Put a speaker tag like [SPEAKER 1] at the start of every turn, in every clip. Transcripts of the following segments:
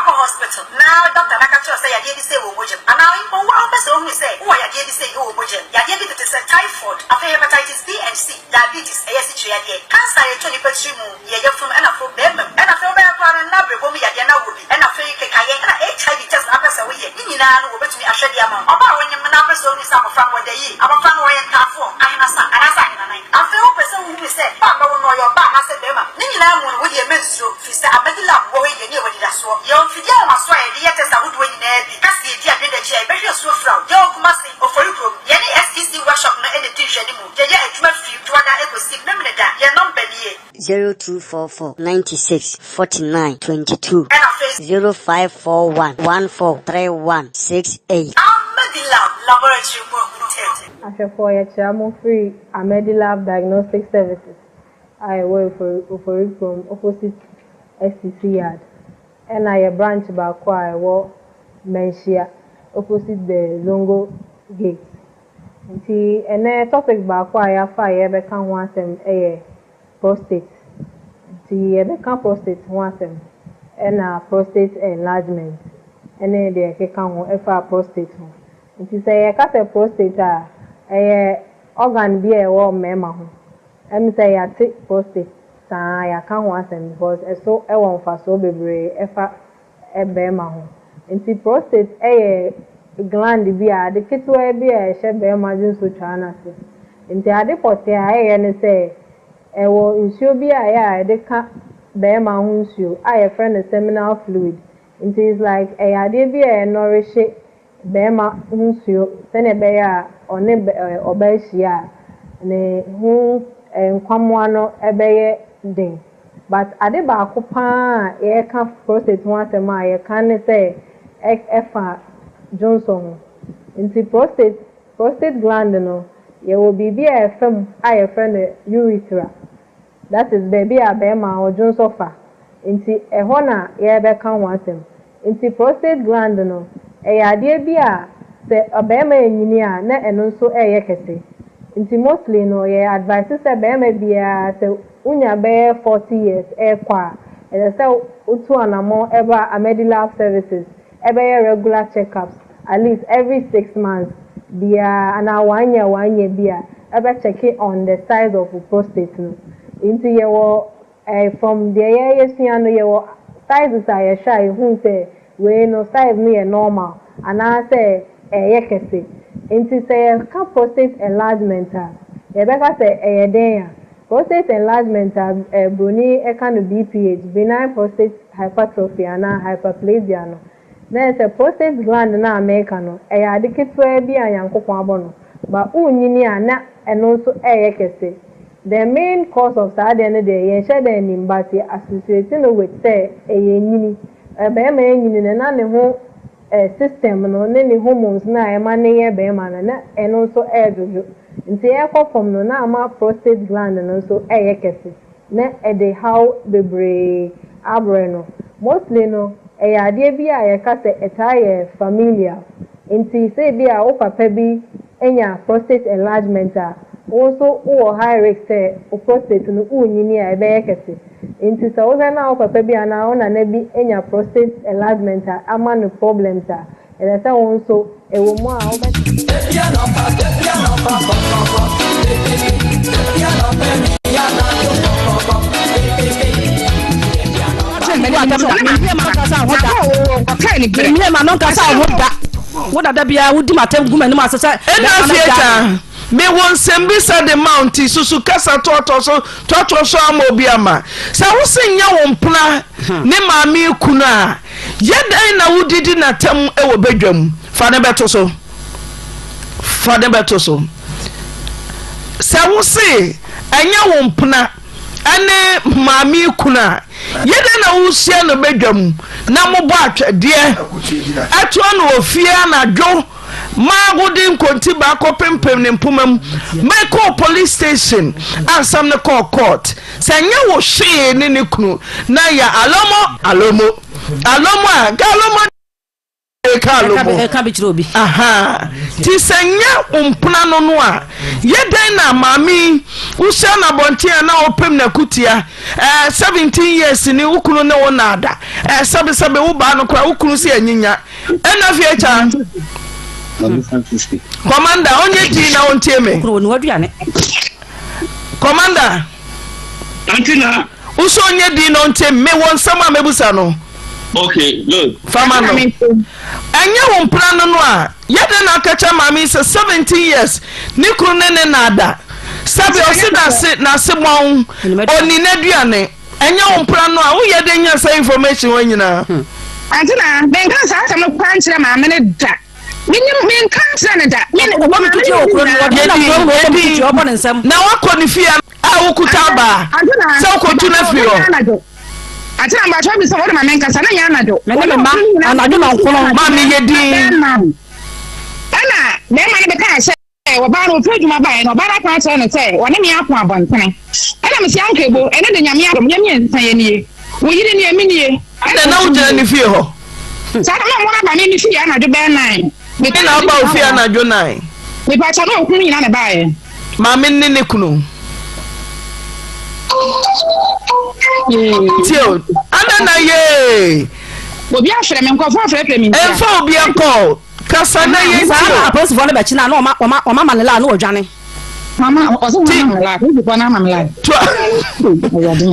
[SPEAKER 1] Woakɔ hospital na doctor no aka kyerɛ wo sɛ yadeɛ bi sei wɔ wo mogya mu, anaa mpo wo ara wopɛ sɛ wohunu sɛ wowɔ yadeɛ bi sei wɔ wo mogya mu, yadeɛ bi tete sɛ typhoid, afei hepatitis B and C, diabetes, ɛyɛ asikyire yadeɛ, cancer a ɛtɔ nipa tiri mu, yɛ yafunu ɛna afei bɛɛma mu, ɛna afei wobɛyɛ koraa no na brɛbɔ mu yadeɛ na wowɔ bi, ɛna afei kekayɛ, ɛna HIV test na wopɛ sɛ woyɛ, ne nyinaa no wɔbɛtumi ahwɛ de ama wo. Ɔbaa a wonyem na wopɛ sɛ wohunu sɛ abɔfra no wɔda yie, abɔfra no ɔyɛ ntaafoɔ, ahenasa, anaasɛ ahenanan, afei wopɛ sɛ wohunu sɛ ba a bɛwo no ɔyɛ ɔbaa anaasɛ bɛɛma, ne nyinaa mu no wodeɛ mɛnsuro, firi sɛ Amadi Lab wɔ hɔ yi yɛne yɛwɔ anidasoɔ. Yɛwɔ mfidie ahomasoɔ a yɛde yɛ test ahodoɔ nyinaa bi, ka sɛ yɛdi adwene da akyi a yɛbɛhwɛ asuo fira wo. Yɛwɔ Kumasi, Ofori kurom, yɛne SEC workshop no na ɛdi nhwɛanimu. Yɛyɛ adwuma firi Dwoada kɔsi Memeneda. Yɛn nɔmba nie.
[SPEAKER 2] 0244 96 49 22.
[SPEAKER 1] Ɛna afei.
[SPEAKER 2] 0541 14 31 68.
[SPEAKER 1] Ahmedilab Laboratory mu ahunu tɛɛtɛɛ.
[SPEAKER 3] Ahwɛfoɔ yɛkyea mo firi Ahmedilab Diagnostic Services a ɛwɔ Ofori Kurom opposite STC Yard ɛna yɛ branch baako a ɛwɔ Manhyia opposite the Zongo gate. Nti ɛnnɛ topic baako a yɛafa a yɛrebɛka ho asɛm yɛ prostate. Nti yɛbɛka prostate ho asɛm ɛna prostate enlargement ɛne deɛ ɛkeka ho ɛfa prostate ho. Nti sɛ yɛka sɛ prostate a, ɛyɛ organ bi a ɛwɔ mmarima ho. Ɛm sɛ yɛate prostate saa yɛaka ho asɛm because ɛso ɛwɔ mfasoɔ bebree ɛfa barima ho. Nti prostate yɛ gland bi a, ade ketewa bi a ɛhyɛ barima dwonsotwaa no ase. Nti ade pɔtee a ɛyɛ ne sɛ, ɛwɔ nsuo bi a ɛyɛ a yɛde ka barima ho nsuo a yɛfrɛ no seminal fluid. Nti it's like ɛyɛ adeɛ bi a ɛnɔrehye barima ho nsuo sɛdeɛ ɛbɛyɛ a ɔne ɔbaa hyia a, ne ho nkwammoa no bɛyɛ den. But ade baako paa a yɛreka prostate ho asɛm a yɛka ne sɛ ɛfa dwonsɔ ho. Nti prostate prostate gland no, yɛwɔ biribi a ɛfa mu a yɛfrɛ no urethra. That is baabi a barima ɔdwonsɔ fa. Nti ɛhɔ na yɛrebɛka ho asɛm. Nti prostate gland no, ɛyɛ adeɛ bi a sɛ ɔbarima renyini a na ɛno nso reyɛ kɛse. Nti mostly no yɛ advice sɛ barima biara sɛ wonya bɛyɛ 40 years ɛrekɔ a, ɛsɛ sɛ wotu anammɔn ɛba Amedilab Services ɛbɛyɛ regular checkups at least every 6 months biara anaa one year one year bi a ɛbɛ check on the size of wo prostate no. Nti yɛwɔ from deɛ yɛyɛsua no, yɛwɔ sizes a yɛhwɛ a yɛhu sɛ wei no size no yɛ normal anaasɛ ɛyɛ kɛse. Nti sɛ yɛka prostate enlargement a, yɛbɛka sɛ ɛyɛ den a prostate enlargement a broni ɛka no BPH, benign prostate hypertrophy anaa hyperplasia no, na yɛ sɛ prostate gland no a mɛka no, ɛyɛ ade ketewa bi a Nyankopɔn abɔ no ba wonyini a na ɛno nso ɛyɛ kɛse. The main cause of saa adeɛ no deɛ, yɛnhyɛ da anim, but yɛ associate no with sɛ ɛyɛ nyini. Bɛrima nyini no na ne ho system no ne ne hormones na ɛma ne yɛ bɛrima no na ɛno nso ɛɛdwodwo. Nti ɛkɔ fam no na ama prostate gland no nso ɛyɛ kɛse na ɛde haw bebree abrɛ no. Mostly no, ɛyɛ adeɛ bi a yɛka sɛ ɛtaa yɛ familial. Nti sɛ bi a wo papa bi anya prostate enlargement a, wo nso wowɔ high risk sɛ wo prostate no wonyini a ɛbɛyɛ kɛse. Nti sɛ wohwɛ na wo papa bi anaa wo nana bi anya prostate enlargement a ama no problems a, ɛsɛ sɛ wo nso ɛwɔ mu a wobɛ.
[SPEAKER 4] Ma no nkasa ho da wo dada biara wodi matam gu m'anim ase sɛ
[SPEAKER 5] Ɛna afei ta mewɔ nsɛmbisa de ma wo, nti susu kasa toatoa so toatoa so ama obi ama sɛ wo se nyɛ wo mpena ne maame kunu a, yɛ dɛn na wodidi n'atam wɔ badwam? Fa ne bɛto so, fa ne bɛto so sɛ wo se ɛnyɛ wo mpena ɛne maame kunu a, yɛ dɛn na wohyia no badwam na mobɔ atwɛdeɛ ɛtoa no wɔ fie anadwo ma wode nkonti baakɔ pempem ne mpoma mu mɛkɔɔ police station ansam no kɔɔ court sɛ nyɛ wo hwee ne ne kunu na yɛ alomo alomo alomo a nka alomo. wei kaa
[SPEAKER 4] Ɛka bi
[SPEAKER 5] lobo.
[SPEAKER 4] ɛka bi kyerɛ obi.
[SPEAKER 5] Ahaa nti sɛ nyɛ wo mpena no no a yɛ dɛn na maame yi wohyia no abɔnten a na ɔpem n'akutia ɛɛ 17 years ni wo kunu ne wo naada ɛɛ sɛbesɛbe wo baa no koraa wo kunu si anyinya ɛna afei akya Commander ɔnyɛ din na ɔntie me.
[SPEAKER 4] Wo kunu wɔ ne w'aduane.
[SPEAKER 5] Commander.
[SPEAKER 6] Auntie na.
[SPEAKER 5] Wosɛ ɔnyɛ din na ɔntie me wɔ nsɛm a mɛbusa no.
[SPEAKER 6] Okay, good.
[SPEAKER 5] Fama no. Ɛnyɛ wo mpena no no a, yɛ dɛn na aka kyerɛ maame yi sɛ 17 years ne kunu ne ne na ada. Sɛbi ɔse n'ase n'ase bɔn, ɔni n'aduane. Ɛnyɛ wo mpena no a, woyɛ dɛn nya saa information wɔ nyinaa?
[SPEAKER 7] Auntie na, menka saa asɛm no koraa nkyerɛ maame no da. Menim, menka nkyerɛ no da. Me,
[SPEAKER 4] Ɔbɔ me tutua wɔ kuro no mu, ɔde nam kuro no mu ɔbɔ me tutua, ɔbɔ ne nsam.
[SPEAKER 5] Na wakɔ ne fie a wokuta abaa sɛ wokɔtu no afiri hɔ.
[SPEAKER 7] Ante na mbakyɛ bi sɛ wode ma menkasa na nyɛ anadwo.
[SPEAKER 4] Me ne me mma anadwo nɔnkono.
[SPEAKER 5] Maame yɛ din.
[SPEAKER 7] Ɛna bɛrima no bɛkaa sɛ ɔbaa no ɔfiri adwuma baeɛ no ɔbaa no aka akyerɛ no sɛ ɔne me ako abɔntene. Ɛna mese anka ebo ɛno de Nyame adom yɛ mmiɛnsa yɛ nie. Wo yere nie me nie.
[SPEAKER 5] Ɛna na wogyina ne fie hɔ.
[SPEAKER 7] Saa na ɔmo aba me me fie anadwo bɛyɛ nine.
[SPEAKER 5] Ɛna ɔba wo fie anadwo nine.
[SPEAKER 7] Mepakyɛ na okunu nyina na ɛbaeɛ.
[SPEAKER 5] Maame ne ne kunu. Tie o, ana na yee.
[SPEAKER 7] Obi afrɛ me, nkurɔfoɔ afrɛfrɛ me ntia.
[SPEAKER 5] Ɛmfa obi akɔ, kasa na yɛntie o.
[SPEAKER 4] Saa na apolisifoɔ no bɛkye no a na ɔma ɔma ɔma ma ne laa na ɔdwane.
[SPEAKER 7] Mama ɔsɛ wɔn ama me laa, apolisifoɔ no ama me laa.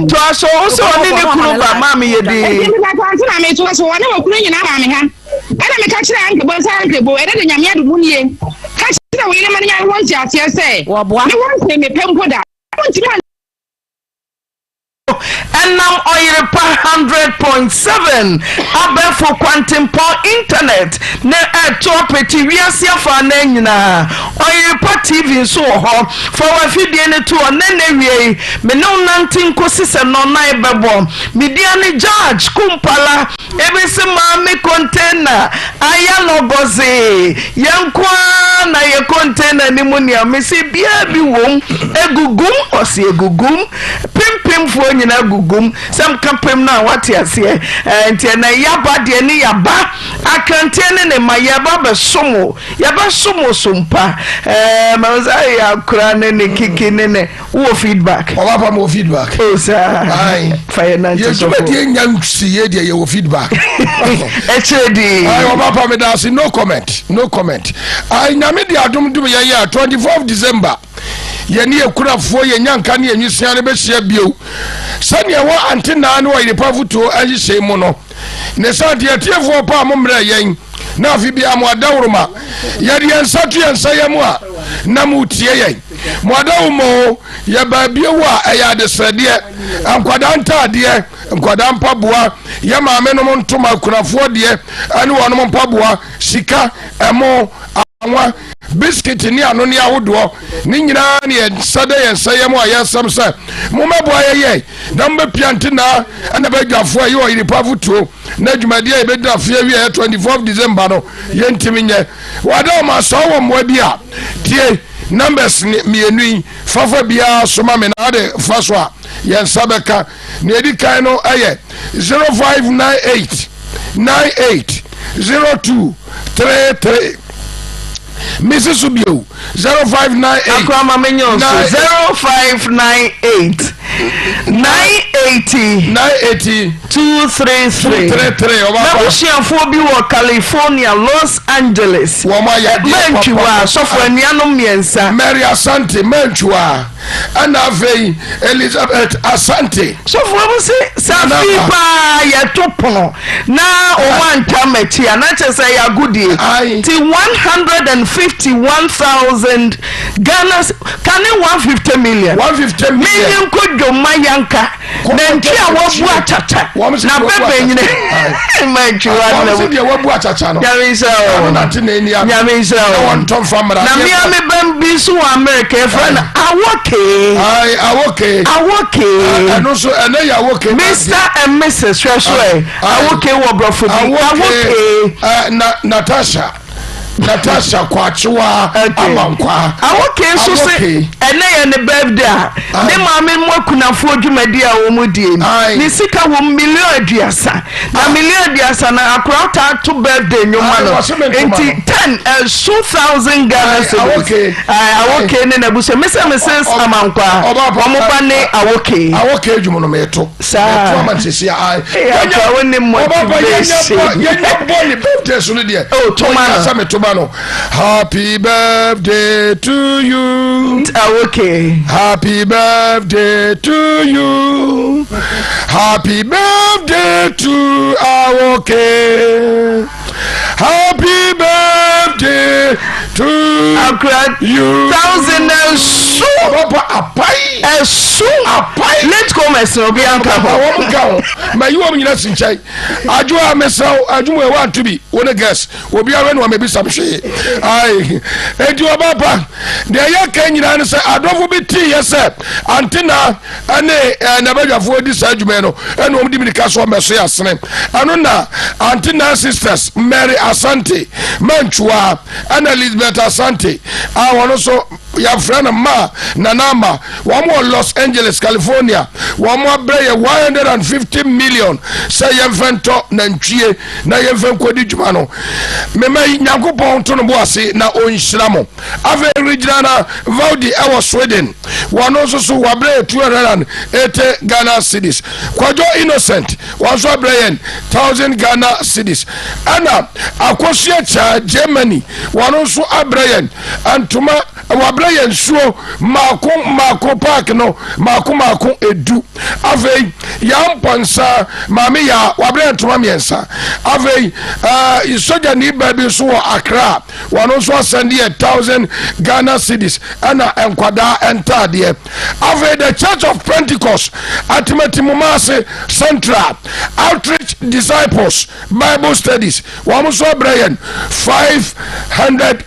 [SPEAKER 5] Toa so, wo sɛ ɔne ne kunu ba maame yɛ din.
[SPEAKER 7] Eti mepatɔ ante na metoa so, ɔne okunu nyinaa maa me ha. Ɛna meka kyerɛɛ Uncle Bo sɛ, Uncle Bo, ɛnɛ de Nyame adom wo nie. Ka kyerɛ wo yere ma no nya ho nteaseɛ sɛ, me wɔ nsee mepɛ mpo da. Wontumi an.
[SPEAKER 5] Ɛnam Ɔyerepa 100.7 abɛɛfo kwantempɔn intanɛt ne ɛreto apete wiase afanan nyinaa. Ɔyerepa TV nso wɔ hɔ. Fa w'afidie no to hɔ na ɛnnɛ awia yi me ne wo nante nkɔsi sɛ nnɔnnan bɛbɔ. Me din ane Judge Kumpala. Ebi se maame container ayɛ lɔgɔzee yɛn nko ara na yɛ container no mu nea mese biaa bi wom egugum ɔse egugum pempemfoɔ nyinaa gugum sɛ mka pem no a wate aseɛ ɛɛ nti ɛnɛ yaba deɛ ne yaba akranteɛ ne ne ma yɛba bɛso mo yɛbɛso mo so mpa ɛɛ mɛmo sɛ ayɛ akora ne ne kiki ne ne Wowɔ feedback?
[SPEAKER 8] Ɔba pa mewɔ feedback.
[SPEAKER 5] Oh saa.
[SPEAKER 8] Ayi.
[SPEAKER 5] Fa yɛ nante
[SPEAKER 8] Yɛ
[SPEAKER 5] sɔfo.
[SPEAKER 8] dwumadie nya nsi yɛ deɛ yɛwɔ feedback.
[SPEAKER 5] Ɛkyerɛ di.
[SPEAKER 8] Ayi ɔba pa meda ase no comment no comment. Ayi nyame de adom dom yɛn yɛ 24 December yɛne yɛ kurafoɔ yɛ nyanka ne yɛ nwisia no bɛhyia bio sɛdeɛ ɛwɔ antenaa ne ɔyerepa fotuo nhyehyɛe mu no ne sɛ deɛ atiefoɔ pa a mo mmerɛ yɛn na afe biara mo adaworoma yɛde yɛn nsa to yɛn nsa yam a na motie yɛn Mo adawoma o, yɛ baa bio a ɛyɛ adesrɛdeɛ, nkwadaa ntaadeɛ, nkwadaa mpaboa, yɛ maame nom ntoma, akunafoɔ deɛ ɛne wɔnom mpaboa, sika, ɛmo, anwa, biskit ne anonneɛ ahodoɔ, ne nyinaa ne yɛn nsa da yɛn nsa yam a yɛsɛm sɛ mommɛboa yɛ yɛ na mobɛpia ntenaa ɛna badwafoɔ a ɛyɛ ɔyerepa afotuo na dwumadie a yɛbɛdi afe awie ɛyɛ 24 December no yɛntimi nyɛ. Wada wɔn asɔɔ wɔ mmoa bi a tie numbers mmienu yi fafa biara so ma me na ade fa so a yɛn nsa bɛka. Nea edi kan no yɛ 0598 98 02 33. Mesi so bio 0598
[SPEAKER 5] Akora ma menyɛ wo so 0598 980
[SPEAKER 8] 980
[SPEAKER 5] 233
[SPEAKER 8] 233 ɔba pa.
[SPEAKER 5] M'abusuafoɔ bi wɔ California, Los Angeles.
[SPEAKER 8] Wɔn ayɛ adeɛ
[SPEAKER 5] Mantwiwa,
[SPEAKER 8] papa.
[SPEAKER 5] sɔfo anuanom mmiɛnsa.
[SPEAKER 8] Mary Asante Mantwiwa ɛna afei Elizabeth Asante.
[SPEAKER 5] Sɔfo wɔn se sɛ
[SPEAKER 8] Nana
[SPEAKER 5] afei
[SPEAKER 8] Aba.
[SPEAKER 5] paa yɛto pono na wɔn antwa m'akyi a na kyerɛ sɛ ɛyɛ agodie.
[SPEAKER 8] Aye.
[SPEAKER 5] Ti 151,000 Ghana kane 150 million.
[SPEAKER 8] 150 million.
[SPEAKER 5] Menye nkɔ dwom ma yanka. Nantwi a wabu akyakya na bɛbɛ nyina mantwi wa
[SPEAKER 8] na wɔn deɛ wabu akyakya no.
[SPEAKER 5] Nyame nhyira wo. Nyame nhyira wo. Na mmea me bɛn bi nso wɔ America yɛfrɛ no Awoke.
[SPEAKER 8] Ayi Awoke.
[SPEAKER 5] Awoke.
[SPEAKER 8] Ɛno nso ɛnɛ yɛ Awoke.
[SPEAKER 5] Mr and Mrs hwɛ so ɛ. Awoke wɔ borɔfo bi. Awoke.
[SPEAKER 8] Na Natasha. Natasha Kwakyewa Amankwa.
[SPEAKER 5] Awoke nso se ɛnɛ yɛ ne birthday a ne maame mu akunafoɔ dwumadi a wɔn die no ne sika wɔ million 30 na million 30 na akora taa to birthday nnwoma no nti 10 ɛso thousand Ghana cedis. Awoke ne n'abusua mesɛ Mrs Amankwa wɔn ba ne Awoke.
[SPEAKER 8] Awoke adwuma no meto.
[SPEAKER 5] Saa.
[SPEAKER 8] Meto ama sisi a.
[SPEAKER 5] Ee akora wo ne motivation.
[SPEAKER 8] Yɛnya bɔ ne birthday so no deɛ.
[SPEAKER 5] Oh toma no.
[SPEAKER 8] Sɛ metoma no. Happy birthday to you.
[SPEAKER 5] Awoke.
[SPEAKER 8] Happy birthday to you. Happy birthday to Awoke. Happy birthday to
[SPEAKER 5] Akura
[SPEAKER 8] you.
[SPEAKER 5] Thousand ɛso.
[SPEAKER 8] Papa apai.
[SPEAKER 5] Ɛso.
[SPEAKER 8] Apai.
[SPEAKER 5] Late comers na obi anka ho.
[SPEAKER 8] Wɔn ka ho. Ma yi wɔn nyina si nkyɛn. Adwo a mesrɛ wo adwuma ɛwɔ anto bi wo ne guest obiara ne wɔn ebisa hwee. Ayi eti ɔba pa deɛ yɛ ka nyinaa ne sɛ adɔfo bi ti yɛ sɛ antena ɛne ɛɛ n'abadwafoɔ di saa adwuma yi no ɛna wɔn di mirika so ɔmɛso yɛ asene ɛno na Aunty Nan sisters Mary Asante Manchua ɛna Elizabeth Asante a wɔn nso yɛafrɛ no ma Nana Ama wɔn wɔ Los Angeles California wɔn abrɛ yɛ 150 million sɛ yɛmfɛ ntɔ nantwie na yɛmfɛ nkɔdi dwuma no mema yi Nyankopɔn to no bo ase na ɔnhyira mo. Afei regyina na Vaudi wɔ Sweden. Wɔn nso so wɔabrɛ yɛ 280 Ghana cedis. Kwadwo Innocent wɔn nso abrɛ yɛn 1000 Ghana cedis. Ɛna Akosua Kyaa Germany wɔn nso abrɛ yɛn ntoma wɔabrɛ yɛn nsuo mmaako mmaako park no mmaako mmaako edu. Afei Yaa Mpɔnsa maame Yaa wɔabrɛ yɛn ntoma mmiɛnsa. Afei ɛɛ sogyani baa bi nso wɔ Accra. Wɔn nso asɛnde yɛ thousand Ghana cedis ɛna nkwadaa ntaadeɛ. Afei the Church of Pentecost Atimati Mumase Central Outreach Disciples Bible Studies wɔn nso abrɛ yɛn 500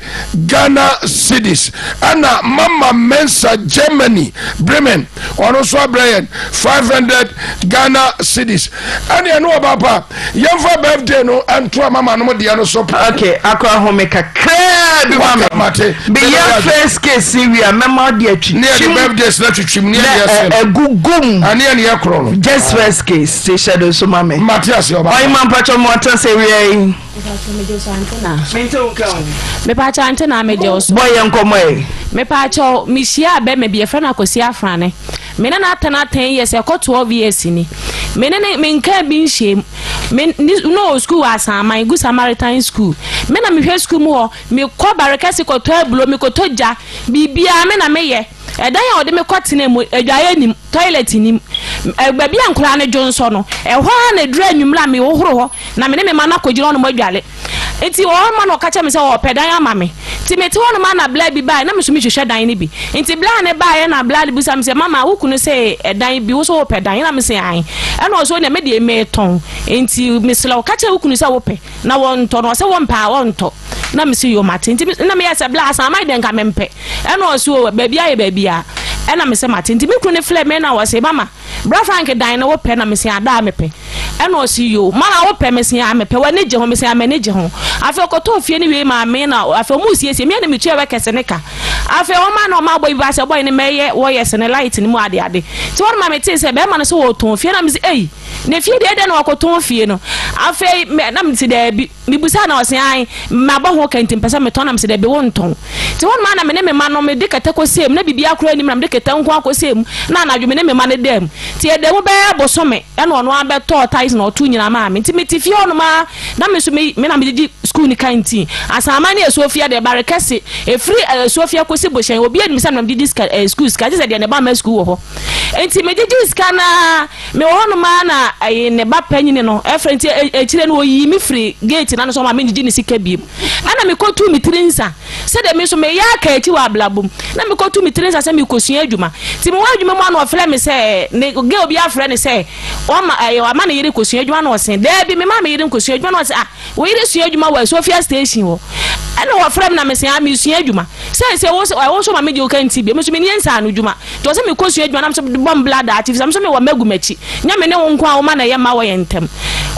[SPEAKER 8] Ghana cedis ɛna Mama Mensa Germany Bremen wɔn nso abrɛ yɛn 500 Ghana cedis ɛne ɛno ɔba pa Yɛmfa birthday no nto amama nom deɛ no so pɛ.
[SPEAKER 5] Okay, akɔ ahome kakraa bi ma me.
[SPEAKER 8] Mate.
[SPEAKER 5] Meyɛ first case yi wie a mɛma ɔde atwitwim.
[SPEAKER 8] Ne yɛde birthdays na twitwim ne yɛde ɛsɛn.
[SPEAKER 5] Na ɛgugum.
[SPEAKER 8] Ɛne yɛne yɛ korɔ no.
[SPEAKER 5] Just first case te hyɛ do so ma me.
[SPEAKER 8] Mate ase ɔba.
[SPEAKER 5] Ɔyima mpakyɛ mo ɔtɔ sɛ wia yi.
[SPEAKER 4] Mepakyɛ ante na megye wo so.
[SPEAKER 5] Bɔ yɛ nkɔmmɔ yi.
[SPEAKER 4] Mepakyɛ mehyia bɛma bi yɛfrɛ no Akwasi Afrane. Me ne no atena 10 years, ɛkɔ 12 years ni. Me ne no, menkaa bi nhyiam. Me ne no wɔ sukuu wɔ Asaman, Good Samaritan School. Me na mehwɛ sukuu mu hɔ. Mekɔ Barekɛse kɔtɔ abulo, mekɔtɔ gya, biribiara me na meyɛ. Ɛdan a wɔde me kɔtena mu, adwaeɛ nnim, toilet nnim. Baabi a nkwadaa no dwonsɔ no, ɛhɔ ara na ɛduru anwummerɛ a mehohoro hɔ na me ne me mma no akɔgyina hɔnom adware. Nti wɔ hɔnom na ɔka kyerɛɛ me sɛ ɔɔpɛ dan ama me. Nti mete hɔnom a na bla bi baeɛ, na me nso mehwehwɛ dan no bi. Nti bla no baeɛ na bla no bisa me sɛ, Mama, wo kunu se ɛdan bi, wo nso wopɛ dan? Ɛna mese ae. Ɛna ɔse oneɛ me deɛ meetɔn, nti mesrɛ wo ka kyerɛ wo kunu sɛ wopɛ na wɔntɔ, na ɔse wompɛ a ɔntɔ. Na mese yoo mate. Nti na meyɛɛ sɛ bla asaman deɛ nka mempɛ. Ɛna ɔse oo baabi ayɛ baabi a. Ɛna mese mate. Nti me kunu no frɛɛ me na ɔse mama, Bra Frank dan no wo pɛ na mese adaa me pɛ ɛna ɔse yoo mama wo pɛ mese aa me pɛ w'ani gye ho mese aa m'ani gye ho afei ɔkɔtɔɔ fie no wiei maa me na afei ɔmo siesie me na me tua wɛkɛse ne ka afei ɔma na ɔma abɔ bi ba sɛ bɔy no mɛyɛ wɔyɛse ne light no mu ade ade nti hɔ no ma me tee sɛ bɛɛma no sɛ wɔtɔn fie na mese ei ne fie deɛ ɛdɛn na wakɔtɔn fie no afei na mese daabi. Mebisaa no a ɔse ae, mabɔ ho ka nti mepɛ sɛ metɔn na mese dabi wontɔn. Nti hɔ nom ara na me ne me mma no mede kɛtɛ kɔsiee mu na biribiara koraa nnim na mede kɛtɛ nko ara kɔsiee mu na anadwo me ne me mma no daa mu. Nti yɛdaa mu bɛyɛ bosome ɛna ɔno ara bɛtɔɔ tiles na ɔtoo nyinaa maa me. Nti mete fie hɔ nom ara na me nso me me na megyegye sukuu no canteen. Asaman ne Asuofia deɛ bare kɛse ɛfiri Asuofia kɔsi Bohyɛn obiara nim sɛ me na megyegye sika ɛɛ sukuu sika gye sɛ deɛ ne ba mma sukuu wɔ hɔ. Nti megyegyee sika no ara Mewɔ hɔnom ara na ɛyi ne ba panyini no frɛ nti akyire no ɔyii me firi gate no ano sɛ ɔma mengyegye ne sika biom. Ɛna mekɔtuu me tiri nsa sɛdeɛ me nso meyɛ aka akyi wɔ abrabɔ mu na mekɔtuu me tiri nsa sɛ mekɔsua adwuma. Nti mewɔ adwuma mu a na ɔfrɛ me sɛ ne girl bi afrɛ no sɛ ɔma ɛyɛ wama ne yere kɔsua adwuma na ɔse daabi mema me yere nkɔsua adwuma na ɔse ah Wo yere sua adwuma wɔ Sofia station hɔ. Ɛna wɔfrɛ me na mese ah mesua adwuma. Seesei wo se wo nso ma megye wo ka nti bio. Me nso menni nsaano adwuma. Nti ɔse mekɔ sua adwuma na me nso bɔ me bla daakye efisɛ me nso mewɔ mma gu m'akyi. Nyɛ me ne wo nko a wo mma na ɛyɛ mma wɔ yɛn ntam.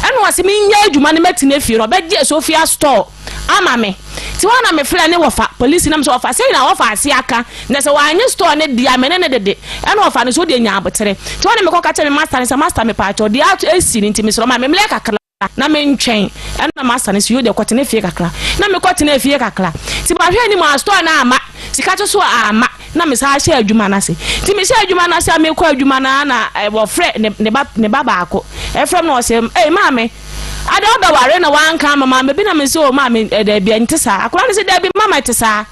[SPEAKER 4] Ɛna ɔse menyɛ adwuma na matena fie no ɔbɛgye Sofia store ama me. Nti hɔ a na mefrɛ ne wɔfa, polisi, na mesɛ wɔfa sei na wɔfa ase aka, na sɛ wannye store no deɛ a me ne no dede. Ɛna wɔfa no sɛ wodeɛ nya abotere. Nti hɔ na mekɔka kyerɛɛ me master no sɛ master mepaakyɛw deɛ ato asi no nti mesrɛ wo ma me mmerɛ kakra na mentwɛn. Ɛna master no sɛ yoo deɛ kɔtena fie kakra. Na mekɔtenaa fie kakra. Nti mahwɛ anim a store no amma, sika nso so amma. Na mesan hyɛɛ adwuma no ase. Nti mehyɛɛ adwuma no ase a merekɔ adwuma no ara na wɔfrɛ ne ne ba ne ba baako. Ɛfrɛ me na ɔse, Ei maame, adɛn wobɛware na woanka amma maame bi? Na mese, Oh maame, daabi ɛnte saa. Akwadaa no se, Daabi mama ɛte saa.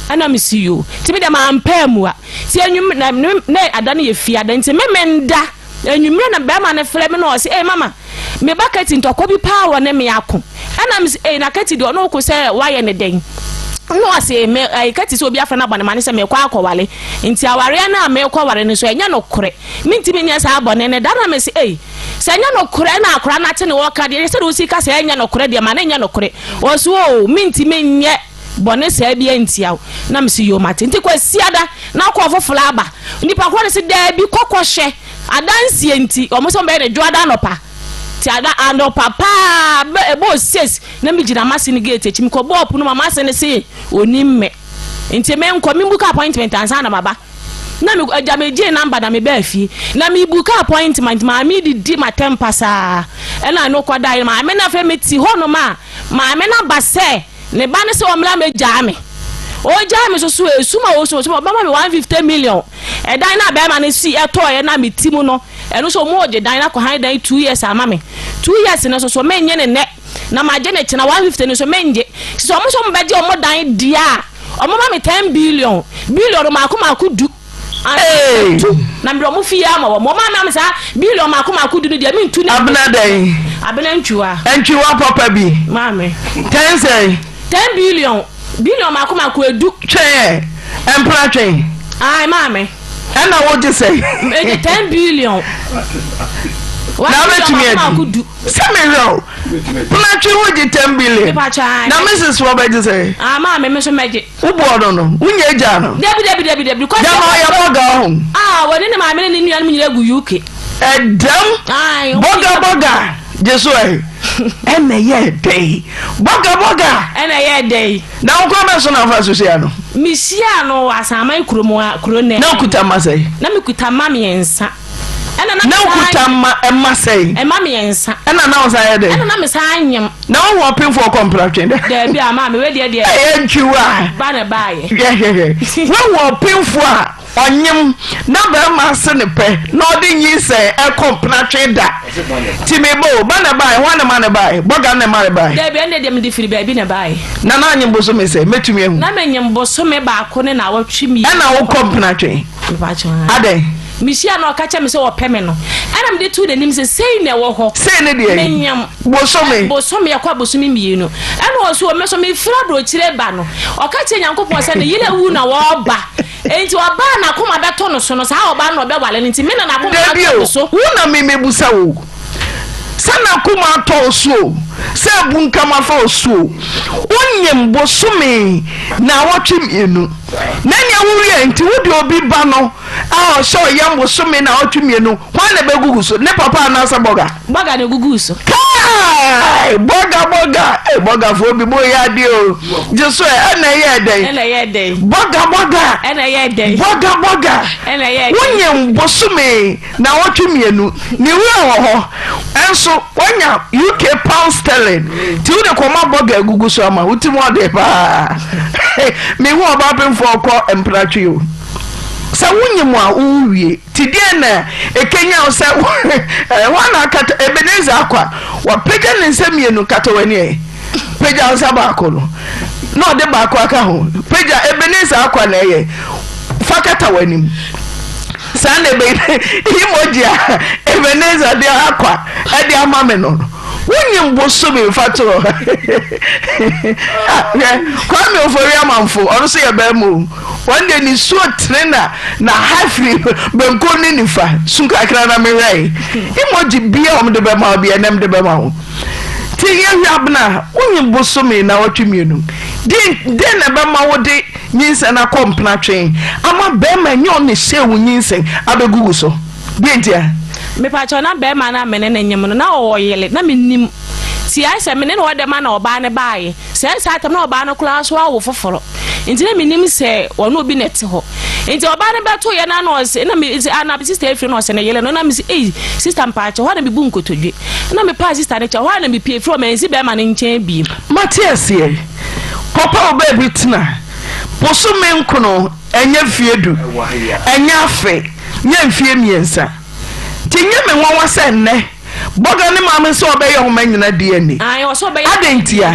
[SPEAKER 4] Ɛna mese, Yoo. Nti me deɛ mampɛ ammua. Nti anwum na na ada no yɛ fiada nti me menda. Anwummerɛ na barima no frɛ me na ɔse, Ei mama, me ba Katie ntɔkwa bi paa wɔ ne me ako. Ɛna mese, Ei na Katie deɛ ɔne wo ko sɛ woayɛ no dɛn? Ɛna ɔse, Me, ɛɛ Katie sɛ obi afrɛ no abɔ ne mane sɛ merekɔ akɔware. Nti awareɛ no a merekɔware no nso ɛnyɛ nokorɛ. Mentumi nyɛ saa bɔne no da. Ɛna mese, Ei, sɛ ɛnyɛ nokorɛ na akwadaa no ate ne ɔreka deɛ, sɛdeɛ wosi ka sɛ ɛnyɛ nokorɛ deɛ, ma no nyɛ nokorɛ. Ɔse, Oo, mentumi nyɛ bɔne saa biara ntia wo. Na mese, Yoo, mate. Nti Kwasiada na ɔkɔɔ foforɔ aba. Nnipa korɔ no se, Daabi, kɔ kɔhwɛ. Adanseɛ nti, wɔn sɛ wɔbɛyɛ no Dwoada anɔpa. Nti ada anɔpa paa, bɛ ɛbɔɔ six, na megyina m'ase no gate akyi. Mekɔbɔɔ pono mu a, m'ase no se ɔnim me. Nti menkɔ, membuka appointment ansa na maba. Na me agya megyee number na mebaa fie. Na mebuka appointment, maame didi m'atɛm pasaa. Ɛna ɛno kɔdaeɛ, maame no afei mete hɔnom a, maame no aba sɛ, Ne ba no sɛ ɔmmra mmɛgyaa me. Ɔgyaa me so so esu ma osu osu ma ɔbɛma me 150 million. Ɛdan no a bɛrima no si ɛtɔɔeɛ na me ti mu no, ɛno nso ɔmo ɔgye dan no akɔ han dan 2 years ama me. 2 years no nso so mennye ne nnɛ na magye ne kyena 150 no nso mennye. Sɛ ɔmo nso ɔmo bɛgye ɔmo dan deɛ a, ɔmo ma me 10 billion. Billion no maako maako du.
[SPEAKER 5] Hey!
[SPEAKER 4] Tu na mede ɔmo fie ama wɔn. Wɔn ama me saa billion mako mako du no deɛ mentu ne.
[SPEAKER 5] Abena dɛn?
[SPEAKER 4] Abena ntwiwa.
[SPEAKER 5] Ntwiwa papa bi.
[SPEAKER 4] Maame.
[SPEAKER 5] Tɛn sɛn?
[SPEAKER 4] 10 billion. Billion mako mako edu.
[SPEAKER 5] Twɛn ɛ, mpena twɛn.
[SPEAKER 4] Ae maame.
[SPEAKER 5] Ɛna wogye sɛn?
[SPEAKER 4] Megye 10 billion.
[SPEAKER 5] Na wobɛtumi adi? Sɛ mehwɛ o, pena twe wogye 10 billion. Na Mrs. wɔ bɛgye sɛn?
[SPEAKER 4] Ah maame, me nso mɛgye.
[SPEAKER 5] Wo boɔ no no, wo nya gyaa no?
[SPEAKER 4] Dabi dabi dabi dabi. Kɔ
[SPEAKER 5] Gyama ɔyɛ bɔga ɔho.
[SPEAKER 4] Ah, wɔne ne maame ne ne nuanom nyinaa gu UK.
[SPEAKER 5] Ɛdɛm.
[SPEAKER 4] Ae.
[SPEAKER 5] Bɔga bɔga gye so ɛ. Ɛna ɛyɛ dɛn? Bɔga bɔga.
[SPEAKER 4] Ɛna ɛyɛ dɛn?
[SPEAKER 5] Na wo kwan bɛ so na wofa so hyia no?
[SPEAKER 4] Mehyia no wɔ Asaman kurom a kuro nɛ.
[SPEAKER 5] Na wokuta mma sɛn?
[SPEAKER 4] Na mekuta mma mmiɛnsa. Ɛna na
[SPEAKER 5] Na wokuta mma mma sɛn?
[SPEAKER 4] Mma mmiɛnsa.
[SPEAKER 5] Ɛna na wo san yɛ dɛn?
[SPEAKER 4] Ɛna na mesan nyem.
[SPEAKER 5] Na wohu ɔpemfoɔ kɔ mpratwe dɛ?
[SPEAKER 4] Daabi a maame wei deɛ deɛ.
[SPEAKER 5] Ɛyɛ ntwiwa.
[SPEAKER 4] Ba na baayɛ.
[SPEAKER 5] Hwɛ hwɛ hwɛ. Wohu ɔpemfoɔ a ɔnyem na bɛrima ase ne pɛ na ɔde nyinsɛn ɛkɔ mpratwe da. Ti me bo ba na baayɛ hwan na ma ne baayɛ bɔga na ma ne baayɛ.
[SPEAKER 4] Daabi ɛnde deɛ mede firi baabi na baayɛ.
[SPEAKER 5] Na na anyem bosome sɛ mɛtumi ahu.
[SPEAKER 4] Na menyem bosome baako ne naawɔtwe mmienu.
[SPEAKER 5] Ɛna wokɔ mpratwe. Adɛn?
[SPEAKER 4] Mehyia no ɔka kyerɛ me sɛ ɔpɛ me no, ɛna mede too n'anim sɛ sei na ɛwɔ hɔ.
[SPEAKER 5] Sei ne deɛ?
[SPEAKER 4] Menyam.
[SPEAKER 5] Bosome.
[SPEAKER 4] Bosome ɛkɔ abosome mmienu. Ɛna ɔso ɔmɛ so mefiri aburokyire ba no, ɔka kyerɛ Nyankopɔn sɛ ne yere awu na wɔreba. Enti ɔbaa n'akoma bɛtɔ no so no, saa ɔbaa no na ɔbɛwale no nti me na n'akoma atɔ me so.
[SPEAKER 5] Dabi o, wo na me mebusa wo. Sɛ n'akoma atɔ wo so o, sɛ abunkam afa wo so o, wonyem bosome naawɔtwe mmienu. Na nea wowiae nti wode obi ba no a ɔhyɛ ɔyam bosome naawɔtwe mmienu, hwan na ɛbɛgugu so? Ne papa anaasɛ bɔga?
[SPEAKER 4] Bɔga na ɛguguu so.
[SPEAKER 5] Kai! Bɔga bɔga! Ei bɔgafoɔ bi moyɛ adeɛ o. Gye so ɛ, ɛna ɛyɛɛ dɛn?
[SPEAKER 4] Ɛna ɛyɛɛ dɛn?
[SPEAKER 5] Bɔga bɔga!
[SPEAKER 4] Ɛna ɛyɛɛ dɛn?
[SPEAKER 5] Bɔga bɔga!
[SPEAKER 4] Ɛna ɛyɛɛ dɛn?
[SPEAKER 5] Wonyem bosome Naawɔtwe mmienu, ne wura wɔ hɔ nso wanya UK pound sterling nti wode kɔma bɔga agugu so ama wo tirim ɔde paa. Mehu ɔbaa pemfoɔ ɔkɔ mpratwe o. Sɛ wonyim a wowo wie nti deɛn na ɛkenya wo sɛ hɔ na akata Ebenezer Akwa wapagya ne nsa mmienu kata w'ani ɛ pagya nsa baako no na ɔde baako aka ho pagya Ebenezer Akwa na ɛyɛ fa kata w'anim saa na ebe emoji a Ebenezer de akwa ɛde ama me no wonyim bosome mfa to hɔ hwɛ Kwame Ofori Amanfo ɔno nso yɛ bɛrima o wɔn deɛ ne suo tene na na ha firi benkum ne nifa su kakra na mehwɛ emoji bia wɔn de bɛma wo bia ɛnɛm de bɛma wo ti yɛ hwɛ abena wonyim bosome na wɔtwe mmienu den na ɛbɛma wo de Nyinsɛn akɔ mpena twe ama bɛɛma nyɛ ɔne hyɛɛ wo nyinsɛn abɛgu wo so deɛ ntia?
[SPEAKER 4] Mepakyɛw na bɛɛma no a mene no nyem no na ɔwɔ yele na menim. Nti ayɛ sɛ me ne no wɔ dɛm a na ɔbaa no baeɛ. Sɛ saa tam na ɔbaa no koraa so awo foforɔ. Nti na menim sɛ ɔne obi na ɛte hɔ. Nti ɔbaa no bɛto yɛ na na ɔse na me sɛ ana sister efiri na ɔse ne yere no na me se ei sister mpaakyɛ hɔ na mebu nkotodwe. Na mepaa sister no kyɛ hɔ a na mepie firi hɔ mansi bɛrima no nkyɛn biem.
[SPEAKER 5] Mate aseɛ. Kɔpɛ wo baabi tena. Bosome nkono ɛnyɛ mfeɛ du, ɛnyɛ afe, nyɛ mfeɛ mmiɛnsa. Nti nyɛ me nwanwa sɛ nnɛ Bɔga ne maame sɛ ɔbɛyɛ ɔma nyina DNA. Adɛn ntia?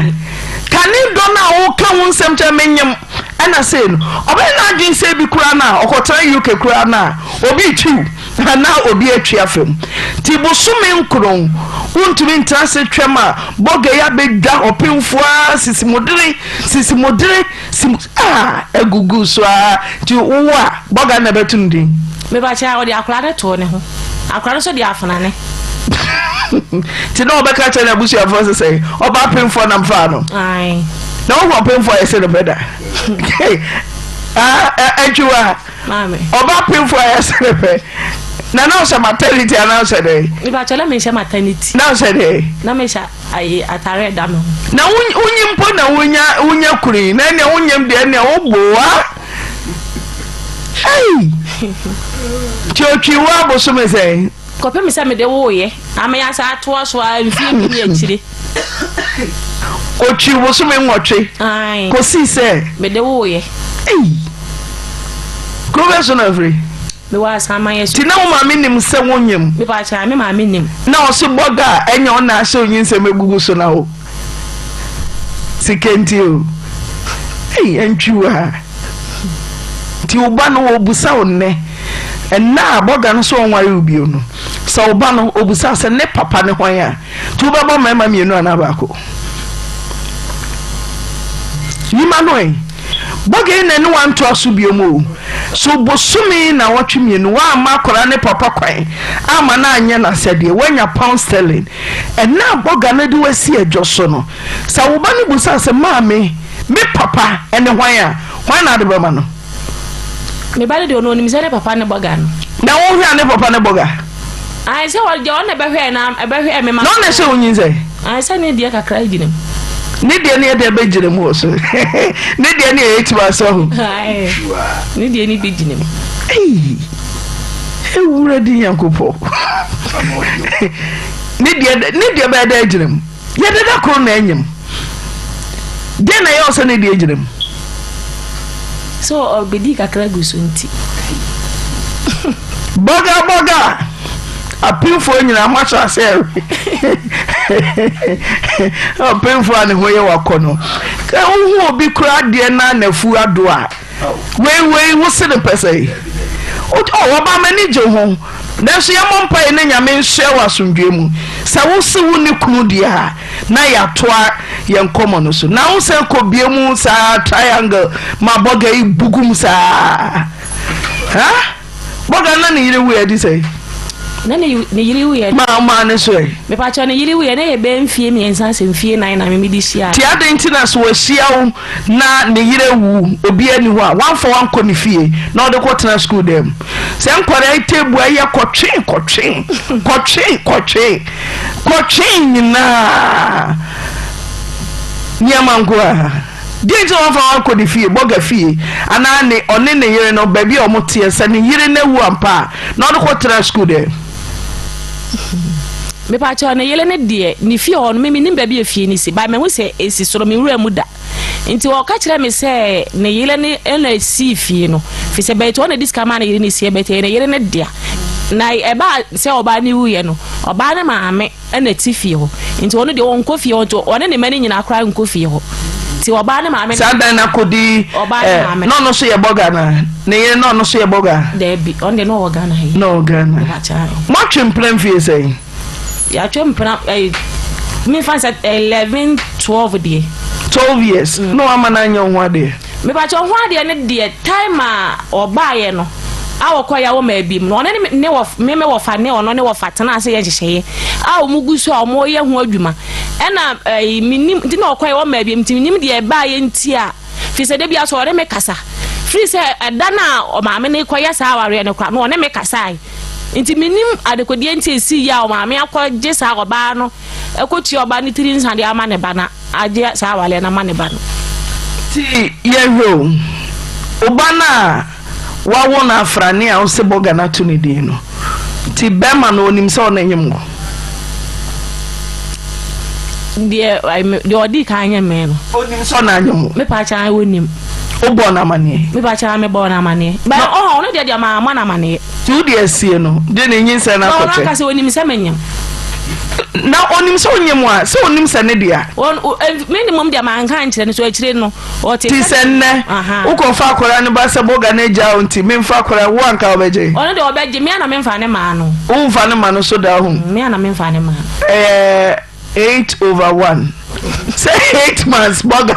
[SPEAKER 5] Kane dɔ no a woka ho nsɛm kyerɛ me nyem ɛna sei no ɔbɛyɛ n'adwene sɛ ebi koraa no a ɔkɔtena UK koraa no a obi retwiw anaa obi atwi afa mu. Nti bosome nkron wontumi ntena ase twɛm a bɔga yi abɛdwa ɔpemfoɔ ara sisimodere sisimodere Sim ah agugu so aa nti wo wo a bɔga na ɛbɛto no din.
[SPEAKER 4] Mepakyɛ a ɔde akwadaa no too ne ho akwadaa no nso de afena ne.
[SPEAKER 5] Nti na ɔbɛka kyerɛ n'abusuafoɔ sɛ sɛ ɔba apemfoɔ nam faa no.
[SPEAKER 4] Ae.
[SPEAKER 5] Na wohu ɔpemfoɔ a yɛsɛ no pɛ da. Ah antwiwa.
[SPEAKER 4] Maame.
[SPEAKER 5] Ɔba apemfoɔ a yɛsɛ no pɛ. Na na ɔhyɛ maternity anaa ɔhyɛ dɛn?
[SPEAKER 4] Mepakyɛ na menhyɛ maternity.
[SPEAKER 5] Na ɔhyɛ dɛn?
[SPEAKER 4] Na mehyɛ Ayi atare ɛda me ho.
[SPEAKER 5] Na wonyi mpo na wonya wonya kunu yi na ɛnea wonyam deɛ ɛnea woboa. Ei! Nti otwi wo abosome sɛn?
[SPEAKER 4] Kɔpem sɛ mede woeɛ ama yɛasa atoa so ara mfie du ne akyire.
[SPEAKER 5] Otwi bosome nwɔtwe kɔsii sɛ.
[SPEAKER 4] Mede woeɛ.
[SPEAKER 5] Ei! Kuro bɛn so na afiri?
[SPEAKER 4] Mewɔ asaman so.
[SPEAKER 5] Nti na wo maame nim sɛ wonyem?
[SPEAKER 4] Mepakyɛ, me maame nim.
[SPEAKER 5] Na ɔse bɔga a ɛnyɛ wo na ahyɛ onyinsɛm agugu so na wo sika nti o. Ei, antwi wo ha. Nti wo ba no wɔbusa wo nnɛ, ɛnnɛ a bɔga no sɛ ɔnware wo bio no, sɛ wo ba no ɔbusa sɛ ne papa ne hwan a, Nti wobɛbɔ mmarima mmienu anaa baako? Yima no ɛ. Bɔga yi na ɛne wantoa so biom o. So bosome nnawɔtwe mmienu woamma akwadaa ne papa kwan amma no anyɛ n'asɛdeɛ, woanya pound sterling. Ɛnnɛ a bɔga no de wo asi adwo so no, sɛ wo ba no bisa sɛ maame, me papa ne hwan a, hwan na wode bɛma no?
[SPEAKER 4] Me ba no deɛ ɔno ɔnim sɛ ne papa ne bɔga no.
[SPEAKER 5] Na wo hwɛ a ne papa ne bɔga?
[SPEAKER 4] Ayi sɛ ɔdeɛ ɔno na ɛbɛhwɛ na ɛbɛhwɛ me ma.
[SPEAKER 5] Na ɔna ɛhyɛ wo nyinsɛn?
[SPEAKER 4] Ayi sɛ ne deɛ kakra gyina mu.
[SPEAKER 5] Ne deɛ ne ɛdeɛ bɛgyina mu wɔ so. Ne deɛ ne ɛyɛ tiwa sɛ ho.
[SPEAKER 4] Ayi ne deɛ ne bi gyina mu.
[SPEAKER 5] Eyi ewura di nyankopɔ. Ne deɛ ne deɛ bɛyɛ dɛ gyina mu. Yɛde da koro na anyim. Dɛn na ɛyɛ wo sɛ ne deɛ gyina mu?
[SPEAKER 4] Sɛ ɔbɛdi kakra gu so nti.
[SPEAKER 5] Bɔga bɔga! Apemfoɔ nyinaa moahyɛ ase ɛwe. Ɔpemfoɔ a ne ho yɛ wakɔ no. Sɛ wohu obi koraa deɛ na n'afu ado a. Wei wei wo se no pɛ sɛn? Oh ɔbaa m'ani gye ho nanso yɛmmɔ mpaeɛ na Nyame nhyɛ wo asomdwoeɛ mu. Sɛ wo se wo ne kunu deɛ a na yɛatoa yɛn nkɔmmɔ no so. Na wo san kɔ bie mu saa triangle ma bɔga yi bugum saa. Ha? Bɔga na ne yere wuiɛ adi sɛn?
[SPEAKER 4] Na ne ne yere wuiɛ.
[SPEAKER 5] Maa maa ne so ɛ.
[SPEAKER 4] Mepakyɛ ne yere wuiɛ na yɛ bɛyɛ mfie mmiɛnsa sɛ mfie nan na me mede hyia.
[SPEAKER 5] Ti adɛn nti na sɛ wahyia wo na ne yere awu obiara nni hɔ a wamfa wo ankɔ ne fie na ɔde kɔ tena sukuu dan mu? Sɛ nkwadaa yi teebu ayɛ kɔtwe kɔtwe kɔtwe kɔtwe kɔtwe nyinaa nneɛma nko ara. Deɛn nti na wamfa wo ankɔ ne fie, bɔga fie, anaa ne ɔne ne yere no baabi a wɔteɛ, sɛ ne yere no awu ampa a, na ɔde kɔtra sukuu dɛn?
[SPEAKER 4] Mepakyɛw, ne yere no deɛ, ne fie hɔ no, me mennim baabi a efie no si, but mahu sɛ esi soro, me nwura mu da. Nti ɔka kyerɛɛ me sɛ ne yere no na esii fie no, firi sɛ bɛt ɔna di sika maa ne yere no sie, but ɛyɛ ne yere no dea. Na ɛbaa sɛ ɔbaa no wuiɛ no, ɔbaa no maame na ɛte fie hɔ nti ɔno deɛ ɔnkɔ fie hɔ nti ɔne ne mma no nyinaa koraa nkɔ fie hɔ nti ɔbaa ne maame
[SPEAKER 5] saa dan no akɔdi
[SPEAKER 4] ɔbaa ne maame
[SPEAKER 5] na ɔno nso yɛ bɔga na ne yere na ɔno nso yɛ bɔga.
[SPEAKER 4] Daabi ɔno deɛ na ɔwɔ Ghana ha yi.
[SPEAKER 5] Na ɔwɔ Ghana. Moatwe mpena mfie sɛn?
[SPEAKER 4] Yɛatwe mpena ɛyi mefa sɛ 11 12 deɛ.
[SPEAKER 5] 12 years na wama no anyɛ wo ho adeɛ.
[SPEAKER 4] Mepakyɛw ho adeɛ no deɛ time a ɔbaeɛ no a ɔkɔeɛ a wɔmaa bi mu no ɔne ne ne wɔ me me wɔfa ne ɔno ne wɔfa tenaa ase yɛ nhyehyɛeɛ a wɔn gu so a wɔyɛ ho adwuma ɛna ɛyi menim nti na ɔkɔeɛ wɔmaa bi mu nti menim deɛ ɛbaeɛ nti a firi sɛ da bi aso ɔne me kasa firi sɛ ɛda no a ɔmaame no kɔyɛ saa awareɛ no koraa no ɔne me kasae nti menim adekodeɛ nti ɛsii yɛ a ɔmaame akɔgye saa ɔbaa no. ɛkɔtua ɔba no tiri nsa de ama ne ba na agye saa awaleɛ no ama ne ba no.
[SPEAKER 5] Nti yɛhwɛ o, wo ba no a wawo no afrane a wose bɔga no ato ne din no, nti bɛrima no ɔnim sɛ ɔne nyem wo?
[SPEAKER 4] Deɛ deɛ ɔdii kan nyɛ me no.
[SPEAKER 5] Ɔnim sɛ ɔne anyem wo?
[SPEAKER 4] Me pa kyɛw ɔnim.
[SPEAKER 5] Wobɔɔ no amaneɛ?
[SPEAKER 4] Me pa kyɛw mebɔɔ no amaneɛ. Bɛ ɔhɔ ɔno deɛ deɛ mammɔ no amaneɛ.
[SPEAKER 5] Nti wode asie no de ne nyinsɛn no akɔkyɛ?
[SPEAKER 4] Na ɔno ankasa ɔnim sɛ menyem.
[SPEAKER 5] Na ɔnim sɛ onyem a, sɛ ɔnim sɛ ne dea?
[SPEAKER 4] Me ne mmom deɛ manka ankyerɛ no, so akyire no ɔte
[SPEAKER 5] Nti sɛ nnɛ wokɔfa akwadaa no ba sɛ bɔga no agyaa wo nti memfa akwadaa wo anka wobɛgye?
[SPEAKER 4] Ɔno deɛ ɔbɛgye, me a na memfa ne maa no.
[SPEAKER 5] Womfa ne ma no so da ho?
[SPEAKER 4] Me a na memfa ne maa no.
[SPEAKER 5] Ɛyɛ 8 over 1 sɛ 8 months bɔga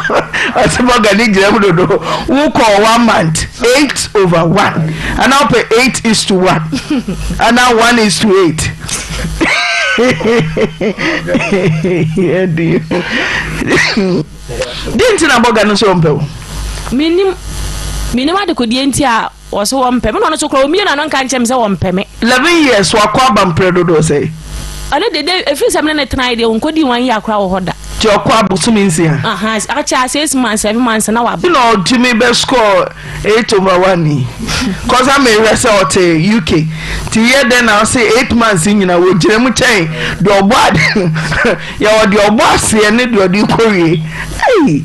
[SPEAKER 5] ɔsɛ bɔga ne gyina mu dodo wokɔ one month 8 over 1 anaa wopɛ 8 is to 1 anaa 1 is to 8. Deɛ nti na bɔga no sɛ ɔmpɛ wo?
[SPEAKER 4] Menim menim adekodeɛ nti a Wɔse wɔmpɛ me na ɔno nso koraa ɔmmie n'ano nka nkyerɛ me sɛ wɔmpɛ me.
[SPEAKER 5] 11 years wakɔ aba mprɛ dodoɔ sɛn?
[SPEAKER 4] Ɔno deɛ de ɛfiri sɛ me ne no tenaeɛ deɛ ɔnkɔdii one year koraa wɔ hɔ da.
[SPEAKER 5] Nti ɔkɔ abosome nsia?
[SPEAKER 4] Ahaa akyɛ a 6 months 7 months na waba.
[SPEAKER 5] Nti na ɔtumi bɛ score 8 over 1 yi? Cause na mehwɛ sɛ ɔte UK nti yɛ dɛn na ɔse 8 months yi nyina wɔgyina mu kyɛn deɛ ɔbɔ ade yɛwɔ deɛ ɔbɔ aseɛ ne deɛ ɔde kɔ wie ei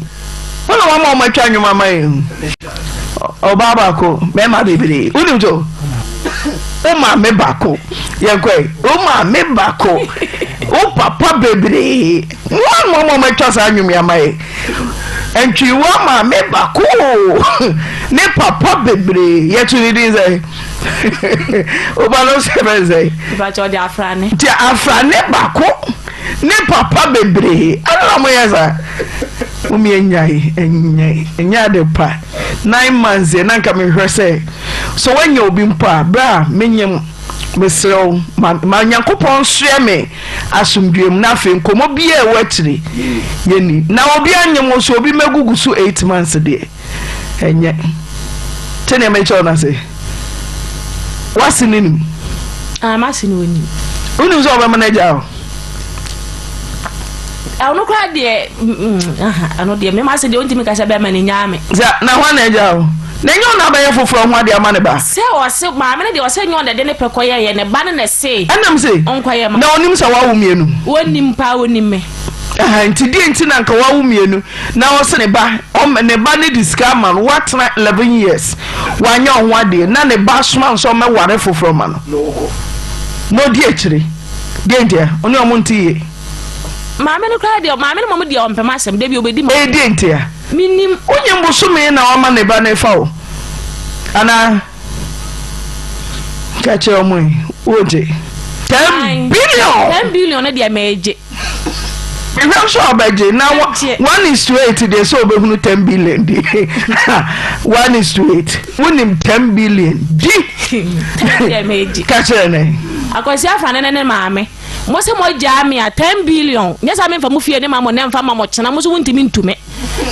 [SPEAKER 5] wo na wama ɔmo atwa nnwom ama yɛn. Ɔbaa baako, mmarima bebree. Wonim so? Wo maame baako, yɛnkɔe. Wo maame baako, wo papa bebree. Mo a mo a moatwa saa nnwom yi ama yɛ. Ntwiwa maame baako ne papa bebree. Yɛto ne din sɛ? Wo ba no sɛ bɛn sɛ?
[SPEAKER 4] Ìbàjẹ́ ɔde afrane.
[SPEAKER 5] Nti afrane baako ne papa bebree. Ɛna na moyɛ saa. Momyɛ nyae ɛnyɛ ɛnyɛ ade pa 9 months deɛ na nka mehwɛ sɛ sɛ woanya obi mpo a berɛ a menyem mesrɛ wo ma ma Nyankopɔn nsoɛ me asomdwoeɛ mu na afei nkɔmmɔ biara ɛwɔ akyire yɛni na obi anyem wo so obi mɛgugu so 8 months deɛ ɛnyɛ te nea mekyerɛ wo no ase wase no nim.
[SPEAKER 4] Ah, mase no onim.
[SPEAKER 5] Wonim sɛ ɔbɛma no agya o.
[SPEAKER 4] Ɛno koraa deɛ ɛno deɛ mema se deɛ ɔntumi ka sɛ bɛma no nyaa me.
[SPEAKER 5] Sɛ na hwan na agya o? Na ɛnyɛ ɔna abɛyɛ foforɔ ho adeɛ ama ne ba.
[SPEAKER 4] Sɛ ɔse maame no deɛ ɔsɛ nyɛ ɔna de ne pɛ kɔyɛyɛ ne ba no na ɛse.
[SPEAKER 5] Ɛnam se
[SPEAKER 4] ɔnkɔyɛ ma.
[SPEAKER 5] Na ɔnim sɛ wawo mmienu.
[SPEAKER 4] Wɔnim paa ɔnim me.
[SPEAKER 5] Aha nti deɛ nti na nka wawo mmienu na ɔse ne ba ɔm ne ba no de sika ama no watena 11 years wanyɛ ɔho adeɛ na ne ba asoma no sɛ ɔmmɛware foforɔ ma no na ɔdi akyire deɛ nti a ɔne ɔmo nte yie.
[SPEAKER 4] Maame no koraa deɛ maame no mmom deɛ ɔmpɛ m'asɛm da bi ɔbɛdi ma.
[SPEAKER 5] Ɛyɛ deɛ nti a.
[SPEAKER 4] Mennim.
[SPEAKER 5] Wonyim bosome na wama ne ba no fa wo anaa? Ka kyerɛ ɔmo yi wogye 10 billion.
[SPEAKER 4] 10 billion no deɛ mɛgye.
[SPEAKER 5] Mehwɛ nso a ɔbɛgye na 1 is to 8 deɛ sɛ ɔbɛhunu 10 billion di 1 is to 8 wonim 10 billion di. Ka kyerɛ ne.
[SPEAKER 4] Akwasi afa ne ne ne maame mo sɛ mo gyaa me a 10 billion nyɛ sɛ memfa mo fie ne ma mo nɛ mfa ma mo kyena mo so wontumi ntume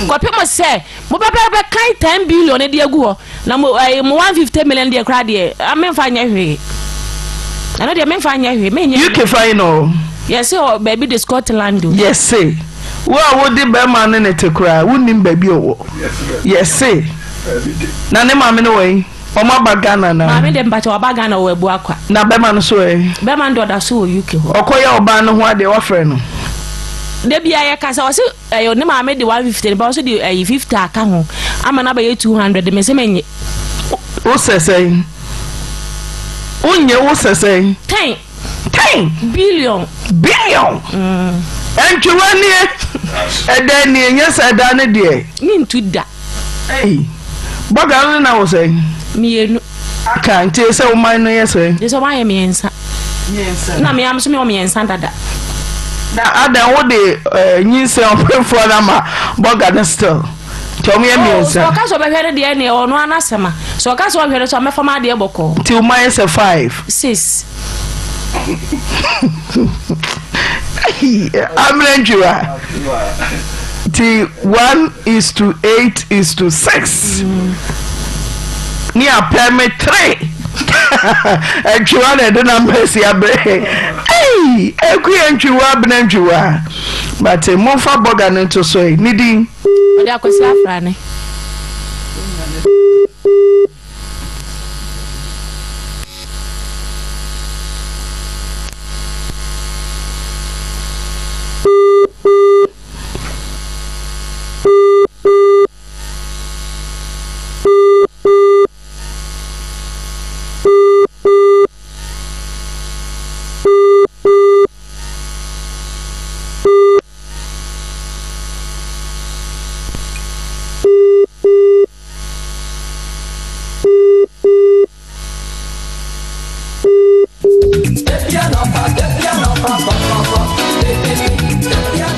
[SPEAKER 4] kɔpem sɛ mobɛbɛ bɛkan 10 billion de agu hɔ. Na mo ɛyi mo 150 million deɛ koraa deɛ ah menfa nyɛ hwee. Ɛno deɛ menfa nyɛ hwee menyɛ.
[SPEAKER 5] UK fa yi no.
[SPEAKER 4] Yɛse ɔ baabi de Scotland o.
[SPEAKER 5] Yɛse wo a wode bɛrima ne ne te koraa wonnim baabi ɔwɔ. Yɛse na ne maame no wɔ yi ɔmo aba Ghana na.
[SPEAKER 4] Maame deɛ mpakyɛ waba Ghana ɔwɔ Abuakwa.
[SPEAKER 5] Na bɛrima no so ɛ.
[SPEAKER 4] Bɛrima no deɛ ɔda so wɔ UK hɔ.
[SPEAKER 5] Ɔkɔ yɛ ɔbaa no ho adeɛ wafrɛ no.
[SPEAKER 4] Da biara yɛkasa ɔse. Ɛyɛ ne maame de 150 ne ba nso de ɛyi 50 aka ho ama no abɛyɛ 200 me se menye.
[SPEAKER 5] Wo sɛ sɛn? Wonye wo sɛ sɛn?
[SPEAKER 4] 10.
[SPEAKER 5] 10.
[SPEAKER 4] Billion.
[SPEAKER 5] Billion. Mm. Ɛntwewa nie ɛdɛn nie nyɛ sɛ ɛda ne deɛ.
[SPEAKER 4] Mentu da.
[SPEAKER 5] Ei bɔga no ne na wo sɛn?
[SPEAKER 4] Mmienu.
[SPEAKER 5] Aka nti sɛ wo man no yɛ sɛn?
[SPEAKER 4] Sɛ wɔn ayɛ mmiɛnsa.
[SPEAKER 5] Mmiɛnsa.
[SPEAKER 4] Na mmea nso mewɔ mmiɛnsa dada.
[SPEAKER 5] Na adan wo de eh, nyinsɛn ɔpemfoɔ no ama bɔga no still. Nti wɔn yɛ mmiɛnsa.
[SPEAKER 4] Oh, sɛ ɔka sɛ ɔbɛhwɛ no deɛ neɛ ɔno ara n'asɛm a. Sɛ ɔka sɛ ɔhwɛ no so a mɛfa m'adeɛ bɔkɔɔ.
[SPEAKER 5] Nti wo man yɛ sɛ five.
[SPEAKER 4] Six.
[SPEAKER 5] Amena ntwiwa. Nti 1 is to 8 is to 6. Ne apɛ me three. Ntwiwa na ɛde nam asi abere. Ei, akuya ntwiwa abena ntwiwa. But momfa bɔga no nto so yi. Ne din.
[SPEAKER 4] Ɔde akwasi afrane.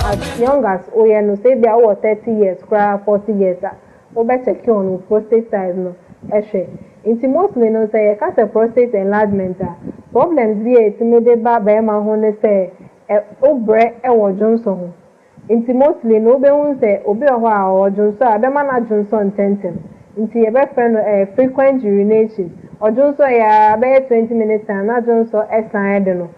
[SPEAKER 3] As young as woyɛ no, sɛ ebia wowɔ 30 years koraa 40 years a, wobɛ check on wo prostate size no hwɛ. Nti mostly no sɛ yɛka sɛ prostate enlargement a, problems bi a ɛtumi de ba barima ho ne sɛ ɛ wobrɛ wɔ dwonsɔ ho. Nti mostly no wobɛhu sɛ obi wɔ hɔ a ɔdwonsɔ a ɛbɛma no adwonsɔ ntɛntɛm. Nti yɛbɛfrɛ no eh frequent urination. Ɔdwonsɔ yɛ ara bɛyɛ 20 minutes time na dwonsɔ san de no.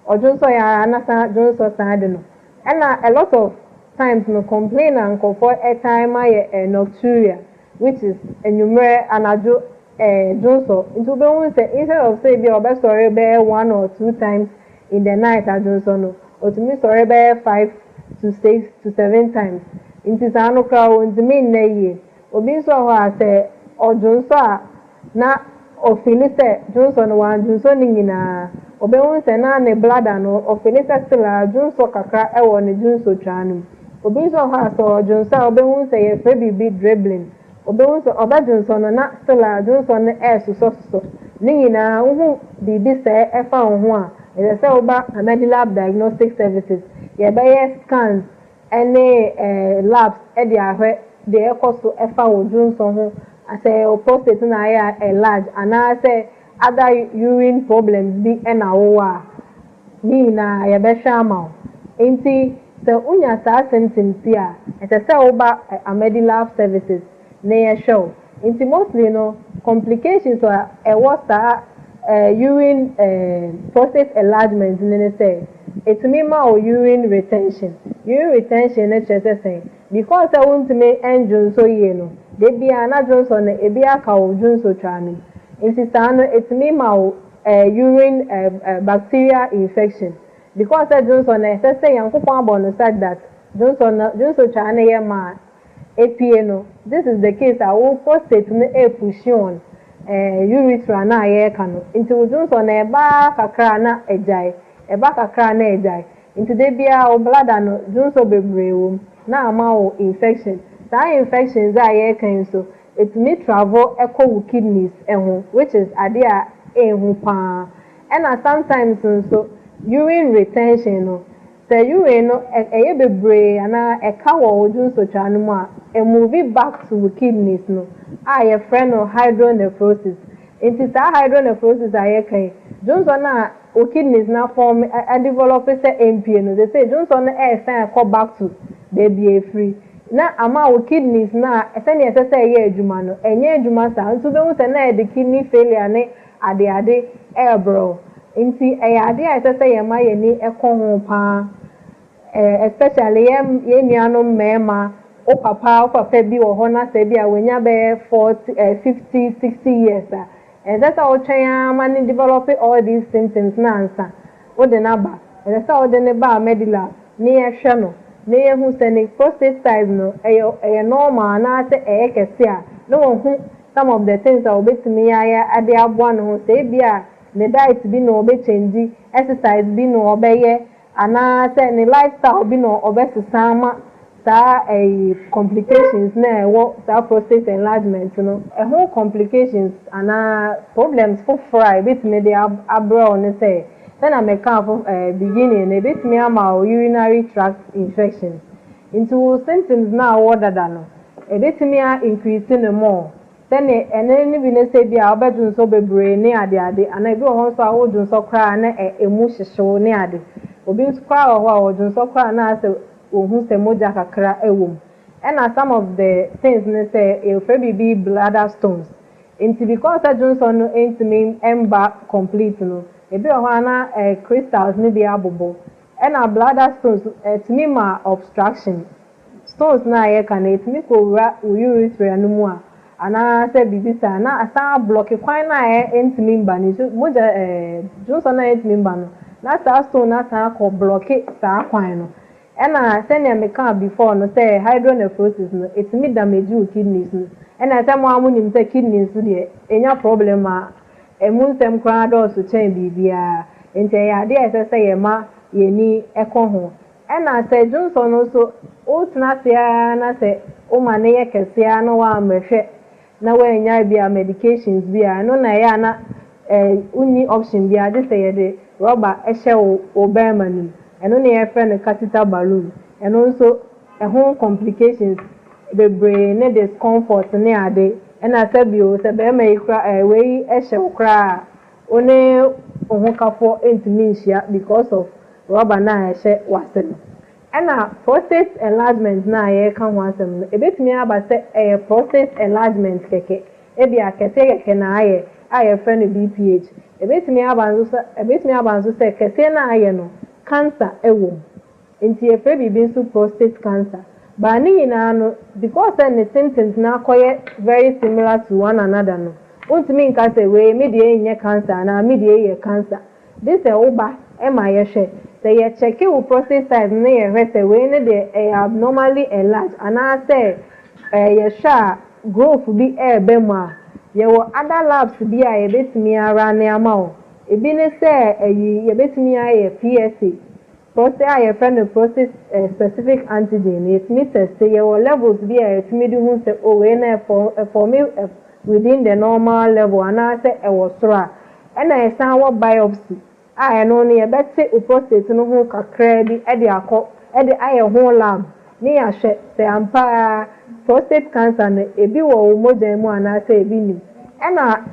[SPEAKER 3] Ɔdwonsɔ yɛ ara na san dwonsɔ san de no. Ɛna a lot of times no complain a nkorɔfoɔ taa ma yɛ eh nocturia which is anwummerɛ, anadwo eh dwonsɔ. Nti wobɛhu sɛ instead of sɛ ebia ɔbɛsɔre bɛyɛ one or two times in the night adwonsɔ no, ɔtumi sɔre bɛyɛ 5 to 6 to 7 times. Nti saa no koraa ɔntumi nna yie. Obi nso wɔ hɔ a sɛ ɔdwonsɔ a na ɔfeel sɛ dwonsɔ no wandwonsɔ ne nyinaa. Ɔbɛhu sɛ na ne bladder no ɔfeel sɛ still a dwonsɔ kakra wɔ ne dwonsɔtwaa no mu. Obi nso wɔ hɔ a sɛ ɔdwonsɔ a wobɛhu sɛ yɛfrɛ biribi dribbling. Wobɛhu sɛ ɔbɛdwonsɔ no na still a dwonsɔ no ɛresosɔsosɔ. Ne nyinaa wohu biribi sɛɛ ɛfa wo ho a, ɛsɛ sɛ woba Amedilab Diagnostic Services. Yɛbɛyɛ scans ne labs de ahwɛ deɛ ɛkɔ so ɛfa wo dwonsɔ ho, sɛ wo prostate na ayɛ enlarge anaasɛ other urine problems bi ɛna wowɔ a, ne nyinaa yɛbɛhwɛ ama wo. Nti sɛ wonya saa symptoms yi a, ɛsɛ sɛ woba Amedilab Services na yɛhwɛ wo. Nti mostly no complications a ɛwɔ saa urine prostate enlargement no ne sɛ ɛtumi ma wo urine retention. Urine retention no kyerɛ sɛ sɛn? Because sɛ wontumi ndwonsɔ yie no, da biara na dwonsɔ no ebi aka wo dwonsɔtwaa no mu. Nti saa no ɛtumi ma wo urine bacterial infection. Because sɛ dwonsɔ no ɛsɛ sɛ Nyankopɔn abɔ no such that dwonsɔ no dwonsɔtwaa no yɛ ma a epie no, this is the case a wo prostate no ɛrepush on urethra no a yɛreka no. Nti wo dwonsɔ no ɛba kakra na agyae, ɛba kakra na agyae. Nti da biara wo bladder no dwonsɔ bebree wɔ mu na ama wo infection. Saa infections a yɛreka yi nso, ɛtumi travel ɛkɔ wo kidneys ho which is adeɛ a ɛnhu paa. Ɛna sometimes nso urine retention no, sɛ urine no ɛyɛ bebree anaa ɛka wɔ wo dwonsɔtwaa no mu a, ɛmove back to wo kidneys no a yɛfrɛ no hydronephrosis. Nti saa hydronephrosis a yɛka yi, dwonsɔ no a wo kidneys na form ɛdevelop sɛ ɛmpie no, sɛ dwonsɔ no ɛresan ɛkɔ back to baabi a ɛfiri na ama wo kidneys no a sɛnea ɛsɛ sɛ ɛyɛ adwuma no, ɛnyɛ adwuma saa. Nti wobɛhu sɛ na ɛde kidney failure ne adeade ɛrebrɛ wo. Nti ɛyɛ adeɛ a ɛsɛ sɛ yɛma yɛni ɛkɔ ho paa. Especially yɛn nuanom mmarima, wo papa bi wɔ hɔ na sɛ bi a wanya bɛyɛ 40, 50, 60 years a, ɛnsɛ sɛ wotwɛn ara ma ne develop all these symptoms na ansa wode n'aba. Ɛsɛ sɛ wode ne ba Medilab ne yɛhwɛ no na yɛhu sɛ ne prostate size no ɛyɛ normal anaasɛ ɛyɛ kɛse a, na wɔhu some of the things a obetumi ayɛ ade aboa ne ho, sɛ ebi a ne diet bi na ɔbɛchange, exercise bi na ɔbɛyɛ, anaasɛ ne lifestyle bi na ɔbɛsesa ama saa ɛyi complications na ɛwɔ saa prostate enlargement no ɛho. Complications anaa problems foforɔ a ebetumi de abrɛ wo ne sɛ, sɛnea mɛka fo beginning no, ebetumi ama wo urinary tract infection. Nti wo symptoms na awɔ dada no, ebetumi a increase ne more. Sɛne ɛne ne bi ne sɛ bi a wobɛdwonsɔ bebree ne adeade, anaa ebi wɔ hɔ nso a wodwonsɔ koraa na emu hyehyew ne ade. Obi nso koraa wɔ hɔ a ɔdwonsɔ koraa na asɛ ohun sɛ mogya kakra ɛwɔ mu. Ɛna some of the things ne sɛ yɛfrɛ biribi bladder stones. Nti because sɛ dwonsɔ no ntumi mba complete no, ebi wɔ hɔ a na crystals no bi abobɔ. Ɛna bladder stones ɛtumi ma obstruction. Stones no a yɛka no, ɛtumi kɔwura wo urethra no mu a, anaasɛ biribi saa, na asan ablocke kwan no a ɛntumi mba no. Nso mogya dwonsɔ no a ɛntumi mba no, na saa stone no asan akɔ blocke saa kwan no. Ɛna sɛnea mekaa before no sɛ hydronephrosis no, ɛtumi damage wo kidneys no. Ɛna sɛ mo a monim sɛ kidneys nso deɛ, ɛnya problem a, ɛmu nsɛm koraa dɔɔso kyɛn biribiara. Nti ɛyɛ adeɛ a ɛsɛ sɛ yɛma yɛni ɛkɔ ho. Ɛna sɛ dwonsɔ no nso, wotena ase ara na sɛ woma no yɛ kɛseɛ ara na woammɛhwɛ na woannya bi a medications bi a, ɛno na ɛyɛ a na wonni option biara gye sɛ yɛde rɔba hyɛ wo bɛrima no mu. Ɛno na yɛfrɛ no catheter balloon. Ɛno nso ɛho complications bebree ne discomfort ne ade. Ɛna sɛbio sɛ bɛrima yi kora wei hyɛ wo koraa a, wo ne wo hokafoɔ ntumi nhyia because of rɔba no a ɛhyɛ w'ase no. Ɛna prostate enlargement no a yɛreka ho asɛm no, ebetumi aba sɛ ɛyɛ prostate enlargement kɛkɛ, ebi a kɛseɛ kɛkɛ na ayɛ a yɛfrɛ no BPH. Ebetumi aba nso sɛ kɛseɛ no a ayɛ no, cancer ɛwɔ mu. Nti yɛfrɛ biribi nso prostate cancer. Baa ne nyinaa no, because sɛ ne symptoms no akɔyɛ very similar to one another no, wontumi nka sɛ wei me deɛ nyɛ cancer anaa me deɛ yɛ cancer. De sɛ woba ɛma yɛhwɛ. Sɛ yɛkyɛke wo prostate size no na yɛhwɛ sɛ wei ne deɛ ɛyɛ abnormally enlarged anaasɛ yɛhwɛ a growth bi ɛɛba mu a, yɛwɔ other labs bi a yɛbɛtumi ara ne ama wo. Ebi ne sɛ ɛyi yɛbɛtumi ayɛ PSA, prostate a yɛfrɛ no prostate specific antigen no, yɛtumi test. Yɛwɔ levels bi a yɛtumi de hu sɛ o wei na ɛfɔme within the normal level anaasɛ ɛwɔ soro a. Ɛna yɛsan wɔ biopsy a ɛno no yɛbɛte wo prostate no ho kakraa bi ɛde akɔ ɛde ayɛ ho lab ne yɛahwɛ sɛ ampa prostate cancer no ebi wɔ wo mogya mu anaasɛ ebi nim. Ɛna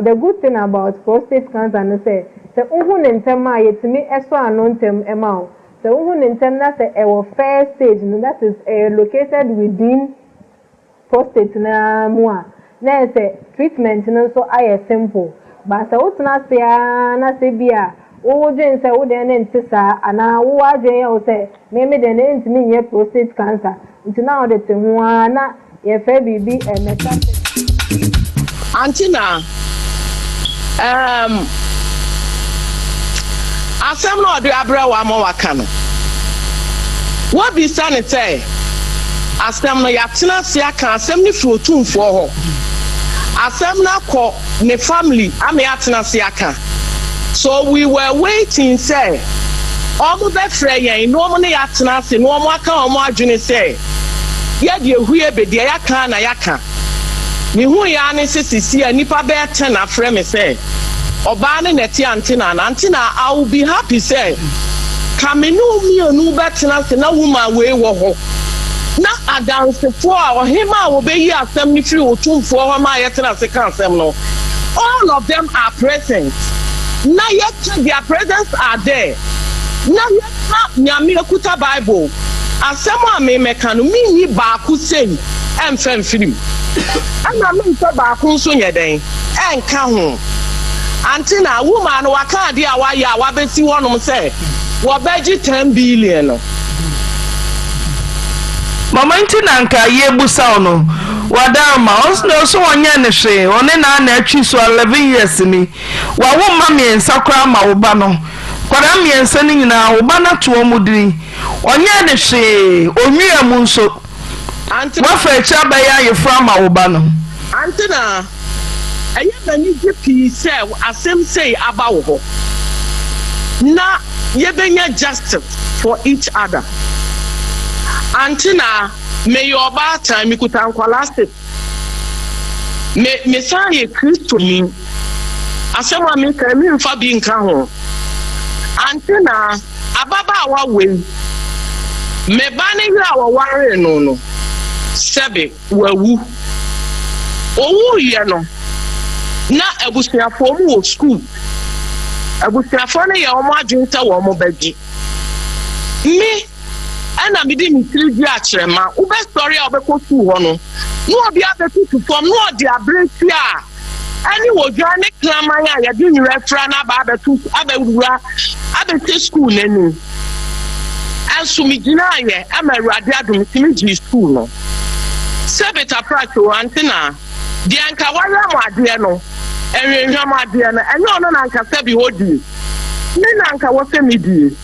[SPEAKER 3] the good thing about prostate cancer no sɛ wohu ne ntɛm a, yɛtumi ɛsɔ ano ntɛm ɛma wo. Sɛ wohu ne ntɛm na sɛ ɛwɔ first stage no, that is ɛyɛ located within prostate naa mu a, na yɛ sɛ treatment no nso ayɛ simple. But sɛ wotena ase ara na sɛ bi a wowɔ dwen sɛ wo deɛ ne nte saa anaa wowɔ adwene yɛ wo sɛ meme deɛ ne ntumi nyɛ prostate cancer nti na wode te ho ara na yɛfrɛ biribi metastasis.
[SPEAKER 5] Aunty na asɛm na ɔde abrɛ wo ama waka no, wabisa ne sɛ asɛm no yɛatena ase aka asɛm no firi Otumfoɔ hɔ, asɛm no akɔ ne family ama yɛatena ase aka. So we were waiting sɛ ɔmo bɛfrɛ yɛn na ɔmo ne yɛatena ase na ɔmo aka ɔmo adwene sɛ yɛde ehwie bedeɛ yɛaka na yɛaka. Mehu ya ne sɛ sisi a nipa bɛyɛ 10 afrɛ me sɛ ɔbaa ne nɛte Aunty na Aunty na I will be happy sɛ ka me ne wo mmienu bɛtena ase na woman wei wɔ hɔ na adansefoɔ a ɔhema a wɔbɛyi asɛm no firi Otumfoɔ hɔ ma yɛtena ase ka asɛm no, all of them are present na yɛka, their presence are there na yɛka. Nyame akuta Bible asɛm a memɛka no, menyi baako sei ɛmfa mfiri mu ɛna memfa baako nso nyɛ dɛn ɛnka ho. Aunty na woman no waka adeɛ a wayɛ a wabɛsi hɔnom sɛ wɔbɛgye 10 billion no.
[SPEAKER 9] Mama, nti na nka yɛbusa wo no wadaroma ɔso ɔnyɛ ne hwee, ɔne naa na atwi so 11 years ni, wawo mma mmiɛnsa koraa ma wo ba no, nkwadaa mmiɛnsa no nyinaa wo ba no ato wɔn mu dini, ɔnyɛ ne hwee, onwia mu nso
[SPEAKER 5] Aunty
[SPEAKER 9] wafa akyi abɛyɛ ayeforo ama wo ba no.
[SPEAKER 5] Aunty na ɛyɛ m'ani gye pii sɛ asɛm sei aba wo hɔ na yɛbɛnya justice for each other. Aunty na meyɛ ɔbaatan, mekuta nkwalaa six, me mesan yɛ Kristoni. Asɛm a meka yi, memfa bi nka ho. Aunty na ababaawa wei, me ba ne yere a wɔwaree no no, sɛbe wawu. Owuiɛ no, na abusuafoɔ mu wɔ sukuu. Abusuafoɔ no yɛ wɔn adwene sɛ wɔn bɛgye me, ɛna mede me tiri di akyerɛma. Wobɛsɔre a wobɛkɔ sukuu hɔ no.
[SPEAKER 7] Na obi abɛtutu fam na ɔde abirekyie a ɛne odwan ne kraman a yɛde nwera afira no aba abɛto abɛwura abɛhyɛ sukuu no anim. Ɛnso megyinaeɛ ɛma Awurade adom nti megyee sukuu no. Sɛ Betafrakyɛ o, ante na deɛ anka wayɛ mo adeɛ no, nhwehwɛ mo adeɛ no, ɛnyɛ ɔno na anka sɛbi ɔdie, me na anka wɔ sɛ medie.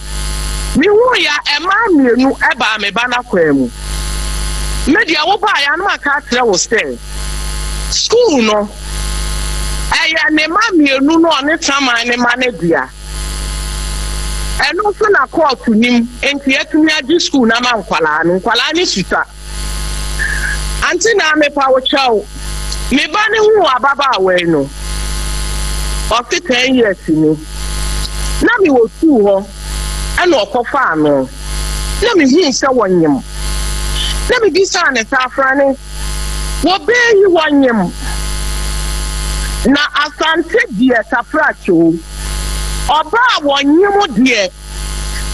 [SPEAKER 7] Mehuu ya mmaa mmienu baa me ba no akwan mu. Me deɛ wobaeɛ a na maka akyerɛ wo sɛ sukuu no ɛyɛ ne mma mmienu no ɔne saman ne mma no dea. Ɛno nso na kɔɔto nim nti yɛatumi agye sukuu no ama nkwadaa no. Nkwadaa no susua. Ante naa mepa wo kyɛw. Me ba no huu ababaawa yi no, ɔse ten years ni. Na me wɔ sukuu hɔ ɛna ɔkɔfaa no. Na me huu sɛ wɔnyem. Na me bisaa no sɛ Afrane, wɔbɛɛ yi wɔnyem? Na Asante deɛ Tafrakyoo, ɔbaa wɔnyem deɛ.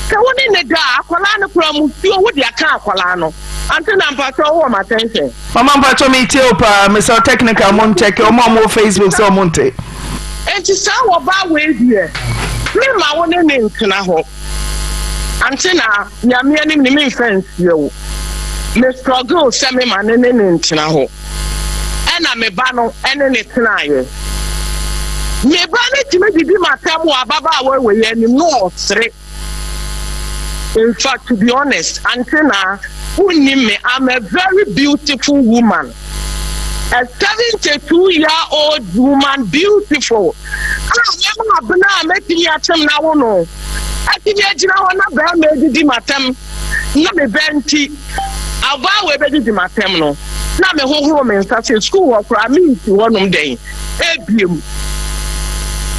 [SPEAKER 7] Sɛ wo ne no da a, akwadaa no koraa musuo wode aka akwadaa no. Ante na mpakyɛw wowɔ m'attention?
[SPEAKER 5] Mama mpakyɛw me tie wo paa mesɛ wo technical mo nkyɛke ɔmo a ɔmo wɔ Facebook sɛ ɔmo nte.
[SPEAKER 7] Enti saa ɔbaa wei deɛ me ma wo ne ne ntena hɔ. Ante na Nyame anim ni me nfa nsie wo. Me struggle sɛ me ma ne ne ne ntena hɔ. Ɛna me ba no ne ne tenaeɛ. Me ba no tumi didi m'atɛm wɔ ababaawa wei anim na ɔsere. In fact, to be honest, Auntie Na, wonnim me, I'm a very beautiful woman. A 72 year old woman, beautiful. A mɛma abena a mɛtumi akyem na wo no. Atumi agyina hɔ na bɛrima adidi m'atɛm na me bɛ nti ɔbaa wei bɛdidi m'atɛm no na mehohoro me nsa sɛ sukuu hɔ koraa mensi hɔnom dɛn ebiem.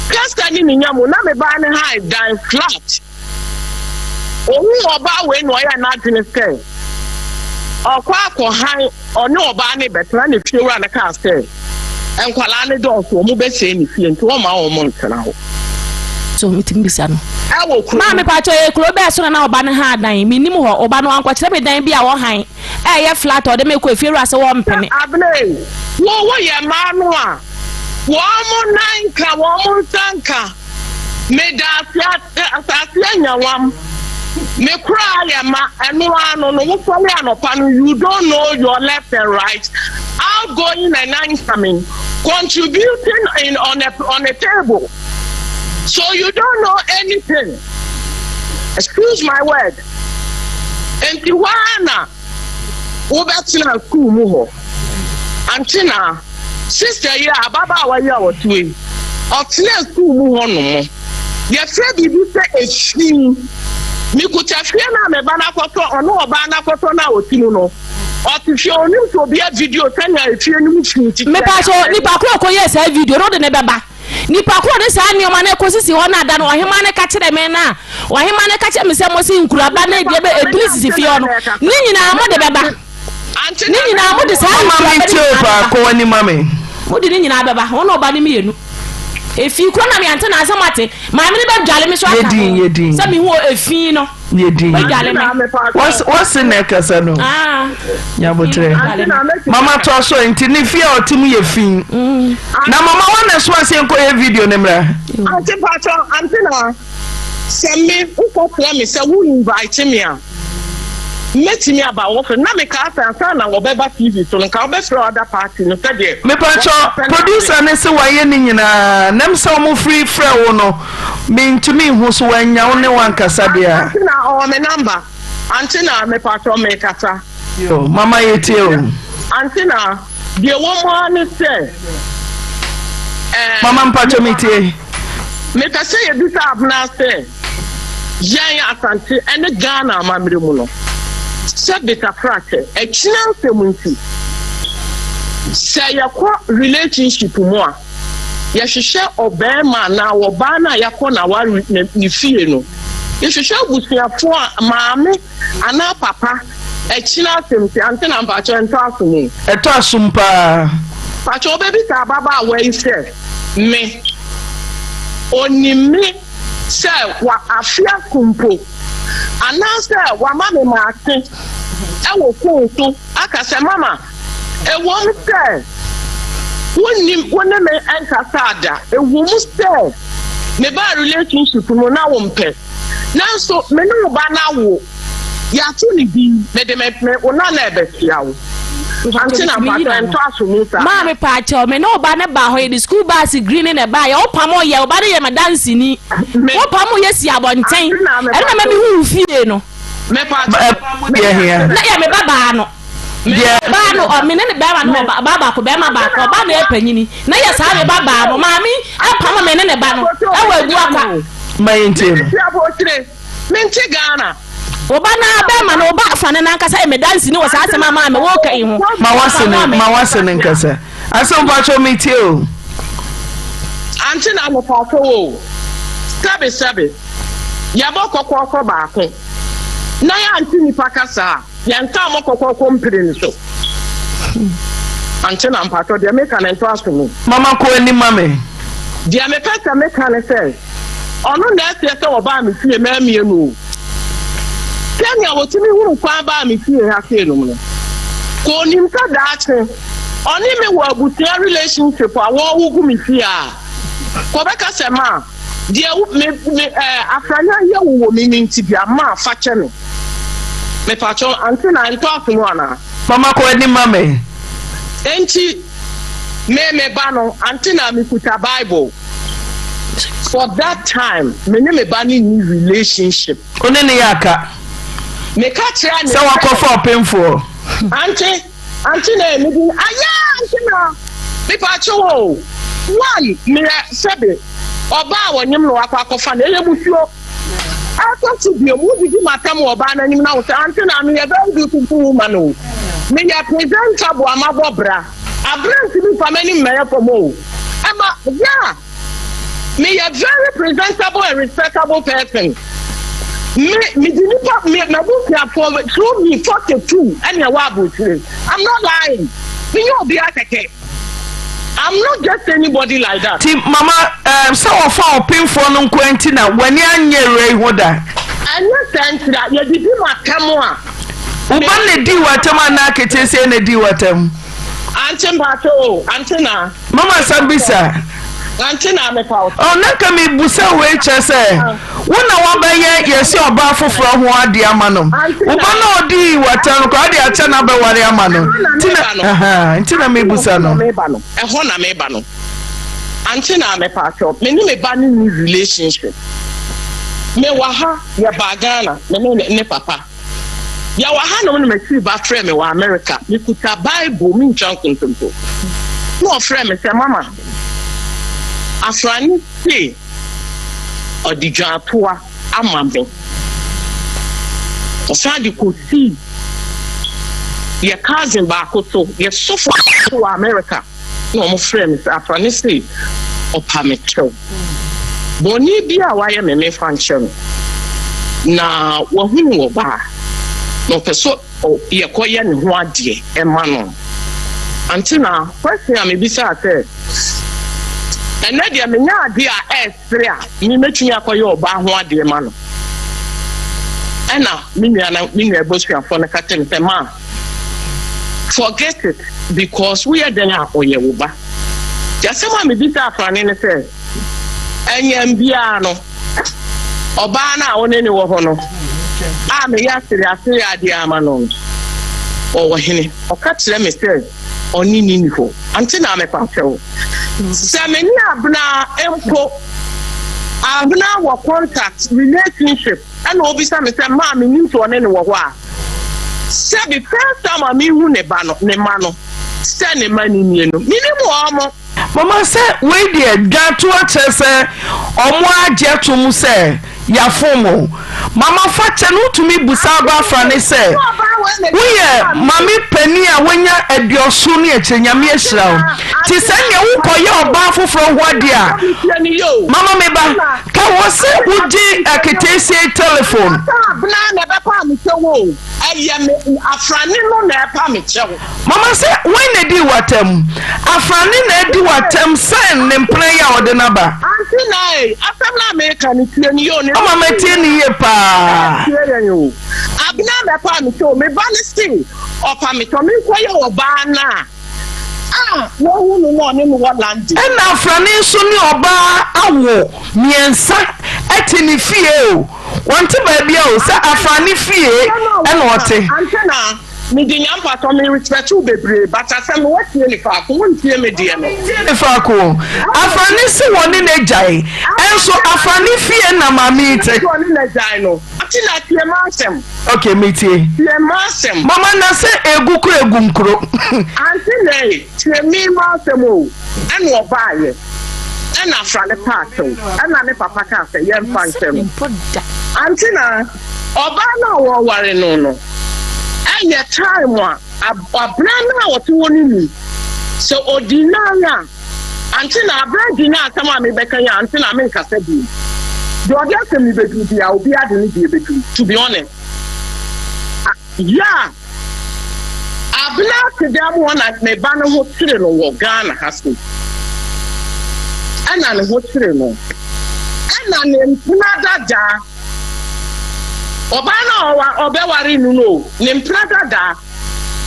[SPEAKER 7] Kɛsɛ ne ne nya mu na me baa ne ha dan flat. Ohuu ɔbaa wei na ɔyɛɛ n'adwene sɛ ɔkɔ akɔhan ɔne ɔbaa no bɛtena ne fiewura no kaa sɛ nkwadaa no dɔɔso wɔn bɛsɛe ne fie nti wɔmma wɔn ntena hɔ.
[SPEAKER 4] So metumi bisa no.
[SPEAKER 7] Ɛwɔ kuro.
[SPEAKER 4] Maame paatwa yɛ kuro bɛɛ so na na ɔba no ha dan menim hɔ ɔba no wankɔkyerɛ me dan bi a wɔhan ɛyɛ flat ɔde me kɔ efiewura sɛ wɔmpene.
[SPEAKER 7] Abena wo woyɛ mmaa no a wɔn nan nka wɔn nsa nka. Meda ase asase anya wam. Me koraa yɛ ma ɛno ara no no wosɔre anɔpa no you don't know your left and right outgoing and incoming contributing in on a on a table so you don't know anything excuse my word nti hɔ ara na wobɛtena sukuu mu hɔ. Ante na sista yi a ababaawa yi a ɔte hɔ yi, ɔtenaa sukuu mu hɔ nom. Yɛfrɛ biribi sɛ efi. Mekuta fie no a me ba no akɔtɔ, ɔne ɔbaa no akɔtɔ no a ɔte mu no. Ɔte fie, ɔnim sɛ obi avideo sɛnea efie no mu fi te.
[SPEAKER 4] Mepakyɛw, nipa koro a ɔkɔyɛɛ saa video no, wode no bɛba? Nipa ko a ɔde saa nneɛma no rekɔsisi hɔ no ada no, ɔhemmaa no ka kyerɛɛ me no a, ɔhemmaa no ka kyerɛɛ me sɛ mose nkuraba ne deɛ bɛ ebini sisi fie hɔ no, ne nyinaa mode bɛba. Ne nyinaa mode saa
[SPEAKER 5] Mama
[SPEAKER 4] nkuraba
[SPEAKER 5] me
[SPEAKER 4] no
[SPEAKER 5] tie o
[SPEAKER 4] nyinaa
[SPEAKER 5] paa,
[SPEAKER 4] bɛba.
[SPEAKER 5] kɔ w'anim ma me.
[SPEAKER 4] Mode ne nyinaa bɛba, wo ne ɔba no mmienu. Efi kuro na meante na asɛm ate. Maame no bɛdwale me so aka
[SPEAKER 5] Yɛ din,
[SPEAKER 4] ho
[SPEAKER 5] yɛ din.
[SPEAKER 4] sɛ mehu efi no.
[SPEAKER 5] Yɛ din.
[SPEAKER 4] Bɛdwale me.
[SPEAKER 5] Wase na ɛkasa no.
[SPEAKER 4] Ah.
[SPEAKER 5] Nyabotrɛ. Mama toa so nti ne fie a ɔte mu yɛ fi. Mm. Na mama wɔn na ɛso ase nkɔ yɛ video ne mmra.
[SPEAKER 7] Ante patro ante na sɛ me wokɔ frɛ me sɛ wo invite me a mɛtumi aba wɔ fɛ na mekaa sɛ ansa na wɔbɛba TV so no nka wobɛfrɛ other party no sɛdeɛ
[SPEAKER 5] Mepatwɔ producer ne se wayɛ ne nyinaa nam sɛ wɔn firi frɛ wo no mentumi nhu so wanya wo ne wankasa deɛ a.
[SPEAKER 7] Ante na ɔwɔ me number. Ante na mepatwɔ mekasa.
[SPEAKER 5] Yo mama yɛtie o.
[SPEAKER 7] Ante na deɛ wɔ mu ara ne sɛ ɛɛ.
[SPEAKER 5] Mama mpatwɔ metie.
[SPEAKER 7] Mepɛ sɛ yɛbisa Abena sɛ yɛn Asante ne Ghana amammerɛ mu no sɛ Betafrakyɛ akyina nsɛm nti sɛ yɛkɔ relationship mu a yɛhwehwɛ ɔbarima anaa ɔbaa no a yɛakɔ n'aware ne fie no, yɛhwehwɛ abusuafoɔ a maame anaa papa akyiri asɛm nti, ante na mpakyɛ ɛntɔ asom o.
[SPEAKER 5] Ɛtɔ asom paa.
[SPEAKER 7] Mpakyɛ wobɛbisa ababaawa yi sɛ me, ɔnim me sɛ wa afe aso mpo anaasɛ wama me maate wɔ phone so aka sɛ mama. Ɛwom sɛ wonnim, wo ne me nkasaa da, ɛwom sɛ mebaa relationship mu na wompɛ, nanso me ne wo ba no awo, yɛato ne din, mede me, me, wo nana ɛbɛsoa wo. Ante na mpakyɛ ɛntɔ aso mu saa.
[SPEAKER 4] Maame paakyɛw, me ne wo ba no baa hɔ, yɛde school bus green na ɛbaeɛ, wo pamo yɛ, wo ba no yɛ m'adanseni, wo pamo yɛ si abɔnten, ɛno na ma mehu wo fie no.
[SPEAKER 9] Deɛ hia.
[SPEAKER 4] Na yɛ me ba baa no.
[SPEAKER 9] Deɛ.
[SPEAKER 4] Baa no ɔ me ne ne bɛrima no ɔba ɔbaa baako bɛrima baako ɔbaa na yɛ panyini na yɛ saa me ba baa no maame apam me ne ne ba no ɛwɔ abu akwa.
[SPEAKER 9] Ma yɛn tie no.
[SPEAKER 7] Mente Ghana.
[SPEAKER 4] Wo ba no ara bɛrima no wo ba afa no nankasa yɛ me danseni wɔ saa asɛm a maame wo ka yi ho.
[SPEAKER 9] Ma wase ne ma wase ne nkasa. Asɛm mpakyɛw me tie o.
[SPEAKER 7] Ante na mepakyɛw o. Sɛbe sɛbe. Yɛbɔ kɔkɔɔkɔ baako na yɛante nipa kasa a, yɛnka mmɔ kɔkɔɔkɔ mpire no so. Ante na mpakyɛw deɛ meka no ntɔ aso mu.
[SPEAKER 9] Mama kɔ anim ma me.
[SPEAKER 7] Deɛ mepɛ sɛ meka ne sɛ, ɔno na ɛseɛ sɛ ɔbaa me fie mammie no o. Sɛnea ɔtumi hunu kwan baa me fie ha sei nom no, kɔ ɔnim sɛ daakye ɔne me wɔ abusua relationship a wɔwo gu me fie a, kɔ ɔbɛka sɛ ma Deɛ wo me me ɛɛ afranya yɛ wo wɔ me me nti bia ma fa kyɛ me. Mepakyɛw ante na ɛntɔ aso mu anaa?
[SPEAKER 9] Mama kɔ anim ma me.
[SPEAKER 7] Enti me me ba no ante na me kuta bible for that time me ne me ba no nni relationship.
[SPEAKER 9] Wo ne no yɛ aka.
[SPEAKER 7] Me ka kyerɛ ne
[SPEAKER 9] sɛ. Sɛ wakɔfa ɔpemfoɔ.
[SPEAKER 7] Ante. Ante na me din ayɛ ante na mepaakyɛw o why meyɛ sɛbe ɔbaa a wɔnyem no wakɔ akɔfa no ɛyɛ musuo ɛtɔ so biom wodidi matam wɔ ɔbaa n'anim na wo sɛ ante na meyɛ very beautiful woman o meyɛ presentable a mabɔ bra aberɛ ntumi mfa m'anim mmɛyɛ fam o ɛma yeah. Meyɛ very presentable and respectable person. Me me di nipa me m'abusuafoɔ through me 42 ɛna ɛwɔ aburukyire. I'm not lying. Me nyɛ obiara kɛkɛ. I'm not just anybody like that.
[SPEAKER 9] Ti mama ɛɛ sɛ wɔfa ɔpemfoɔ no nko nti na w'ani anyɛ awura yi ho da.
[SPEAKER 7] Ɛnyɛ sɛ ntira yɛdidi m'atɛm a.
[SPEAKER 9] Wo ba na dii w'atɛm anaa keteesia na dii w'atɛm?
[SPEAKER 7] Ante mpakyɛ o, ante na.
[SPEAKER 9] Mama san bisa.
[SPEAKER 7] Ante na mepa wo.
[SPEAKER 9] Oh, na nka mebusa wei kyerɛ sɛ wo na wabɛyɛ yɛsi ɔbaa foforɔ ho adeɛ ama no. Wo ba na ɔdii w'atɛm no koraa ɔde akyɛ no abɛware ama no. Nti na nti na mebusa no.
[SPEAKER 7] Ɛhɔ na meba no. Ante na mepa kyɛw. Me ne me ba no nni relationship. Mewɔ ha, yɛbaa Ghana, me ne ne papa. Yɛwɔ hanom na m'akyiri ba frɛɛ me wɔ Amerika. Mekuta Bible, mentwa nkontompo. Na ɔfrɛɛ me sɛ, Mama, Afrane se ɔde dwaatoa ama me. Ɔsan de kosii yɛ cousin baako so, yɛ sɔfo baako wɔ Amerika. Na wɔfrɛɛ me sɛ afa no se ɔpa me kyɛw. Bɔne bi a wayɛ me memfa nkyɛ no. Na wahunu ɔbaa, na ɔpɛ sɛ yɛkɔyɛ ne ho adeɛ ma no. Ante na question a mebisaa sɛ, ɛnɛ deɛ menya adeɛ a ɛresere a me mɛtumi akɔyɛ ɔbaa ho adeɛ ma no. Ɛna me nua no, me nua abusuafoɔ no ka kyerɛ me sɛ, ma Forget it because woyɛ dɛn a ɔyɛ wo ba. Nti asɛm a mebisaa Afrane ne sɛ, ɛnyɛn biara no, ɔbaa no a wo ne no wɔ hɔ no a meyɛ asereasere adeɛ ama no no, ɔwɔ hene? Ɔka kyerɛ me sɛ ɔne no nni hɔ. Ante na mepa kyɛw. Sɛ me ne Abena mpo, Abena wɔ contact, relationship, Ɛna ɔbisa me sɛ, Maa mennim sɛ ɔne no wɔ hɔ a? Sɛbi first time a mehu ne ba no, ne mma no, sɛ ne mma no nie no, mennim wɔn.
[SPEAKER 9] Mama sɛ wei deɛ dwatoa kyerɛ sɛ ɔmo agye atom sɛ yafom o. Mama fa kyɛ no wotumi busa abafra ne sɛ woyɛ mame panin a wanya aduɔson ne akyire Nyame ahyira wo nti sɛ neɛ wokɔyɛ ɔbaa foforɔ ho adeɛ a mama me ba Ka wɔ sɛ wogye aketeesie telefon.
[SPEAKER 7] Abena na ɛbɛpa me kyɛw o, ɛyɛ me Afrane no na ɛpa me kyɛw.
[SPEAKER 9] Mama sɛ wɛn na edii w'atam? Afrane na adi w'atam sɛn ne mpena yi a ɔde no aba.
[SPEAKER 7] Ante na ei, asɛm no a meka no tie no yie o.
[SPEAKER 9] Mama matie no yie paa.
[SPEAKER 7] Tie yɛn o. Abena bɛpaa me kyɛw, me ba no se ɔpa me kyɛw, menkɔyɛ ɔbaa no a a wahu no na ɔne no wɔ London.
[SPEAKER 5] Ɛna Afrane nso ne ɔbaa awo miɛnsa ɛte ne fie o, wɔnte baabia o, sɛ Afrane fie ɛna ɔte.
[SPEAKER 7] Ante na mede nya mpatsɔ me respect wo bebree but asɛm no woatie ne faako wontie me deɛ no.
[SPEAKER 5] Mentie ne faako, Afrane se wɔne no agyae, ɛnso Afrane fie na maame yi te.
[SPEAKER 7] Ɔne no agyae no, ante na tie m'asɛm.
[SPEAKER 5] Ok metie.
[SPEAKER 7] Tie m'asɛm.
[SPEAKER 5] Mama na sɛ egu koro egu nkuro.
[SPEAKER 7] Ante Nay tie me m'asɛm o ɛna ɔbaayɛ ɛna afra ne paa kyɛw ɛna ne papa kaa sɛ yɛnfa nkyɛ no. Ante na ɔbaa no a wɔware no no ɛyɛ time a abra no a ɔte hɔ no nim sɛ ɔdi nan a Ante na aberɛ di na asɛm a mebɛka yi a ante na menkasa bio. Deɛ ɔde asɛm no bɛduru biara obiara de ne deɛ bɛduru to be honest. Yeah, Abena te dan mu hɔ na me ba no ho kyere no wɔ Ghana ha sei. Ɛna ne ho kyere no. Ɛna ne mpena dadaa. Ɔbaa no a ɔbɛware no no, ne mpena dadaa.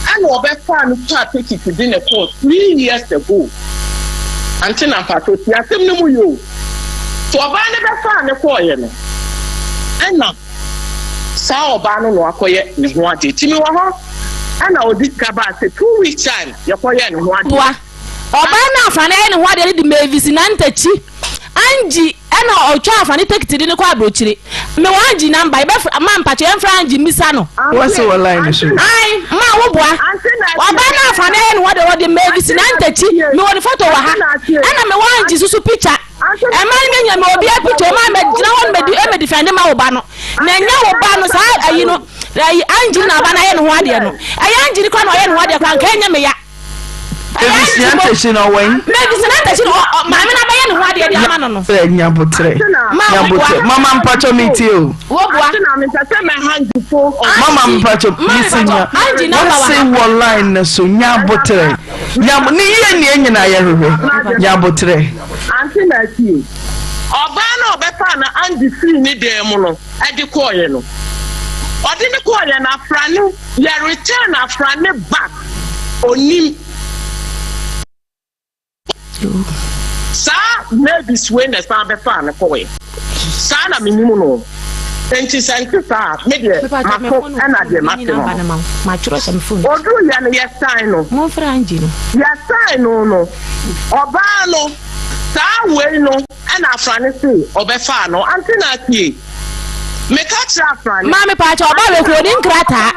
[SPEAKER 7] Ɛna ɔbɛfaa no twaa tekiti de no kɔɔ three years ago. Ante na mpakyɛw tie asɛm no mu yie o. So ɔbaa no bɛfaa no kɔɔeɛ no ɛna saa ɔbaa no na wakɔyɛ ne ho adeɛ. Nti mewɔ hɔ ɛna ɔde sika baa sɛ two weeks time yɛkɔyɛɛ ne ho adeɛ.
[SPEAKER 4] Boa. Ɔbaa no a Afane ayɛ ne ho adeɛ no de Mavis Nantakyi, Angie ɛna ɔtwa Afane tekiti de no kɔ abrokyire. Mewɔ Angie number, yɛbɛfrɛ, ma mpakyɛ yɛmfrɛ Angie mmisa no.
[SPEAKER 5] Wase wɔ line no so.
[SPEAKER 4] Ae, ma wo boa. Ɔbaa no a Afane ayɛ ne ho adeɛ ɔde Mavis Nantakyi, mewɔ ne photo wɔ ha. Ɛna mewɔ Angie nso so picture. Ɛma no menya me obiara picture, ɔma mɛgyina hɔ no mɛdi ɛmɛ defend ma wo ba no. Na ɛnyɛ wo ba no saa ayi no, ayi Angie na aba no ayɛ ne ho adeɛ no. Ɛyɛ Angie no koraa na ɔyɛ ne ho adeɛ koraa nka ɛnyɛ me ya.
[SPEAKER 5] Ebusua ntakyi na ɔwɔ yi.
[SPEAKER 4] Mebisa na ntakyi na maame na bɛyɛ ne ho adeɛ de ama no no.
[SPEAKER 5] Sɛ nyabotrɛ nyabotrɛ mama mpatsɔ mi tie o.
[SPEAKER 4] Woboa.
[SPEAKER 5] Mama mpatsɔ mi si nya wasi wɔ line no so nyabotrɛ nyabo ne yie nie nyina yɛ hwehwɛ nyabotrɛ.
[SPEAKER 7] Ante na tie ɔbaa na ɔbɛfa na Andy firi ne dan mu no ɛde kɔɔyɛ no ɔde ne kɔɔyɛ no afra ne yɛ return afra ne back. Onim. Saa Mavis wei na ɛsan bɛfaa no kɔe. Saa na menim no. Enti sɛ nte saa a, me deɛ mato ɛna deɛ mate no no. Ɔduruiɛ no yɛsan no. Yɛsan no no, ɔbaa no, saa wei no. Ɛna Afrane se ɔbɛfaa no. Ante na atie. Meka kyerɛ Afrane.
[SPEAKER 4] Maame paakyɛ ɔbaa wei kura ɔni nkrataa.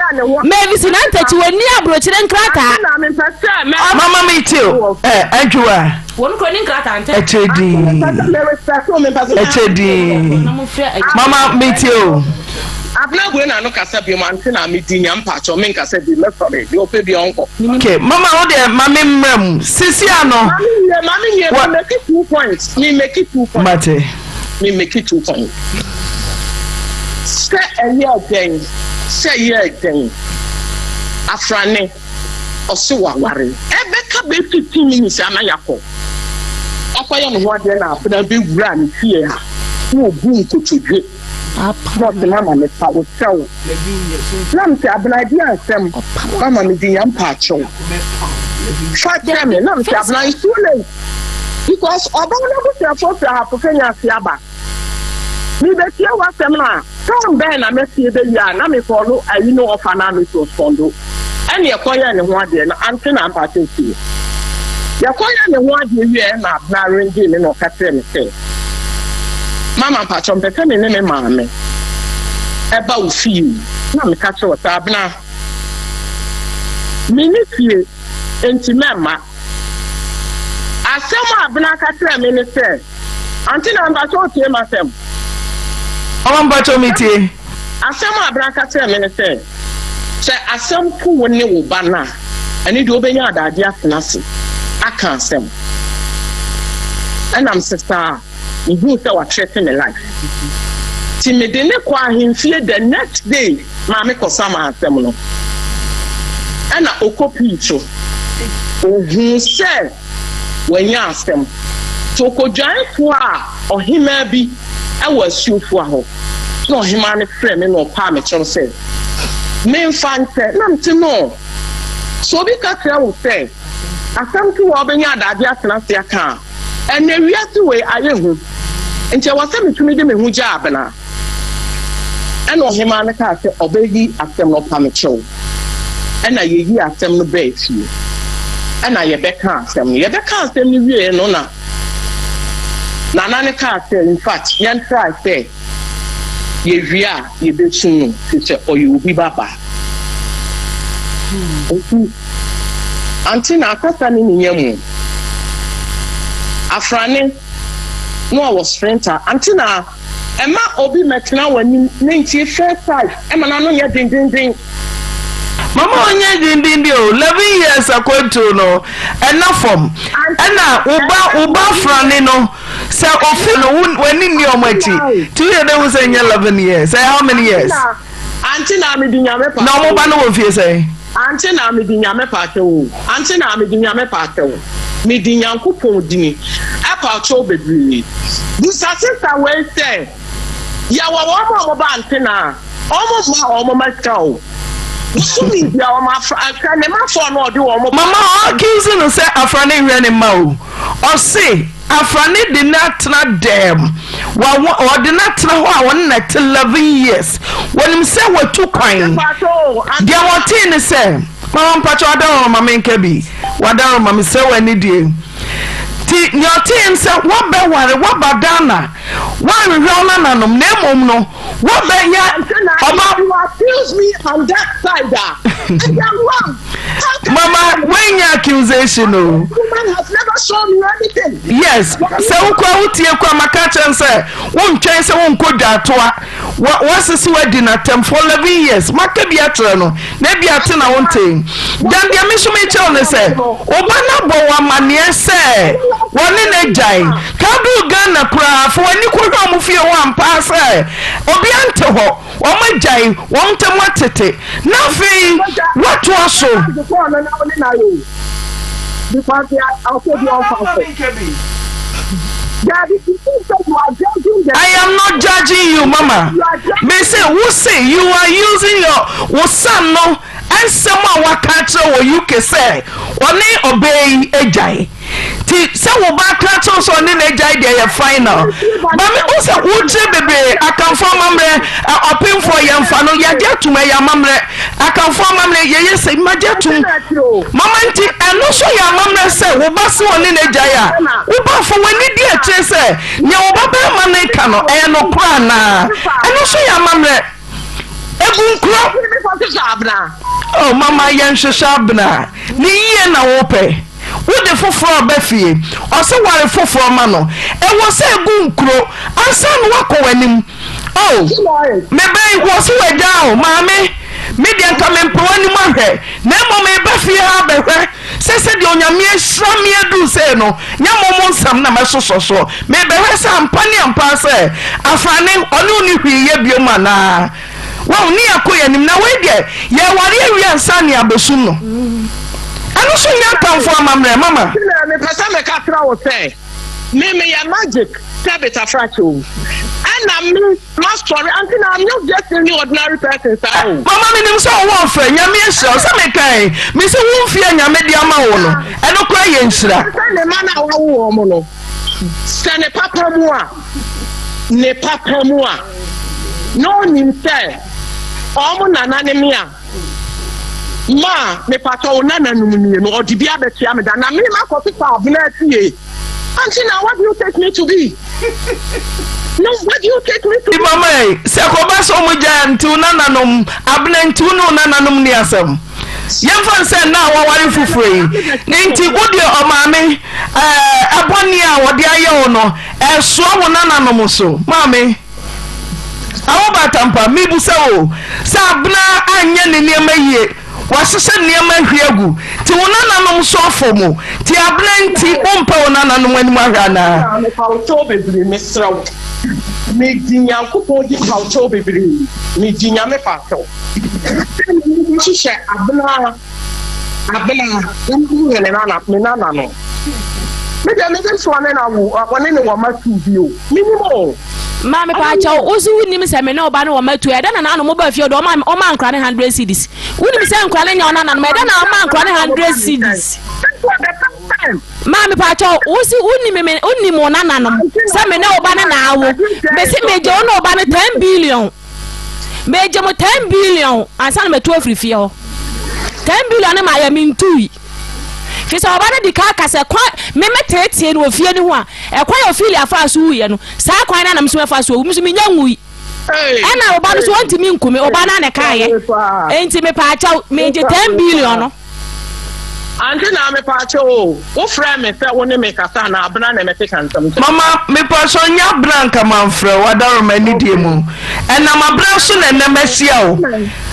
[SPEAKER 4] Mavis Nantakyi ɔnni abrokyire nkrataa.
[SPEAKER 7] Ante na mempɛ sɛ mɛ.
[SPEAKER 5] Mama me tie o eh Adwoa.
[SPEAKER 4] Wɔn kura ɔni nkrataa ntɛ.
[SPEAKER 5] Ɛkyɛ dii. Ɛkyɛ dii. Mama me tie o.
[SPEAKER 7] Abena bue n'ano kasa biom ante na me di nya mpakyɛw me nkasa biom mɛsɔre deɛ ɔpɛ bia ɔnkɔ.
[SPEAKER 5] Ok mama wo deɛ ma me mmra mu sisi ano.
[SPEAKER 7] Mame wie mame wie me make two points me make two points.
[SPEAKER 5] Mate.
[SPEAKER 7] Me make two points sɛ ɛyɛ dɛn sɛ ɛyɛ dɛn afrane ɔse waware ɛbɛka bɛ 15 minutes ana yakɔ akɔyɛ ne ho adeɛ na abena bɛwura ne fie ha na ɔbu nkotodwe. Na ɔse mama mepa wo kyɛw. Na mese Abena ɛdeɛn asɛm mama medi nya mpaakyɛw fa kyɛ me. Na mese Abena it's too late because ɔbaa no abusuafoɔ firi Ahafo Kenya ase aba. Mebetie w'asɛm no a time bɛn na mɛtie bɛwie a na mekɔɔlo ayi no ɔfa no a me respondo. Ɛne yɛkɔyɛɛ ne ho adeɛ no ante na mpaakyɛw tie. Yɛkɔyɛɛ ne ho adeɛ wieɛ na Abena ringee me na ɔka kyerɛɛ me sɛ. Mama mpakyɛw mepɛ sɛ me ne me maame ɛba wo fie na meka kyerɛ wo sɛ Abena me ne fie enti mɛmma. Asɛm a Abena ka kyerɛɛ me ne sɛ Ante na mpakyɛw otie m'asɛm.
[SPEAKER 5] Mama mpakyɛw metie.
[SPEAKER 7] Asɛm a Abena ka kyerɛɛ me ne sɛ sɛ asɛm to wo ne wo ba no a ɛno deɛ wobɛnya adagye atena ase aka asɛm. Ɛna mese saa, mehuu sɛ wathreaten me life. Nti mede no kɔɔ ahemfie the next day maa me kɔsamaa asɛm no. Ɛna ɔkɔpii so, ɔhuu sɛ wanya asɛm. Nti ɔkɔdwane toaa ɔhemaa bi wɔ Asuofua hɔ. Na ɔhemaa no frɛɛ me na ɔpaa me kyɛw sɛ. Memfa nkyɛ. Na mese no, sɛ obi ka kyerɛ wo sɛ asɛm to wo a wobɛnya adagye atena ase aka a, ɛnnɛ wiase wei ayɛ hu, nti ɛwɔ sɛ metumi de me ho gya Abena. Ɛna ɔhemaa no kaa sɛ ɔbɛyi asɛm no, ɔpa me kyɛw. Ɛna yɛyii asɛm no baa fie. Ɛna yɛbɛkaa asɛm no. Yɛbɛkaa asɛm no wieeɛ no na Nana no kaa sɛ in fact yɛntrae sɛ yɛwie a yɛbɛsu no firi sɛ ɔyɛ obi ba baa. Nti ante na akasa ne ne nya mu. Afrane na ɔwɔ sprinter. Ante na ɛma obi mɛtena w'anim ne ntie first size ɛma n'ano nyɛ dendenden.
[SPEAKER 5] Mama ɔnyɛ dendenden o, 11 years akwantuo no ɛna fam. Ɛna wo ba wo ba afrane no sɛ ofi no wo w'ani nni ɔmo akyi. Nti woyɛ dɛ hu sɛ ɛnyɛ 11 years, ɛyɛ how many years?
[SPEAKER 7] Ante na mede nyame
[SPEAKER 5] pa. Na ɔmo ba no wɔ mfie sɛn?
[SPEAKER 7] Ante na mede nyame pa kyɛw o. Ante na mede nyame pa kyɛw. Mede Nyankopɔn dini ɛpa kyɛw bebree. Bisa sista wei sɛ yɛwɔ wɔn a ɔmo ba ante na a ɔmo mma ɔmo ma sika o. Bosome bia ɔmo afra hwɛ ne ma fɔɔ no ɔde ɔmo ba.
[SPEAKER 5] Mama ɔ accuse no sɛ afra no nhwɛ ne mma o. Ɔse Afrane de no atena dɛm. Wawo ɔde no atena hɔ a ɔne no te 11 years. Wɔnim sɛ watu kwan. Deɛ wɔtee ne sɛ, Mama mpakyɛ wadaroma ma menka bi. Wadaroma mesrɛ wo anidie. Nti nea ɔtee ne sɛ woabɛware woaba Ghana woanhwehwɛ wo nananom na mmom no woabɛyɛ ɔba.
[SPEAKER 7] You accuse me on that side a, I am wrong.
[SPEAKER 5] Mama woanya accusation o. Yes, sɛ wokɔ wotie kɔ a maka kyerɛ no sɛ wontwɛn sɛ wonkɔ dwaatoa woasese woadi no atɛm for 11 years maka bi akyerɛ no na ebi ate na wontee dan deɛ me nso mekyerɛ wo ne sɛ woba no abɔ wo amanneɛ sɛ wɔne no agyae ka duru Ghana koraa fa w'ani kɔhwɛ ɔmo fie hɔ ampaa sɛ obia nte hɔ Wɔagyae wɔn ntam atete, na afei wɔatoa so. I am not judging you mama. Me se wo se you are using your wo son no nsɛm a waka akyerɛ wɔ UK sɛ ɔne ɔbaa yi agyae. Nti sɛ wo ba ka kyerɛ wo sɛ ɔne n'agyae deɛ yɛ final. Ba me wo sɛ wokyerɛ bebree akamfo amammerɛ ɔpemfoɔ yɛmfa no yɛagye atum ɛyɛ amammerɛ akamfo amammerɛ yɛyɛ sɛ magye atum mama nti ɛno nso yɛ amammerɛ sɛ wo ba se ɔne n'agyae a wo ba fa w'ani di akyire sɛ nea wo ba bɛrima no ka no ɛyɛ nokorɛ anaa ɛno nso yɛ amammerɛ Egu nkuro. Oh mama yɛnhwehwɛ abena ne yie na wopɛ wode foforɔ aba fie ɔse ware foforɔ ma no ɛwɔ sɛ egu nkuro ansa na woakɔ w'anim oh mebɛn wɔ se wagyaa o maame me deɛ nka mempɛ w'anim ahwɛ na mmom meba fie ha abɛhwɛ sɛ sɛdeɛ Onyame ahyira me aduru sei no, nyɛ mo mo nsɛm na mɛsosɔ soɔ. Merebɛhwɛ sɛ ampa ne ampa ara sɛ Afrane, ɔne wo nni hwee yɛ biom anaa. Wahu, ne yɛakɔ yɛn anim. Na wei deɛ, yɛreware awie ansa na yɛabɛsum no. Ɛno nso nyɛ atamfo amammerɛ, mama.
[SPEAKER 7] Tina, mepɛ sɛ meka kyerɛ wo sɛ, me meyɛ magic sɛ Betafrakye o, ɛna me Masɔre ante na I'm not just any ordinary person saa o.
[SPEAKER 5] Mama menim sɛ wowɔ ɔfrɛ Nyame ahyira wo sɛ mekae mese wo mfie a Nyame de ama wo no ɛno koraa yɛ nhyira.
[SPEAKER 7] Sɛ ne mma no a wawo wɔn no sɛ ne papa mu a ne papa mu a na ɔnim sɛ wɔn nana ne me a ma mepatɔ wo nana nom nie no ɔde bi abɛtua me da na me makɔ pepa abena afie. Auntie now what do you take me to be? No, what do you take me to be?
[SPEAKER 5] Mama yi, sɛ kɔba sɛ ɔmo gyaa nti wo nananom abena nti wo ne wo nananom ni asɛm. Yɛmfa no sɛ nna a waware foforɔ yi ne nti wo deɛ ɔmaame ɛɛ ɛbɔne a wɔde ayɛ wo no ɛsoa wo nananom so. Maame. Awo Batampa, mebisa wo sɛ Abena anyɛ ne nneɛma yie, wahyehyɛ nneɛma ahwie agu, nti wo nananom nso afɔ mu, nti Abena nti wompɛ wo nananom anim ahwɛ anaa?
[SPEAKER 7] Abena, mepa wo kyɛw bebree, mesrɛ wo, medi Nyankopɔn di pa wo kyɛw bebree, medi Nyame pa kyɛw sɛ me hyehyɛ Abena. Abena, wo yɛ ne nana, me nana no. Me deɛ me de so ɔne na wo, ɔne ne wɔ ma tu bi o. Minim o.
[SPEAKER 4] Maame paakyɛw, wo so wonim sɛ me ne wo ba no wɔ matu ɛdɛn na nanom ba fie ɔde ɔma ɔma nkora ne 100 cedis. Wonim sɛ nkora no nyɛ ɔnananom ɛdɛn na ɔma nkora ne 100 cedis. Maame paakyɛw, wo se wonim me wonim wo nananom sɛ me ne wo ba no na awo. Mese megye wo ne wo ba no 10 billion. Megye mo 10 billion ansa na matu afiri fie hɔ. 10 billion no ma yɛ mentui. Fi sɛ ɔba no di kan ka sɛ kwan me meteetee no wɔ fie no ho a, ɛkwan a Ophelia faa so wuiɛ no, saa kwan no ara na me nso mɛfa so awu. Me nso mennya nwui. Ɛna ɔba no so ɔntumi nku me. Ɔba no ara na ɛkaeɛ. Enti mepaakyɛw, megye 10 billion no.
[SPEAKER 7] Ante na mepaakyɛw o, wofrɛɛ me sɛ wo ne me kasa anaa Abena na ɛmɛkeka nsɛm kyerɛ wo?
[SPEAKER 5] Mama, mepaakyɛw nyɛ Abena anka mamfrɛ wo, Adaworoma anidie mu. Ɛnam Abena so na ɛnnɛ mahyia wo.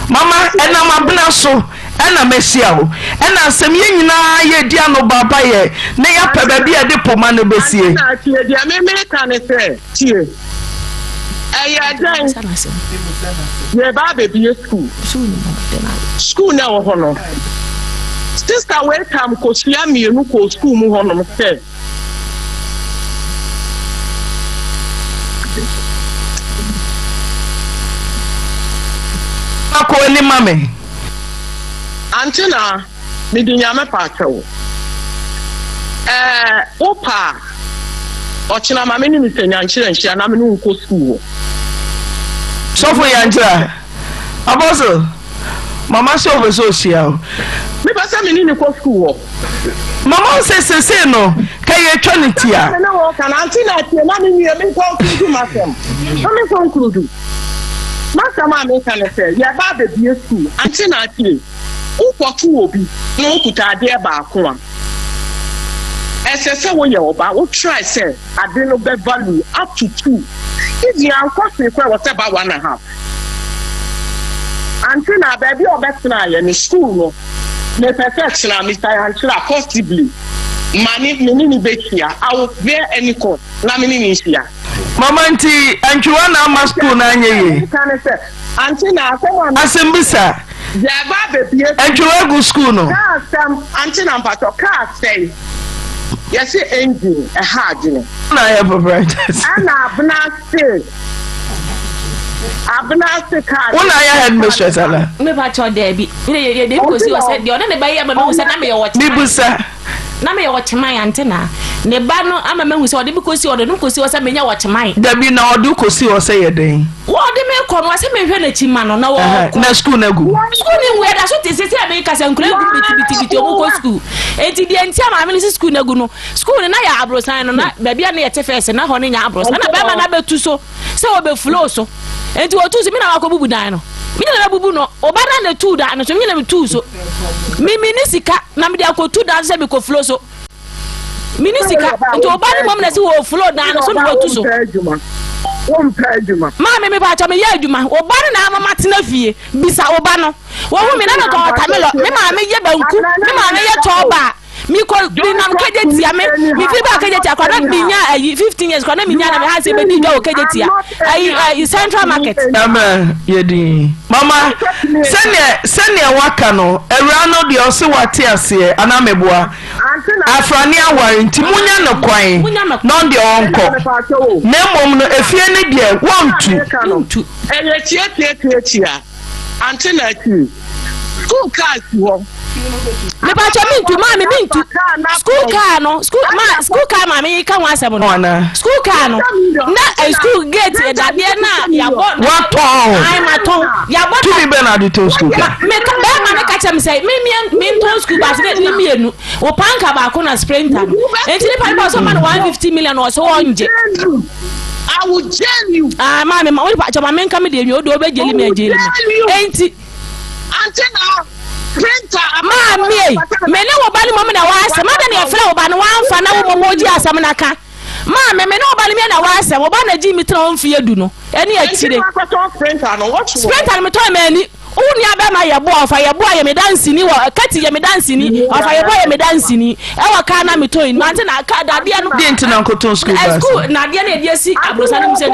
[SPEAKER 5] Mama, ɛnam Abena so. Ɛna mahyia wo. Ɛna asɛm yɛn nyinaa yɛredi anobaabayɛ na yɛapɛ baabi a yɛde poma no bɛsie.
[SPEAKER 7] Ante na tie, deɛ me meka ne sɛ, tie, ɛyɛ dɛn yɛreba abɛbie sukuu, sukuu no ɛwɔ hɔ no, sista wei tam kosua mmienu kɔɔ sukuu mu hɔnom sɛ,
[SPEAKER 5] Kɔ anim ma me.
[SPEAKER 7] Ante na mede Nyame pa kyɛ wo. Ɛɛ wo pa a, ɔkyena ma me ne Mister Nyankyerɛ nhyia na me ne wo nkɔ sukuu hɔ.
[SPEAKER 5] Sɔfo Nyankyerɛ, Apostle, Mama sɛ ɔpɛ sɛ ɔhyia wo.
[SPEAKER 7] Mepɛ sɛ me ne no kɔ sukuu hɔ.
[SPEAKER 5] Mama wo sɛ sesei no ka yɛtwa no ti a.
[SPEAKER 7] Me ne wo ka na ante na atie ma me nwie me nkɔnkludu m'asɛm. Ma me nkɔnkludu. M'asɛm a meka ne sɛ yɛba abɛbie sukuu ante na atie. Wokɔto obi na ɔkuta adeɛ baako a, ɛsɛ sɛ woyɛ ɔba wo try sɛ ade no bɛ value up to two. Even ankɔ hwee koraa ɛwɔ sɛ ɛba one and half. Ante na baabi a ɔbɛtenaeɛ no school no mepɛ sɛ kyena Mister Yankyera possibly ma ne me ne no bɛhyia I will bear any cost na me ne no nhyia.
[SPEAKER 5] Mama nti Antwiwa na ama school no anyɛ yie?
[SPEAKER 7] Meka ne sɛ Ante na asɛm a.
[SPEAKER 5] Asɛmbisa,
[SPEAKER 7] Yɛba abɛbie.
[SPEAKER 5] Antwiwa gu school no?
[SPEAKER 7] Kaa asɛm Ante na mpakyɛw kaa sɛe yɛse engine ɛha adwene.
[SPEAKER 5] Na ayɛ proprietors.
[SPEAKER 7] Ɛna abena se Abena se kaa.
[SPEAKER 5] Wo na ayɛ headmistress ana?
[SPEAKER 4] Me pa kyɛw daabi. Ne yɛ yɛ de kosi wɔ sɛ deɛ ɔne ne ba yɛ ama mehu sɛ na meyɛ wɔ kyema.
[SPEAKER 5] Mibusa.
[SPEAKER 4] Na meyɛ wɔ kyeman ante na ne ba no ama mehu sɛ ɔde me kosi ɔde no kosi wɔ sɛ menyɛ wɔ kyeman.
[SPEAKER 5] Dabi na ɔde kosi wɔ sɛ yɛ dɛn?
[SPEAKER 4] Wɔde me kɔ no ɔsɛ mehwɛ n'akyi ma no na wɔkɔ.
[SPEAKER 5] Na sukuu no agu.
[SPEAKER 4] Sukuu no ngu ɛda so te sɛ sɛ meka sɛ nkura gu bitibitibiti ɔmo kɔ sukuu. Enti deɛ nti a maame no si sukuu no agu no Sukuu no na yɛ aborosan no na baabi a na yɛte fɛs na hɔ no nyɛ aborosan na bɛrima no abɛtu so sɛ wɔbɛflow so nti wɔtu so me na wakɔbubu dan no me na mabubu no ɔba no na tu dan no so me na metu so me me ne sika na mede akɔtu dan so sɛ mekɔ flow so me ne sika nti ɔba no mmom na sɛ wɔ flow dan no so na wɔtu so maame me paakyɛ meyɛ adwuma ɔba no na ama matena fie bisa ɔba no wɔhu me na metɔn ɔtamilɔ me maame yɛ banku me maame yɛ tɔɔba Mekɔ menam Kejetia me mefiri baa Kejetia koraa na menya ayi 15 years koraa na menya na me ha sɛ bɛdi dwa wɔ Kejetia ayi ayi Central Market.
[SPEAKER 5] Ama yɛ din mama sɛdeɛ sɛdeɛ waka no awuraa no deɛ ɔse wate aseɛ anaa meboa afrane aware nti munya no kwan na ɔno deɛ ɔnkɔ na mmom no efie no deɛ wɔntu.
[SPEAKER 7] Ɛyɛ tiatiatiatia. Ante na akyiri. School car si hɔ.
[SPEAKER 4] Mepakyɛ me ntu maame me ntu school car no school ma school car maame yi ka ho asɛm no school car no na eh, school gate dadeɛ na yabɔ
[SPEAKER 5] watɔn
[SPEAKER 4] ayi ma tɔn yabɔ
[SPEAKER 5] tumi bɛ na ade tɔn school car
[SPEAKER 4] me ka bɛrima ne ka kyerɛ me sɛ me mie me ntɔn school bus ne ne mienu o panka baako na sprinter no eti nipa nipa ɔsɔ ma no 150 million ɔsɔ ɔngye.
[SPEAKER 7] I will jail you.
[SPEAKER 4] Ah, maame, ma wonipa kyɛ ma menka me deɛ nwi, wode wobɛ jail me a jail me. Enti.
[SPEAKER 7] Ante na printer.
[SPEAKER 4] Maame ei, me ne wo ba no mmom na ɛwɔ asɛm, adɛn na yɛfrɛ wo ba no woamfa na wo mmom wogye asɛm no aka? Maame, me ne wo ba no mmiɛ na ɛwɔ asɛm, wo ba na gyee me tena hɔ mfeɛ du no, ɛne akyire.
[SPEAKER 7] Sprinter no
[SPEAKER 4] metɔn m'ani. Wo nua bɛma yɛ boa ɔfa yɛ boa yɛ me dansini wɔ kati yɛ me dansini ɔfa yɛ boa yɛ me dansini ɛwɔ kaa na metɔ yi mante na ka dadeɛ no.
[SPEAKER 5] Deɛ nti na nkotɔn sukuu baasi.
[SPEAKER 4] Sukuu na adeɛ na yɛde asi aborosan no mu sɛ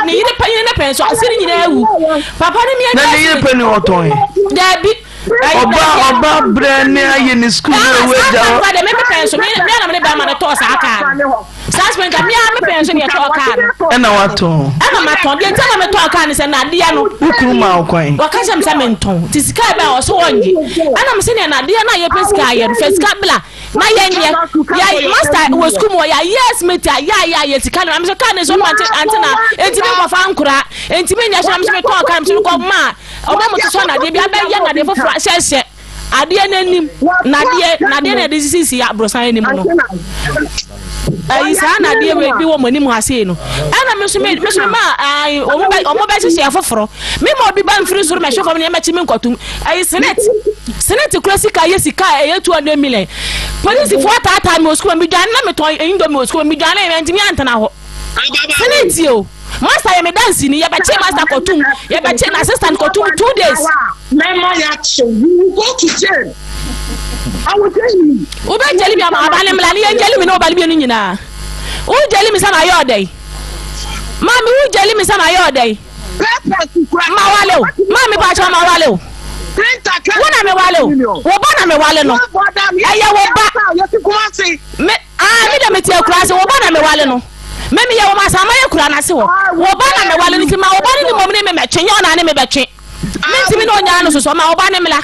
[SPEAKER 4] ne yere panyin ne pɛn so ase ne nyinaa awu papa ne mmienu.
[SPEAKER 5] Na ne yere panyin ɔtɔn.
[SPEAKER 4] Daabi.
[SPEAKER 9] Ɔba ɔba brɛ ne ayɛ ne sukuu ne owu agya hɔ.
[SPEAKER 4] Saa me pɛn so me na me ne bɛrima no tɔɔ saa kaa no. Saa sprinter me a me pɛn so ne yɛtɔɔ kaa no.
[SPEAKER 9] Ɛna watɔn.
[SPEAKER 4] Ɛna matɔn deɛ nti na metɔɔ kaa no sɛ nadeɛ no.
[SPEAKER 9] Wo kunu maa wo kwan.
[SPEAKER 4] Wɔka kyerɛ me sɛ mentɔn nti sika ɛbɛn a ɔso wɔngye. Ɛna me sɛ nea nadeɛ no a yɛpɛ sika ayɛ no fɛ sika bla. Na yɛn yɛ yɛ master wɔ sukuu mu wɔ yɛ ayɛ estimate a yɛ ayɛ ayɛ sika no amesɛ kaa ne so ante ante na ntumi nkɔfa nkora ntumi nyɛ so na mesɛ metɔn kaa mesɛ mekɔ maa ɔmo mo sosɔ nadeɛ bi abɛyɛ nadeɛ foforɔ ahyɛhyɛ adeɛ n'anim nadeɛ nadeɛ na yɛde sisi aborosan anim no ayi saa nadeɛ wei bi wɔ mo anim ha sei no ɛna me nso me me nso me ma ayi ɔmo bɛ ɔmo bɛ hyehyɛ foforɔ me ma obi ba nfiri soro mɛhwɛ fam nneɛma kyi me nkɔtum ayi senate senate kura sika yɛ sika a ɛyɛ 200 million polisifoɔ ataataa me wɔ sukuu mi dwane na metɔn indomie wɔ sukuu mi dwane mɛ ntumi antena hɔ senate o master yɛ me dansini yɛbɛkye master kɔtum yɛbɛkye na assistant kɔtum 2 days.
[SPEAKER 7] Mɛma yɛakye you will go to jail. I will jail you.
[SPEAKER 4] Wobɛgyeli mi ama aba ne mmla ne yɛngyeli mi ne ɔba ne mmienu nyinaa. Wogyeli mi sɛ mayɛ ɔdɛn? Maame wogyeli mi sɛ mayɛ ɔdɛn? Ma wale o. Maame paakyɛw ma wale o. Wo na me wale o. Wo ba na me wale no. Ɛyɛ wo ba. Me ah me de me te akura ase wo ba na me wale no. Me me yɛ wo ma sama yɛ kura n'ase hɔ. Wo ba na me wale no ti ma wo ba ne ne mom ne me mɛtwe nyɛ ɔna ne me bɛtwe. Mentumi ne onyaa no soso ma wo ba ne mmla.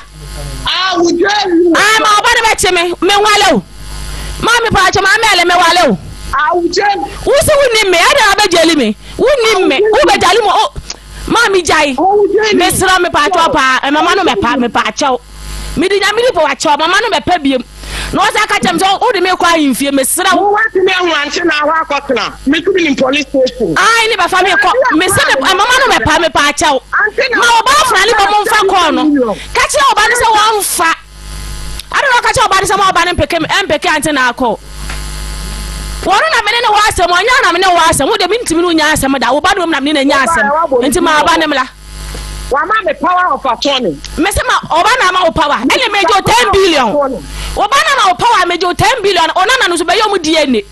[SPEAKER 4] Ah ma wo ba ne bɛkye me me nwale o. Maame paakyɛw maame ɛle me wale o. Wo se wo nim me ɛdɛn abɛgyeli me. Wonim me, wobɛgyale mu o Maame gyae, mesrɛ wo mepaakyɛw paa Mama no mɛpa, mepaakyɛw Mede Nyame di pɔ wakyɛw, mama no mɛpa biem Na ɔsan ka kyerɛ me sɛ wode me kɔ ahemfie, mesrɛ wo.
[SPEAKER 7] Woatumi ahu ante na hɔ akɔtena, metumi nim police station.
[SPEAKER 4] Ae ne bɛfa me kɔ, mese me mama no mɛpa, mepaakyɛw Ma wo ba afra ne bɔ mo mfa kɔɔ no, ka kyerɛ wo ba no sɛ wɔmfa. Adɛn na ɔka kyerɛ ɔba no sɛ ma ɔba no mpeke mpeke ante na akɔ? Wɔn na mene ne wɔ asɛm, ɔnyɛ na mene wɔ asɛm. Wo deɛ mentumi ne wo nya asɛm da. Wo ba no na mene na nya asɛm. Nti ma ɔba no mmra.
[SPEAKER 7] Wama me power of attorney.
[SPEAKER 4] Mese ma ɔba na ama wo power. Ɛna megye wo 10 billion. Ɔba na ama wo power megye wo 10 billion. Ɔnana no so bɛyɛ ɔmo DNA.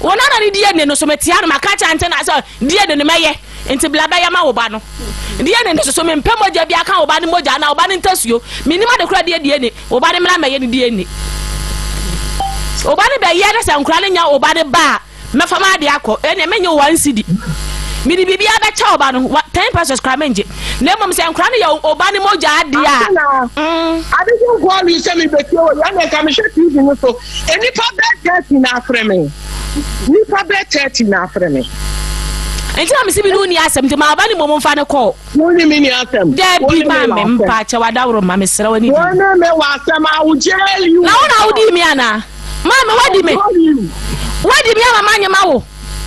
[SPEAKER 4] Ɔnana no DNA no so metea no maka kyerɛ ante na sɛ DNA no mɛyɛ. Nti bla bɛyɛ ma wo ba no. DNA no soso mempɛ mogya bi aka wo ba no mogya anaa wo ba no ntasuo. Mennim ade korɔ deɛ DNA. Wo ba no mmra mmɛyɛ ne DNA. Wo ba no bɛyɛ na sɛ nkora no nya wo ba no ba a, mɛfa m'adeɛ akɔ. Ɛnneɛ mennye wo one cedi. Mede biribiara bɛkyɛ wo ba no, ten pesos koraa mennye. Na mmom sɛ nkora no yɛ wo ba no mogya adeɛ a.
[SPEAKER 7] Atena, ade so nkoa wi sɛ mebɛtie wɔ yɛ ɛnna nka mehwɛ TV no so. Nnipa bɛɛ 30 na afrɛ me. Nnipa bɛɛ 30 na afrɛ me.
[SPEAKER 4] Nti na mesi mi ne wo ni asɛm nti ma ɔba ne mmom mfa ne kɔɔ.
[SPEAKER 7] Wo ne me ni asɛm.
[SPEAKER 4] Dabi ma me mpa kyɛ wadaworo ma mesrɛ w'ani di.
[SPEAKER 7] Wo ne me wɔ asɛm I will jail you.
[SPEAKER 4] Na wo na wodi mi anaa? Maame wadi me. Wadi mi ama manye ma wo.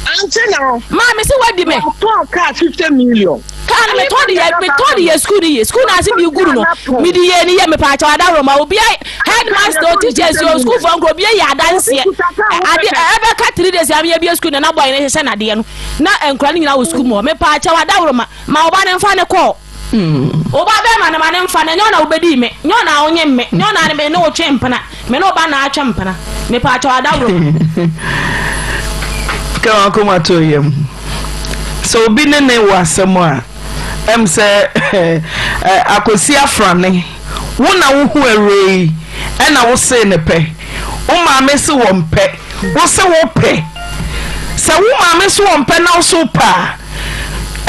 [SPEAKER 7] Ante na.
[SPEAKER 4] Maame se wadi me.
[SPEAKER 7] Watɔn kaa 50 million.
[SPEAKER 4] Kaa no metɔ de yɛ metɔ de yɛ sukuu no yie sukuu no ase mi guru no mi de yɛ ni yɛ mepa akyɛw adaworo ma obi headmaster o teachers o sukuu fɔ nkuro obi yɛ adanseɛ ade ɛbɛka 3 days am yɛ bie sukuu no na bɔyɛ no hyehyɛ nadeɛ no na nkura no nyinaa wɔ sukuu mu hɔ mepa akyɛw adaworo ma ma ɔba no mfa ne kɔɔ. Wo ba bɛrima no ma no mfa no, ɛnyɛ wo na wobɛdii me, nyɛ wo na wonyem me, nyɛ wo na me ne wo twe mpena, me ne wo ba na atwe mpena. Mepaakyɛw adaworo.
[SPEAKER 9] Ka w'akoma to yam. Sɛ obi ne ne wɔ asɛm a, ɛm sɛ Akwasi Afrane, wo na wohu awuraa yi ɛna wosee ne pɛ. Wo maame se wɔmpɛ, wo se wopɛ. Sɛ wo maame se wɔmpɛ na wo se wopɛ a,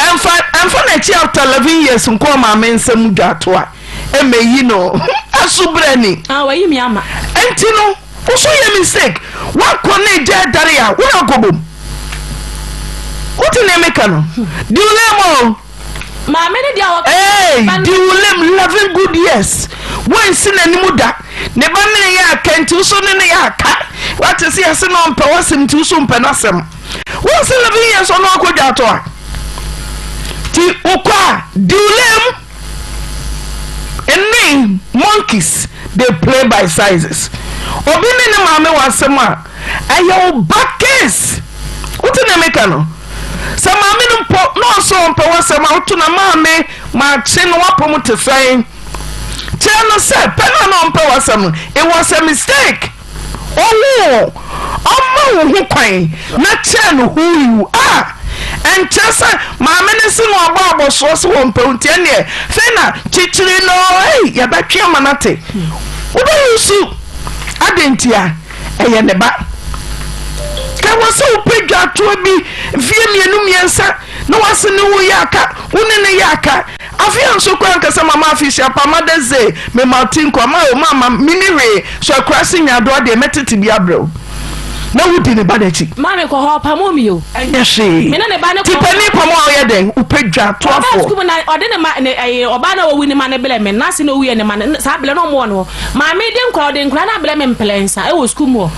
[SPEAKER 9] Ɛmfa ɛmfa n'akyi after 11 years nkɔ ɔmaame nsam dwatoa ɛmɛyi no ɛso brɛ ni.
[SPEAKER 4] Ah wayi mi ama.
[SPEAKER 9] Ɛnti no wo so yɛ mistake wakɔ ne gya ɛdare a wo na akɔ bom wote nea meka no di wo lem o.
[SPEAKER 4] Maame ne deɛ ɔka.
[SPEAKER 9] Hey di wo lem 11 good years wɔnsi n'anim da ne ba ne ne yɛ aka nti wo so ne ne yɛ aka wate se yɛse na ɔmpɛ w'asɛm nti wo so mpɛ n'asɛm. Wọ́n sɛ 11 years ɔno akɔ dwa ato a ti wokɔ a diwlem nne monkeys they play by sizes obi ne ne maame wɔ asɛm a ɛyɛ wo ba case wote nea meka no sɛ maame no mpo na ɔsɛ ɔmpɛ w'asɛm a woto na maame maakye no wapɔ mu te sɛn kyerɛ no sɛ pɛ no a na ɔmpɛ w'asɛm no it was a mistake Ɔwo ɔmma wo ho kwan na kyerɛ no who you are.
[SPEAKER 5] Ɛnkyerɛ sɛ maame no se na ɔbɔ abɔsoɔ se wɔmpɛ wo nti ɛnneɛ fei na kyekyere no ei yɛbɛtwe ama no ate. Wobɛlusu. Adɛn ntia? Ɛyɛ ne ba. Ka wɔ sɛ wopɛ dwatoa bi mfeɛ mmienu mmiɛnsa na wase ne wo yɛ aka, wo ne no yɛ aka. Afei a nso koraa nka sɛ mama afehyia pa, Mother's Day, mema wo ti nkwa, ma o mama menni hwee, so akuraase nyaadoa deɛ mɛtete bi abrɛ wo. Na wodi ne ba no akyi.
[SPEAKER 4] Maame kɔ hɔ ɔpamoo me o.
[SPEAKER 5] Ɛnyɛ hwee.
[SPEAKER 4] Me ne ne ba no
[SPEAKER 5] Ti
[SPEAKER 4] kɔ.
[SPEAKER 5] panin pam a ɔyɛ dɛn? Wopɛ dwa
[SPEAKER 4] Ɔbaa
[SPEAKER 5] toafoɔ.
[SPEAKER 4] sukuu mu na ɔde ne ma ne ɛyi ɔbaa na wawu ne ma no brɛ me n'ase na owuiɛ ne ma no saa brɛ na ɔmo wɔ no hɔ. Maame de nkora ɔde nkora no abrɛ me mplɛnsa ɛwɔ sukuu mu hɔ.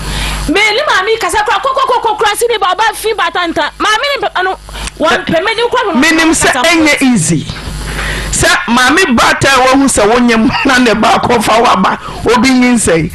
[SPEAKER 4] Me ne maame yi kasa kora kɔkɔkɔkɔ kora si ne ba ɔba fi batanta maame ne mpɛ no wɔn pɛ me de kora no.
[SPEAKER 5] Menim sɛ ɛnyɛ easy sɛ maame baatan a wahu sɛ wonyem na ne ba akɔfa waba obi nyinsɛn.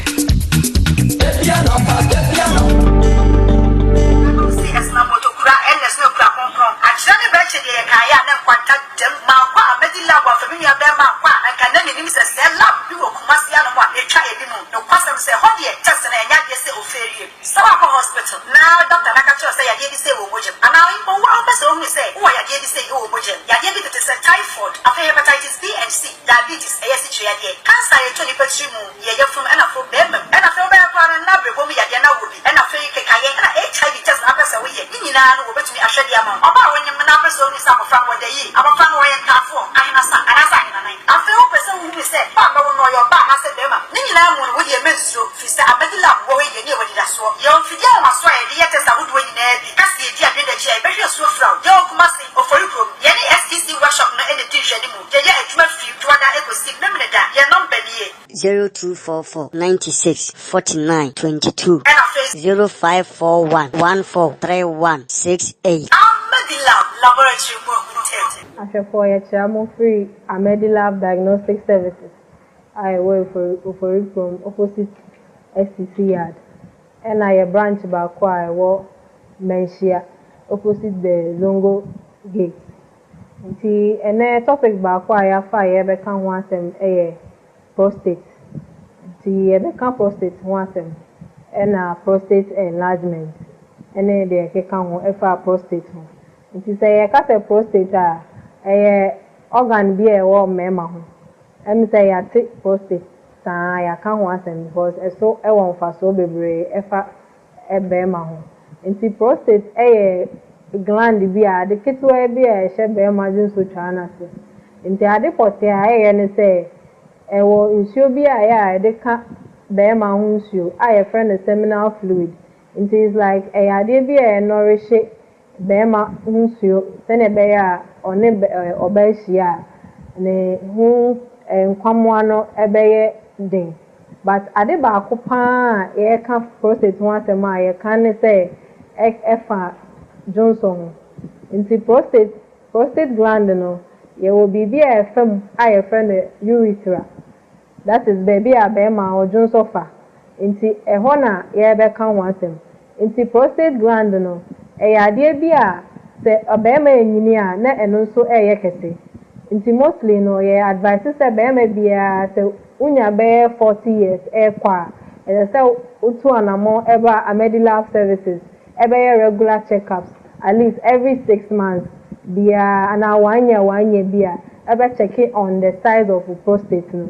[SPEAKER 1] Sɛ woakɔ hospital na doctor no aka kyerɛ wo sɛ yadeɛ bi sei wɔ wo mogya mu anaa mpo wo ara wopɛ sɛ wohunu sɛ wowɔ yadeɛ bi sei wɔ wo mogya mu, yadeɛ bi tete sɛ typhoid, afei hepatitis B and C, diabetes, ɛyɛ asikyire yadeɛ, cancer a ɛtɔ nipa tiri mu, yɛ yafunu ɛna afei barima mu, ɛna afei wobɛyɛ koraa no na berɛboɔ mu yadeɛ na wowɔ bi, ɛna afei kekayɛ, ɛna HIV test na wopɛ sɛ woyɛ, ne nyinaa no wɔbɛtumi ahwɛ de ama wo. Ɔbaa a wonyem na wopɛ sɛ wohunu sɛ abɔfra no ɔda yie, abɔfra no ɔyɛ ntaafoɔ, ahenasa anaasɛ ahenanan, afei wopɛ sɛ wohunu sɛ ba a bɛwo no ɔyɛ ɔbaa anaasɛ barima, ne nyinaa mu no wodeɛ mɛnsuro. Firi sɛ Amadi Lab wɔ hɔ yi yɛne yɛwɔ anidasoɔ. Yɛwɔ mfidie ahomasoɔ a yɛde yɛ test ahodoɔ nyinaa bi. Ka sɛ yɛdi adwene da akyi a yɛbɛhwɛ asuo firaw. Yɛwɔ Kumasi, Ofori kurom. Yɛne STC workshop no na ɛdi nhwɛanimu. Yɛyɛ adwuma firi Dwoada kɔsi Memeneda. Yɛn nɔmba nie.
[SPEAKER 2] 0244 96 49 22.
[SPEAKER 1] Ɛna afei.
[SPEAKER 2] 0541 14 31 68.
[SPEAKER 1] Amadi Lab Laboratory mu ahunu tɛɛtɛɛ.
[SPEAKER 3] Ahwɛfoɔ yɛkyea mo firi Amadi Lab Diagnostic Services a ɛwɔ Ofori Ofori kurom opposite STC yard ɛna yɛ branch baako a ɛwɔ Manhyia opposite the Zongo gate. Nti ɛnɛ topic baako a yɛafa a yɛrebɛka ho asɛm yɛ prostate. Nti yɛbɛka prostate ho asɛm ɛna prostate enlargement ɛne deɛ ɛkeka ho ɛfa prostate ho. Nti sɛ yɛka sɛ prostate a ɛyɛ organ bi a ɛwɔ mmarima ho. Ɛm sɛ yɛate prostate saa yɛaka ho asɛm because ɛso ɛwɔ mfasoɔ bebree ɛfa bɛrima ho. Nti prostate ɛyɛ gland bi a ade ketewa bi a ɛhyɛ bɛrima dwonsotwaa no ase. Nti ade pɔtee a ɛyɛ ne sɛ ɛwɔ nsuo bi a ɛyɛ a yɛde ka bɛrima ho nsuo a yɛfrɛ no seminal fluid. Nti it's like ɛyɛ adeɛ bi a ɛnɔrehye bɛrima ho nsuo sɛnea ɛbɛyɛ a ɔne ɔbaa hyia a ne ho nkwammoa no ɛbɛyɛ den. But ade baako paa a yɛreka prostate ho asɛm a yɛka ne sɛ ɛfa dwonsɔ ho. Nti prostate gland no yɛwɔ biribi a ɛfa mu a yɛfrɛ no urethra. That is baabi a bɛrima ɔdwonsɔ fa. Nti ɛhɔ na yɛrebɛka ho asɛm. Nti prostate gland no ɛyɛ adeɛ bi a sɛ ɔbarima enyini a na ɛno nso ɛyɛ kɛse. Nti mostly no yɛ advice sɛ barima biara sɛ wonya bɛyɛ 40 years ɛrekɔ a ɛsɛ sɛ wotu anammɔn ɛba Amedi Lab Services ɛbɛyɛ regular checkups at least every 6 months biara anaa one year one year bi a ɛbɛ check on the size of prostate no.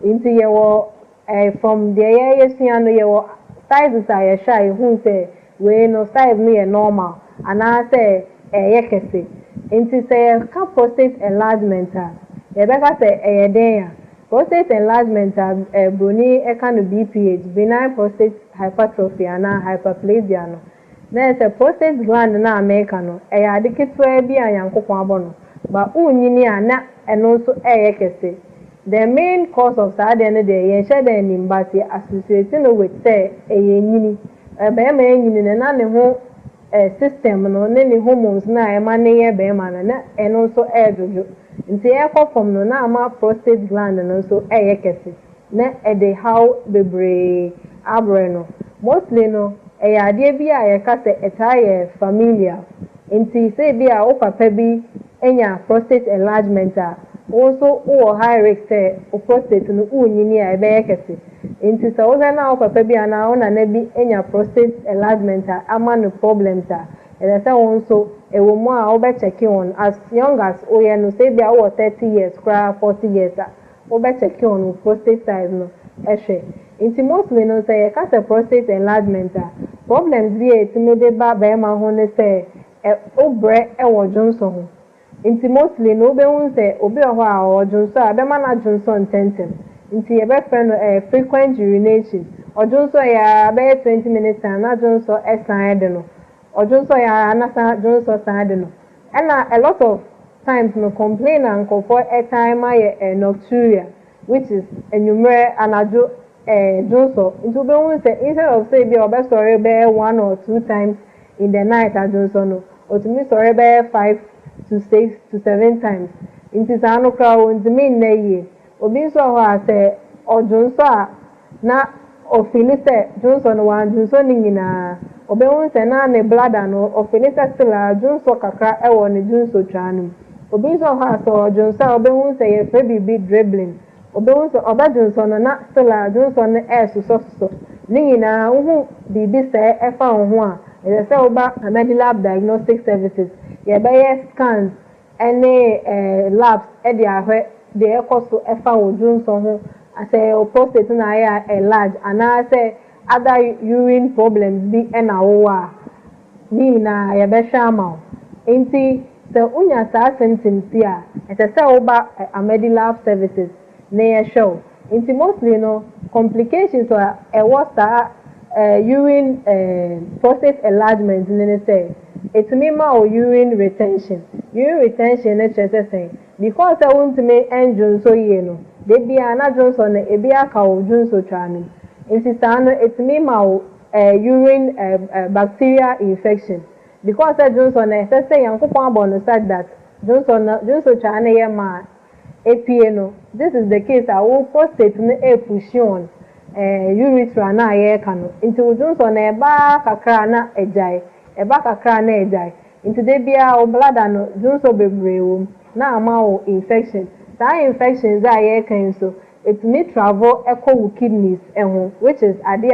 [SPEAKER 3] Nti yɛwɔ from deɛ yɛyɛsua no yɛwɔ sizes a yɛhwɛ a yɛhu sɛ wei no size no yɛ normal anaasɛ ɛyɛ kɛse. Nti sɛ yɛka prostate enlargement a yɛbɛka sɛ ɛyɛ den a prostate enlargement a broni ɛka no BPH, benign prostate hypertrophy anaa hyperplasia no na yɛ sɛ prostate gland no a meka no ɛyɛ ade ketewa bi a Nyankopɔn abɔ no ba wonyini a na ɛno nso ɛyɛ kɛse. The main cause of saa adeɛ no deɛ yɛnhyɛ da anim, but yɛ associate no with sɛ ɛyɛ nyini. Bɛrima nyini no na ne ho system no ne ne hormones na ɛma ne yɛ bɛrima no na ɛno nso ɛɛdwodwo. Nti ɛkɔ fam no na ama prostate gland no nso ɛyɛ kɛse na ɛde haw bebree abrɛ no. Mostly no ɛyɛ adeɛ bi a yɛka sɛ ɛtaa yɛ familial. Nti sɛ bi a wo papa bi anya prostate enlargement a wo nso wowɔ high risk sɛ wo prostate no wonyini a ɛbɛyɛ kɛse. Nti sɛ wohwɛ na wo papa bi anaa wo nana bi anya prostate enlargement a ama no problems a ɛsɛ sɛ wo nso Ɛwɔ mu a wobɛ check on as young as woyɛ no, sɛ ebia wowɔ 30 years koraa, 40 years a, wobɛ check on wo prostate size no ɛhwɛ. Nti mostly no, sɛ yɛka sɛ prostate enlargement a, problems bi a ɛtumi de ba bɛrima ho ne sɛ ɛ wobrɛ ɛwɔ dwonsɔ ho. Nti mostly no, wobɛhu sɛ obi wɔ hɔ a ɔdwonsɔ a, ɛbɛma no adwonsɔ ntɛntɛm, nti yɛbɛfrɛ no frequent urination. Ɔdwonsɔ yɛ a, bɛyɛ 20 minutes time na dwonsɔ ɛsan de no, ɔdwonsɔ yɛ a na san dwonsɔ san de no. Ɛna a lot of times no, complain a nkurɔfoɔ ɛtan ma yɛ nocturia, which is enwummerɛ, anadwo dwonsɔ. Nti wobɛhu sɛ instead of say bi a ɔbɛsɔre bɛyɛ one or two times in the night adwonsɔ no, otumi sɔre bɛyɛ five to six to seven times. Nti saa no koraa wɔntumi nna yie. Obi nso wɔ hɔ a, sɛ ɔdwonsɔ a, na ɔfeel sɛ dwonsɔ no wandwonsɔ ne nyinaa. Ɔbɛhu sɛ na ne bladder no, ɔfeel sɛ still a dwonsɔ kakra ɛwɔ ne dwonsɔ twaa no mu. Obi nso wɔ hɔ a, sɛ ɔdwonsɔ a, ɔbɛhu sɛ yɛfrɛ biribi dribbling. Ɔbɛhu sɛ ɔbɛdwonsɔ no na still a dwonsɔ no ɛɛsosɔsosɔ. Ne nyinaa, wohu biribi sɛɛ ɛfa wo ho a, ɛsɛ sɛ woba Amedilab Diagnostic Services. Yɛbɛyɛ scans ɛne labs ɛde ahwɛ deɛ ɛkɔ so ɛfa wo dwonsɔ ho, sɛ wo prostate na ayɛ enlarge anaasɛ other urine problems bi ɛna wowɔ a, ne nyinaa yɛbɛhwɛ ama wo. Nti sɛ wonya saa symptoms yi a, ɛsɛ sɛ woba Amedilab Services na yɛhwɛ wo. Nti mostly no, complications a ɛwɔ saa urine prostate enlargement ne sɛ etumi ma wo urine retention. Urine retention ne kyerɛ sɛ sɛn? Because sɛ wontumi ndwonsɔ yie no, de bia na dwonsɔ no ebi aka wo dwonsɔ twa no. Nti saa no, etumi ma wo urine bacteria infection, because sɛ dwonsɔ no, ɛsɛ sɛ Nyankopɔn abɔ no such that dwonsɔ no, dwonsɔ twa no yɛ ma epie no. This is the case a wo prostate no epush on urethra na a yɛreka no. Nti wo dwonsɔ no ɛbaa kakra na ɛgyae, ɛba kakra na ɛgyae. Nti de biara wo bladder no, dwonsɔ bebree wɔ mu na ama wo infection. Saa infections a yɛreka yi nso, etumi travel ɛkɔ wo kidneys ɛho, which is adeɛ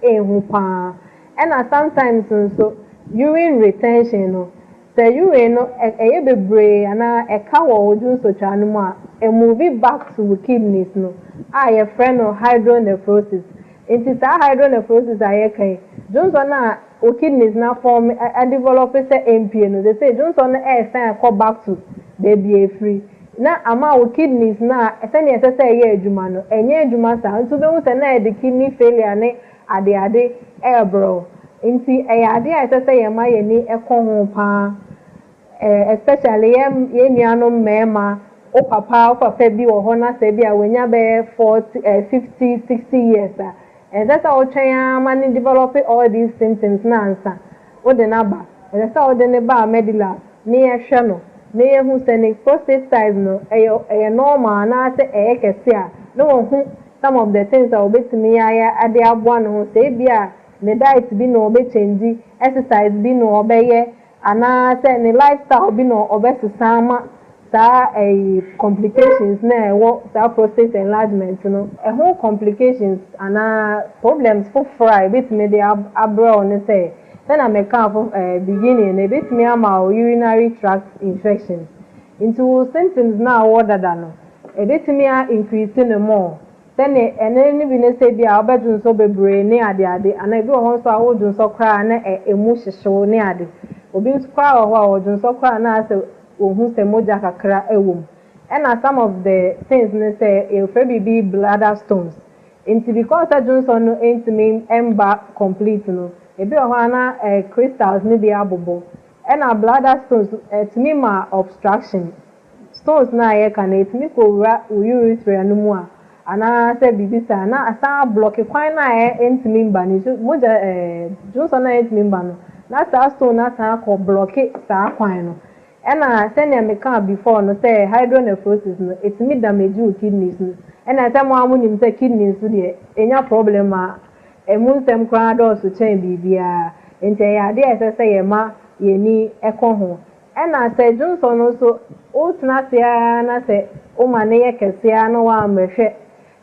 [SPEAKER 3] a ɛnhu paa. Ɛna sometimes nso, urine retention no, sɛ urine no ɛyɛ bebree anaa ɛka wɔ wo dwonsotwa no mu a, ɛmove back to wo kidneys no a yɛfrɛ no hydronephrosis. Nti saa hydronephrosis a yɛka yi, dwonsɔ no a wo kidneys na form ɛdevelop sɛ mpie no, they say dwonsɔ no ɛɛsan ɛkɔ back to beebi efiri, na ama wo kidneys na sɛnea ɛsɛ sɛ ɛyɛ adwuma no, ɛnyɛ adwuma saa. Nti wobɛhu sɛ na yɛde kidney failure ne adeade ɛɛbrɛw. Nti ɛyɛ adeɛ a ɛsɛ sɛ yɛma yɛni ɛkɔ ho paa, especially yɛn nuanom mmarima. Wo papa bi wɔ hɔ na sɛ bi a wɔnya bɛyɛ 40, 50, 60 years a, ɛsɛ sɛ wotwɛn ama ne develop all these symptoms na ansa wode n'aba. Ɛsɛ sɛ wode ne ba Medilab ne yɛhwɛ no na yɛhu sɛ ne prostate size no ɛyɛ normal anaasɛ ɛyɛ kɛse a, na wɔhu some of the things a wɔbɛtumi ayɛ ade aboa ne ho, sɛ ebi a ne diet bi na ɔbɛchange, exercise bi na ɔbɛyɛ, anaasɛ ne lifestyle bi na ɔbɛsesa ama saa ɛyi complications na ɛwɔ saa prostate enlargement no ɛho. Complications anaa problems foforɔ a ebetumi de abrɛ wo ne sɛ, sɛnea mɛka fo beginning no, ebetumi ama wo urinary tract infection. Nti wo symptoms na awɔ dada no, ebetumi a increase ne more. Sɛnea ɛno ne bi ne sɛ bi a wobɛdwonsɔ bebree ne adeade, anaa ebi wɔ hɔ nso a wodwonsɔ koraa na emu hyehyew ne ade. Obi nso koraa wɔ hɔ a wɔdwonsɔ koraa na asɛ ohun sɛ mogya kakra ɛwɔ mu. Ɛna some of the things ne sɛ yɛfrɛ biribi bladder stones. Nti because sɛ dwonsɔ no ntumi mba complete no, ebi wɔ hɔ a na crystals ne bi abobɔ. Ɛna bladder stones ɛtumi ma obstruction. Stones na a yɛka no, ɛtumi kɔwura wo urethra no mu a, anaasɛ biribi saa, na asan ablock kwan no a ɛntumi mba no nso mogya, dwonsɔ no a ɛntumi mba no, na saa stone no asan akɔ block saa kwan no. Ɛna sɛnea meka before no sɛ hydronephrosis no, ɛtumi damage wo kidneys no. Ɛna sɛ mo a monim sɛ kidneys so deɛ, ɛnya problem a, ɛmu nsɛm koraa dɔɔso kyɛn biribiara. Nti ɛyɛ adeɛ a ɛsɛ sɛ yɛma yɛni ɛkɔ ho. Ɛna sɛ dwonsɔ no nso, wotena ase ara na sɛ woma ne yɛ kɛseɛ na woammɛhwɛ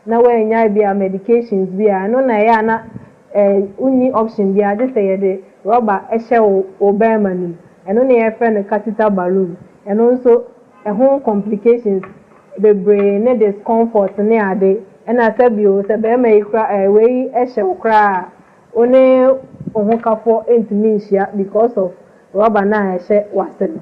[SPEAKER 3] na woanya bi a medications bi a, ɛno na ɛyɛ a na wonni option bi a gye sɛ yɛde rɔba ɛhyɛ wo bɛrima no mu. Ɛno na yɛfrɛ no catheter balloon. Ɛno nso ɛho complications bebree ne discomfort ne ade. Ɛna sɛbio sɛ bɛrima yi kora ɛɛ wei hyɛ wo koraa a, wo ne wo hokafoɔ ntumi nhyia because of rubber no a ɛhyɛ w'ase no.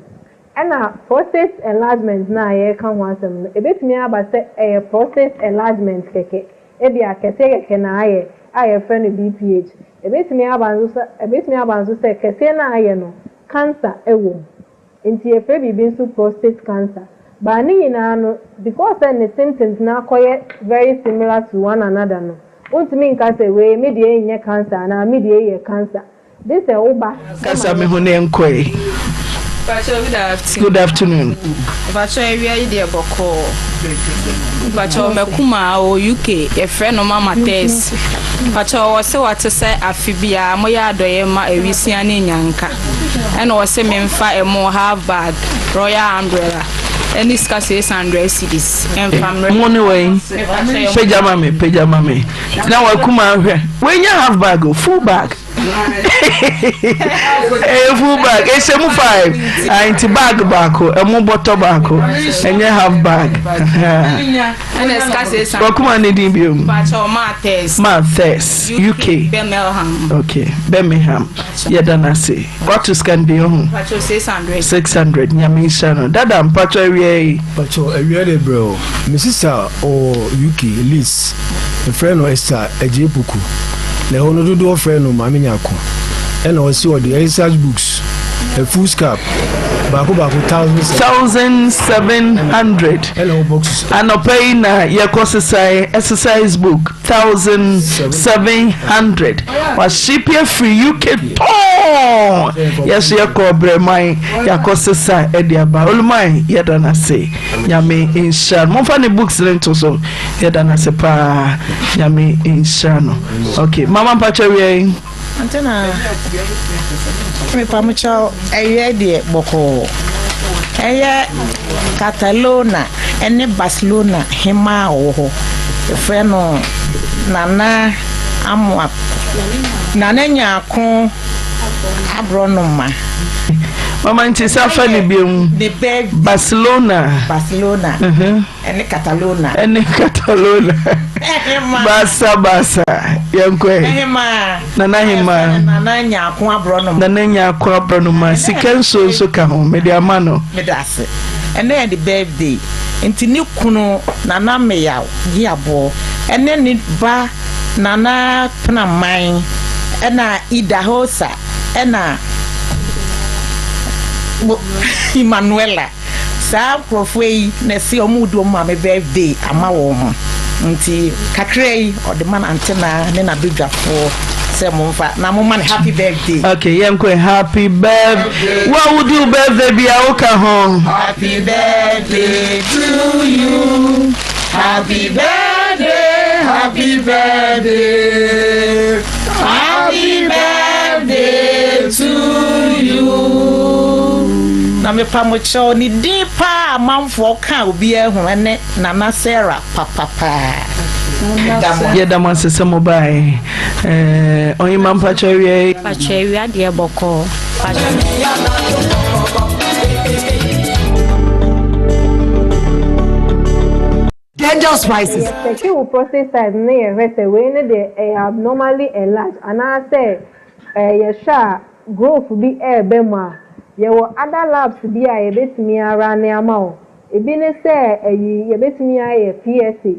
[SPEAKER 3] Ɛna prostate enlargement no a yɛreka ho asɛm no, ebetumi aba sɛ ɛyɛ prostate enlargement kɛkɛ, ebia kɛseɛ kɛkɛ na ayɛ a yɛfrɛ no BPH. Ebetumi aba nso sɛ ebetumi aba nso sɛ kɛseɛ no a ayɛ no, cancer wɔ mu. Nti yɛfrɛ biribi nso prostate cancer. But ne nyinaa no, because sɛ ne symptoms no akɔyɛ very similar to one another no, wontumi nka sɛ wei me deɛ nyɛ cancer anaa me deɛ yɛ cancer. Gye sɛ woba
[SPEAKER 5] Kasa me ho ne nkɔ ɛ.
[SPEAKER 10] Mpakyɛw good afternoon.
[SPEAKER 5] Good afternoon.
[SPEAKER 10] Mpakyɛw awia yi deɛ bɔkɔɔ. Mpakyɛw makumaa wɔ UK yɛfrɛ no mama Tess. Mpakyɛw wɔ se wate sɛ afe biara moyɛ adɔyɛ ma awisia ne nyanka. Ɛna wɔ se memfa ɛmo half bag, royal umbrella ɛne sika 600 cedis ɛmfa mmerɛ.
[SPEAKER 5] Mo ne wɛn? Pagya ma me, pagya ma me. Na wakuma hwɛ. Wei nyɛ half bag o, full bag. Ɛyɛ full bag. Ɛhyɛ mu five. Ah, nti bag baako, ɛmo bɔtɔ baako. Ɛnyɛ half bag.
[SPEAKER 10] Ɛna sika 600.
[SPEAKER 5] Wakuma ne din bio.
[SPEAKER 10] Mpakyɛw Mathers.
[SPEAKER 5] Mathers, UK.
[SPEAKER 10] Birmingham.
[SPEAKER 5] Okay, Birmingham. Yɛda no ase. Wato sika no bi ɔho.
[SPEAKER 10] Mpakyɛw 600.
[SPEAKER 5] 600 Nyame nhyira no. Dada mpakyɛw awia yi.
[SPEAKER 11] Mpakyɛw awia de brɛ o. Me sister ɔwɔ UK, Leeds. Yɛfrɛ no Esther Adjei Poku. Na ɛhɔ no dodoɔ frɛ no Maame Nyarko. Ɛna ɔse ɔde exercise books, a foolscap, baako baako 1700.
[SPEAKER 5] 1700.
[SPEAKER 11] Ɛna ɛwɔ boxes.
[SPEAKER 5] Anɔpa yi na yɛkɔ sesae exercise book. 1700 Wahyepe afiri UK tɔɔn yɛso yɛkɔ brɛman yɛakɔ sesa ɛde aba Oluman yɛda no ase Nyame nhyira no momfa ne books no nto so yɛda no ase paa Nyame nhyira no ok mama mpakyɛ wia yi.
[SPEAKER 12] Antena mepamokyɛw ɛyɛ deɛ bɔkɔɔ ɛyɛ Catalona ne Barcelona hemmaa a ɔwɔ hɔ yɛfrɛ no Nana Amoako Nana Nyarko Aborɔnoma.
[SPEAKER 5] Mama nti sa fa ne biom. Barcelona.
[SPEAKER 12] Barcelona. Ɛne Catalona.
[SPEAKER 5] Ɛne Catalona. Basa basa yɛnkɔ ɛ.
[SPEAKER 12] Hemaa.
[SPEAKER 5] Nana hemaa.
[SPEAKER 12] Nana Nyarko Aborɔnoma.
[SPEAKER 5] Nana Nyarko Aborɔnoma. Sika nsuo nso ka ho. Mede ama no.
[SPEAKER 12] Meda ase. Ɛnɛ yɛ ne birthday. Nti ne kunu Nana Meyaw Giaboɔ ɛne ne ba Nana Penaman ɛna Idahosa ɛna Emmanuella. Saa nkorɔfoɔ yi na ɛse ɔmo redi ɔmo maame birthday ama wɔn nti kakra yi ɔde ma n'antenaa ne n'abadwafoɔ sɛ momfa na momma no happy birthday.
[SPEAKER 5] Ok yɛnkɔ ɛ happy birthday wo a wodi wo birthday bia woka ho.
[SPEAKER 12] Happy birthday to you happy birthday happy birthday happy birthday to you. Na mepa mo kyɛw ne din paa amanfoɔ ka a obiara hu ɛne Nana Sarah papapaa. Meda mo ase.
[SPEAKER 5] Yɛda mo ase sɛ mo baeɛ. Eh, Ɔhema mpakyɛ awia yi.
[SPEAKER 4] Mpakyɛ awia deɛ bɔkɔɔ.
[SPEAKER 13] Danger spices.
[SPEAKER 3] Yɛkyɛke wo prostate size no na yɛhwɛ sɛ wei no deɛ ɛyɛ abnormally enlarged anaasɛ yɛhwɛ a growth bi reba mu a, yɛwɔ other labs bi a yɛbɛtumi a runne ama wo. Ebi ne sɛ ayi yɛbɛtumi ayɛ PSA,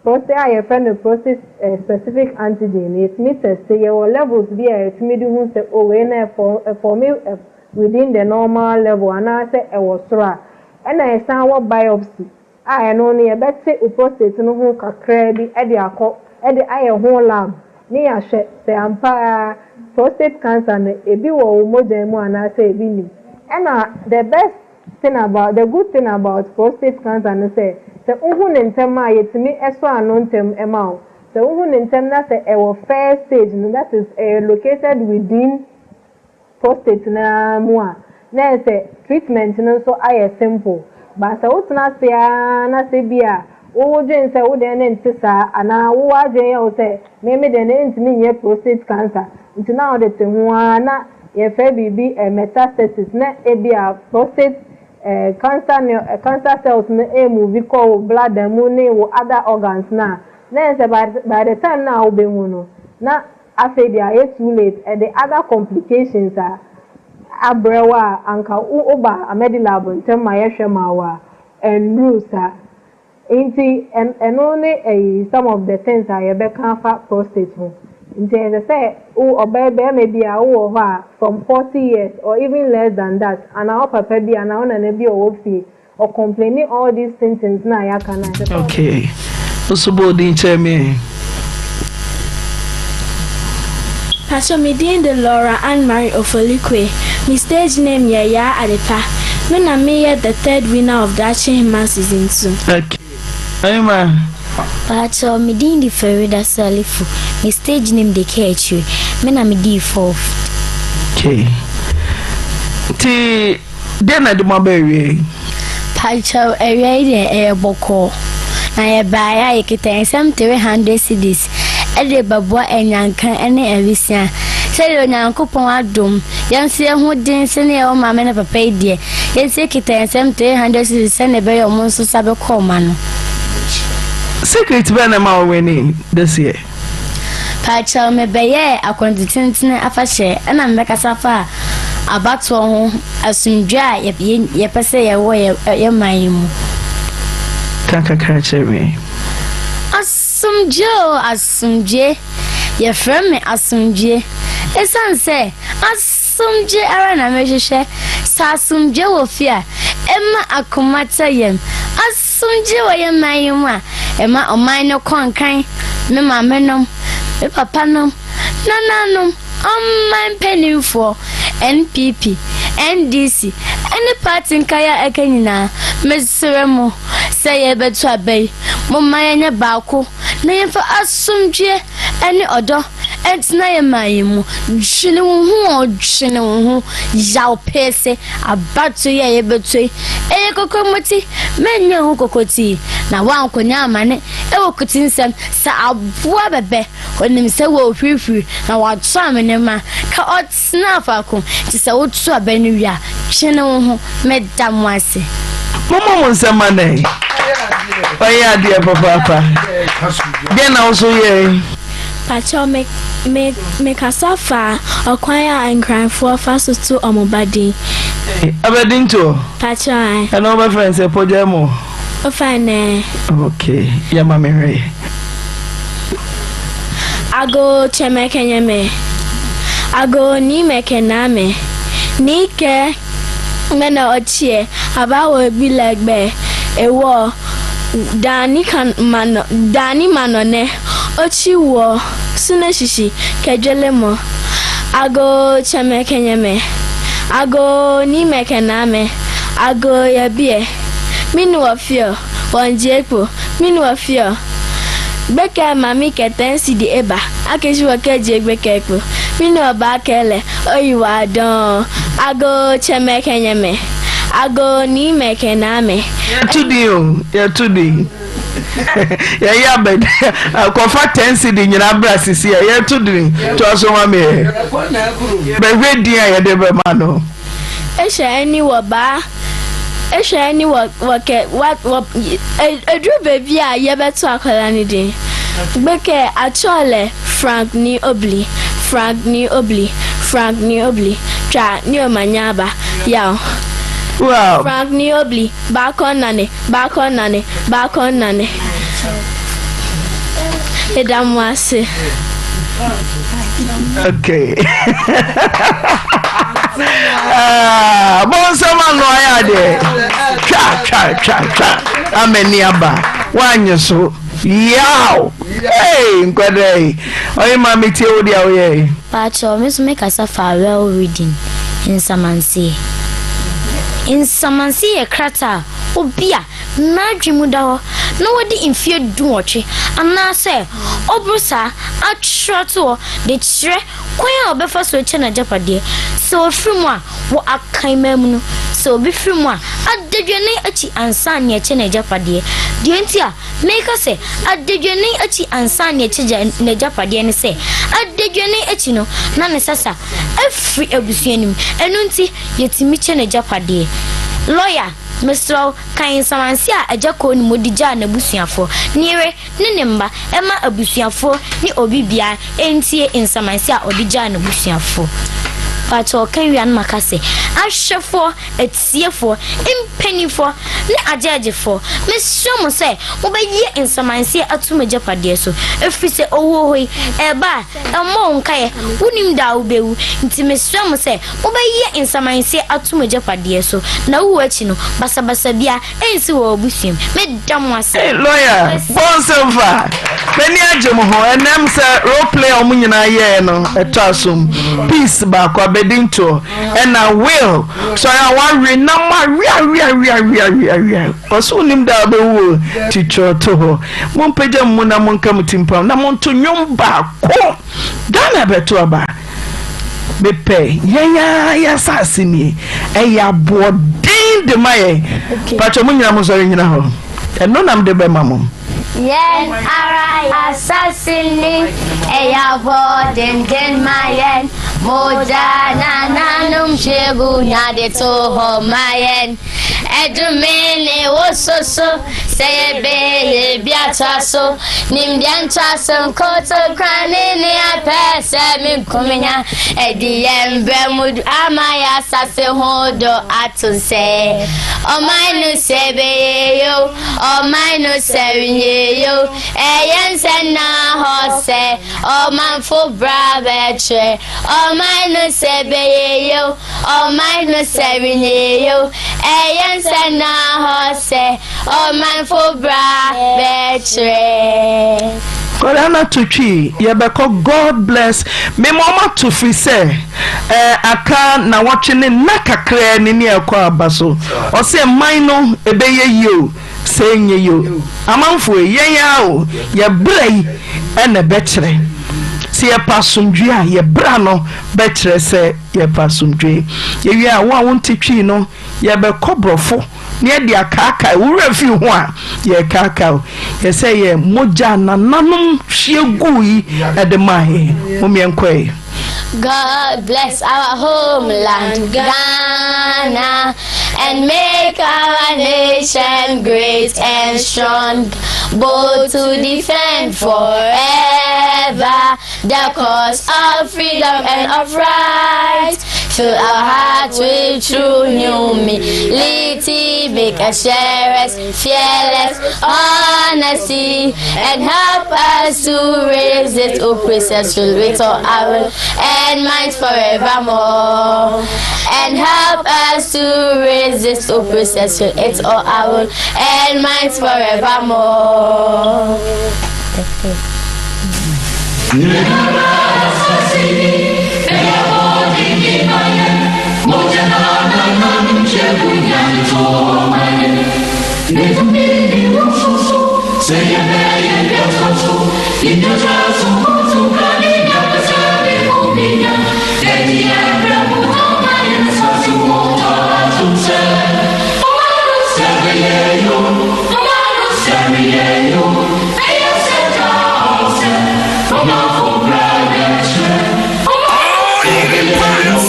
[SPEAKER 3] prostate a yɛfrɛ no prostate specific antigen no yɛtumi teste, yɛwɔ levels bi a yɛtumi de hu sɛ oh wei no ɛforme within the normal level anaasɛ ɛwɔ soro a. Ɛna yɛsan wɔ biopsy a ɛno no yɛbɛte wo prostate no ho kakraa bi de akɔ de ayɛ ho lab ne yɛahwɛ sɛ ampa ara prostate cancer no ebi wɔ wo mogya mu anaasɛ ebi nnim. Ɛna the best thing about, the good thing about prostate cancer no sɛ, sɛ wohu no ntɛm a yɛtumi sɔ ano ntɛm ma wo. Sɛ wohu no ntɛm na sɛ ɛwɔ first stage no, that is ɛyɛ located within prostate no ara mu a, na ayɛ sɛ treatment no nso ayɛ simple. But sɛ wotena ase ara na sɛ bi a wodwen sɛ wo deɛ no nte saa anaa wo w'adwene yɛ wo sɛ me me deɛ no ɛntumi nyɛ prostate cancer nti na wode te ho ara na yɛfrɛ biribi metastasis na ebia prostate cancer ne cancer cells no ɛremovi kɔ wo bladder mu ne wo other organs no a, na ɛyɛ sɛ by the time no a wobɛhu no, na afei deɛ ayɛ too late, ɛde other complications a abrɛ wo a anka woba Amedilab ntɛm ma yɛhwɛ ma wo a, ɛnnuru saa. Nti ɛno ne ɛyi some of the things a yɛbɛka afa prostate ho. Nti ɛsɛ sɛ wo ɔbaa barima bi a wowɔ hɔ a from 40 years or even less than that anaa wo papa bi anaa wo nana bi a ɔwɔ fie ɔ complaini all these symptoms no a yɛaka no a ɛsɛ sɛ
[SPEAKER 5] Okay. Wo so bɔ odin kyerɛ me ɛ.
[SPEAKER 14] Pacho me din de Laura Ann Marie Ofolikwe, me stage name yɛ Yaa Adepa, me na me yɛ the third winner of Daakye Hemaa season 2.
[SPEAKER 5] Okay. Ɔhema.
[SPEAKER 15] Pacho me din de Farida Salifu, me stage name de Kaakyire, me na me dii fourth.
[SPEAKER 5] Okay. Nti Dɛn na ɛde mo aba awia yi?
[SPEAKER 15] Pakyɛw, awia yi deɛ ɛyɛ bɔkɔɔ. Na yɛbaeɛ a yɛkita nsɛm 300 cedis de rebɛboa anyanka ne awisiaa. Sɛdeɛ Onyankopɔn adom, yɛn nso yɛn ho den sene yɛn maame ne papa yi deɛ, yɛn nso yɛkita nsɛm 300 cedis sɛdeɛ ɛbɛyɛ wɔn nso nsa bɛkɔ wɔn ano.
[SPEAKER 5] Secret bɛn na ɛma wo winning this year?
[SPEAKER 15] Pakyɛw mebɛyɛɛ akwantu-tsentsen afahyɛ na mebɛkasa faa abatoɔ ho asomdwoe a yɛpɛ sɛ yɛwɔ yɛ man yi mu.
[SPEAKER 5] Ka kakra kyerɛ me.
[SPEAKER 15] Asomdwoe o asomdwoe, yɛfrɛ me asomdwoe esiane sɛ asomdwoe ara na mehwehwɛ. Sɛ asomdwoe wɔ fie a, ɛma akoma tɔ yam. Asomdwoe wɔ yɛn man yi mu a, ɛma ɔman no kɔ nkan. Me maamenom, me papanom, nananom, ɔman mpanimfoɔ, NPP, NDC, ne party nkaeɛ a ɛka nyinaa, mesrɛ mo, sɛ yɛrebɛto aba yi, momma yɛnyɛ baako na yɛmfa asomdwoeɛ ne ɔdɔ ntena yɛn man yi mu. Dwene wo ho o, dwene wo ho, yaw peese. Abatoɔ yi a yɛbɛto yi, ɛyɛ kokromoti, mɛnyɛ ho kokotii, na woankɔnya amane wɔ kuti nsɛm sɛ aboa bɛbɛ, ɔnim sɛ wɔrehurihuri na wato amene ma ka ɔtena faako, nti sɛ woto abɛ no wie a, twene wo ho. Meda mo ase.
[SPEAKER 5] Mommɔ mo nsam ma no ɛ. Wayɛ adeɛ papaapa. Deɛn na wo nso yɛe?
[SPEAKER 14] Pakyɛw me me mekasa fa ɔkwan a Nkranfoɔ fa so to ɔmo ba din.
[SPEAKER 5] Abadintoɔ?
[SPEAKER 14] Pakyɛw ae.
[SPEAKER 5] Ɛna wobɛfrɛ no sɛ Pɔgya mu?
[SPEAKER 14] Ofa nɛɛ.
[SPEAKER 5] Ok, yɛ ma me hwɛ.
[SPEAKER 14] Ago kyɛmɛkɛnyɛmɛ, ago nimɛkɛnamɛ, nikɛ. Mena ɔkyeɛ aba wɔ bi lɛgbɛ ewɔ daani kan manɔ daani manɔ nɛ ɔkyi wɔ sune shishi kɛdwele mɔ ago kyɛmɛ kɛnyɛmɛ ago ni mɛ kɛnamɛ ago yɛ biɛ mini wɔ fiɔ wɔ njie kpo mini wɔ fiɔ gbɛkɛ mami kɛtɛ nsi di eba akeshi wɔ kɛ jie gbɛkɛ kpo mini wɔ ba kɛlɛ Oyi wa dɔn ago kyɛmɛ kɛnyɛmɛ ago ni mɛ kɛnamɛ.
[SPEAKER 5] Yɛto din o, yɛto din. Yɛyɛ abɛd kɔfa ten cedi nyinaa bra sisi a yɛto din toa so ma me ɛ. Bɛhwɛ din a yɛde bɛma no.
[SPEAKER 14] Ehwɛ ɛni wɔ baa ehwɛ ɛni wɔ wɔ kɛ wa wɔ eduru baabi a yɛbɛto akwadaa no din gbekɛ atwɔlɛ Frank ni obli Frank ni obli Frank ni obli twa ni oma nyaba yaw
[SPEAKER 5] Wow.
[SPEAKER 14] Frank ni obli baakɔ nane baakɔ nane baakɔ nane Meda mo ase.
[SPEAKER 5] Okay. Ah, bonsam ano ayɛ adeɛ. Twa twa twa twa. Amani aba. Wanyɛ so. Yaw! Hey, nkwadaa yi. Ɔyɛ maa me tie wo deɛ woyɛ yi.
[SPEAKER 15] Pakyɛw, me nso me kasa fa well reading, nsamanseɛ. Nsamanseɛ yɛ krataa a obi a n'adwene mu da hɔ. na wadi mfeɛ dunwɔtwe anaasɛ ɔboro saa atwerɛ ato hɔ de kyerɛ kwan a ɔbɛfa so akyɛ n'agyapadeɛ sɛ ɔfiri mu a wɔ Akanman mu no, sɛ obi firi mu a, adaduanan akyi ansa na yɛakyɛ n'agyapadeɛ. Deɛ nti a meka sɛ adaduanan akyi ansa na yɛakyɛ n'agyapadeɛ ne sɛ, adaduanan akyi no, na ne sasa afiri abusua no mu. Ɛno nti, yɛtumi kyɛ n'agyapadeɛ. Lɔya, mesrɛ wo, kan nsamanseɛ a Agya Koonimo de gyaa n'abusuafoɔ, ne yere, ne ne mma, ɛma abusuafoɔ ne obi biara ntie nsamanseɛ a ɔde gyaa n'abusuafoɔ. Pakyɛ ɔka wie a na maka sɛ, ahwɛfoɔ, atiefoɔ, mpaninfoɔ ne agyɛɛgyefoɔ, mesrɛ mo sɛ mobɛyɛ nsamanseɛ ato m'agyapadeɛ so, ɛfiri sɛ owuo hɔ yi, ɛreba a, ɛmmɔ wo nkaeɛ, wonnim da a wobɛwu, nti mesrɛ mo sɛ mobɛyɛ nsamanseɛ ato m'agyapadeɛ so, na wo wuo akyi no, basabasa biara ɛnsi wɔ w'abusua mu. Meda mo ase.
[SPEAKER 9] Hey lawyer, bɔ nsɛm fa. M'ani agye mo ho. Ɛnɛ m sɛ role play a wɔn nyinaa yɛɛ no ɛtɔ asom. Peace baako abɛdintoɔ ɛna will sɔre a wawe nam awe awe awe awe awe awe. Ɔso wonim da a wobɛwu o ti twerɛ to hɔ. Mompagya mo mu na monka mo ti mpam na monto nnwom baako. Ghana bɛto aba. Mepɛ yɛn ara yɛn asase nie. Ɛyɛ aboɔden de ma yɛn. Pakyɛ mo nyina mo nsɔre nyina hɔ. Ɛno na mede bɛma mo.
[SPEAKER 16] Yɛn ara yɛn asase ni. Ɛyɛ aboɔden de ma yɛn. Mogya nananom hwie gu na de to hɔ ma yɛn. Ɛdome ne wo soso sɛ yɛbɛyɛ bi atoa so. Nimdeɛ ntoaso nkotokrane ne apɛ sɛ menkomenya. Ɛde yɛn brɛ mu ama yɛ asase ho dɔ ato nsɛ. Ɔman no sɛ ɛbɛyɛ yo, ɔman no sɛ renyɛ yo. Ɛyɛ nsɛ nna hɔ sɛ ɔmanfo bra bɛkyerɛ. Ɔman no sɛ ɛbɛyɛ yo. Ɔman no sɛ renyɛ o, ɛyɛ nsɛ na hɔ sɛ ɔmanfo bra bɛkyerɛ.
[SPEAKER 9] Nkwadaa no ato twi yɛbɛkɔ God bless me ma ɔmo ato firi sɛ ɛɛ aka nawɔtwe ne nna kakraa ni ne ɛkɔ aba so ɔsɛ man no ɛbɛyɛ yie o sɛ ɛnyɛ yie o amanfoɔ yi yɛn ara o yɛ bra yi ɛna ɛbɛkyerɛ sɛ yɛpɛ asomdwie a yɛ bra no bɛkyerɛ sɛ Yɛpɛ asomdwoe. Yɛwie a, wo a wonte Twi no, yɛbɛkɔ Borɔfo na yɛde akaakae. Wo werɛ fi ho a, yɛrekaakae wo. Yɛ sɛ yɛn mogya a nananom hwie guu yi de maa yɛn. Mom yɛnkɔ ɛ.
[SPEAKER 16] God bless our homeland Ghana and make our nation great and strong, bold to defend forever the cause of freedom and of right. Fill our hearts with true humility, make us cherish fearless honesty, and help us to raise it, O princess, with all our and might forevermore. And help us to resist, O princess, with all our and might forevermore.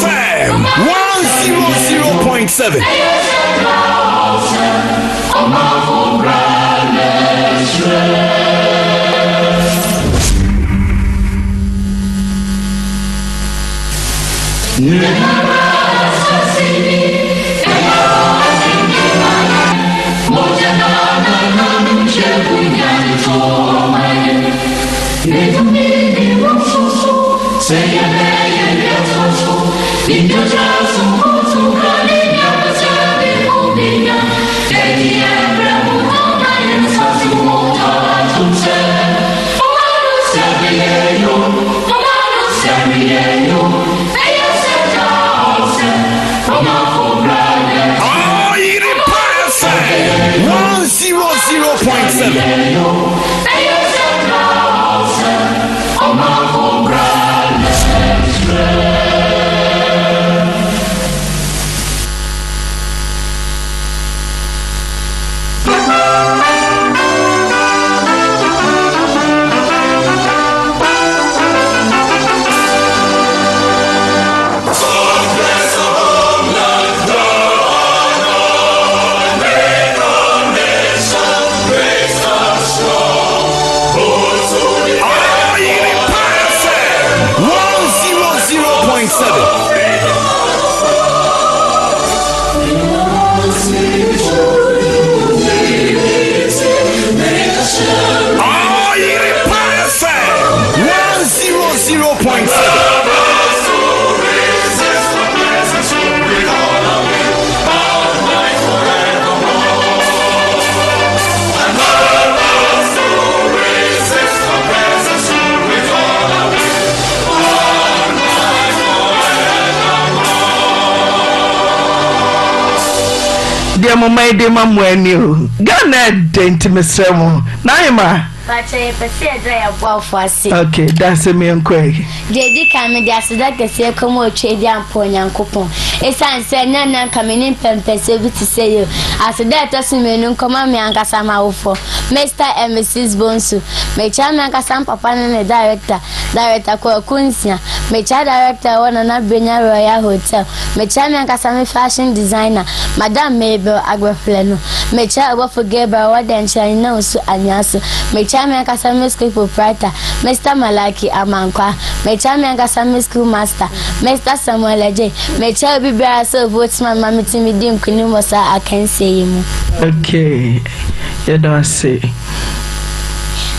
[SPEAKER 17] FM 100.7. Ayiripa FM 100.7.
[SPEAKER 9] Deɛ mo man de ma mo ani o. Ghana ɛdɛ nti mesrɛ mo. Naima.
[SPEAKER 15] Pakyɛ yɛpɛ sɛ yɛda yɛn aboafo ase.
[SPEAKER 9] Ok, dase me yɛnkɔ yi.
[SPEAKER 15] Deɛ ɛdi kan, mede aseda kɛseɛ kɔma Otweaduampɔ Onyankopɔn, ɛsiane sɛ ɛnyɛ nnɛ anka menni mpɛmpɛsoɔ bi te sɛ yei o. Aseda a ɛtɔ so mmienu nkɔma me ankasa m'awofoɔ, Mister and Misis Bonsu. Mekyea me ankasa me papa ne ne director, Director Kwaku Nsia. Mekyea Director a ɛwɔ Nana Brenya Royal Hotel. Mekyea me ankasa me fashion designer, Madam Mabel Agbehlenu. Mekyea Ɔbɔfo Gabriel a ɔwɔ Dɛnkyerɛ ne Owusu Anwea so. Mekyea me ankasa me school proprietor, Mister Malaki Amankwah. Mekyea me ankasa me school master, Mister Samuel Adjei. Mekyea obi biara sɛ ɔvote ma me ma metumi di nkunim wɔ saa akansie yi mu.
[SPEAKER 9] Okay, yɛda wo ase.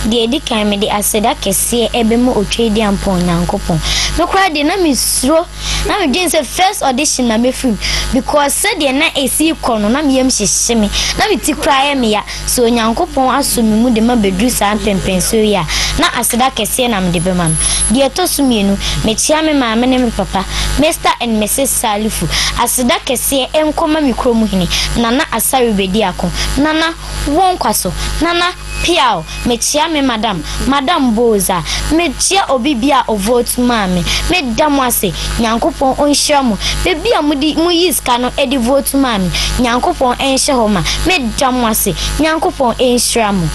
[SPEAKER 15] Deɛ ɛdi kan, mede aseda kɛseɛ bɛma Otweaduampɔn Nyankopɔn. Me koraa deɛ na mesuro. Na me dwen sɛ first audition na mɛfiri mu because sɛdeɛ na ɛsi rekɔ no na me yam hyehye me, na me ti koraa yɛ me ya. Sɛ Onyankopɔn asɔ me mu de mabɛduru saa mpɛnpɛnsoɔ yi a, na aseda kɛseɛ na mede bɛma no. Deɛ ɛtɔ so mmienu, mekyea me maame ne me papa, Mister and Misis Salifu. Aseda kɛseɛ nkɔma me kurom hene, Nana Asare Bediako. Nana, wo nkwa so. Nana, Piaw! Mekyea me madam, Madam Bowser. Mekyea obi bia a ɔvote maa me. Meda mo ase. Nyankopɔn ɔnhyira mo. Baabi a mode moyii sika no de vote maa me, Nyankopɔn nhyɛ hɔ ma. Meda mo ase. Nyankopɔn nhyira mo.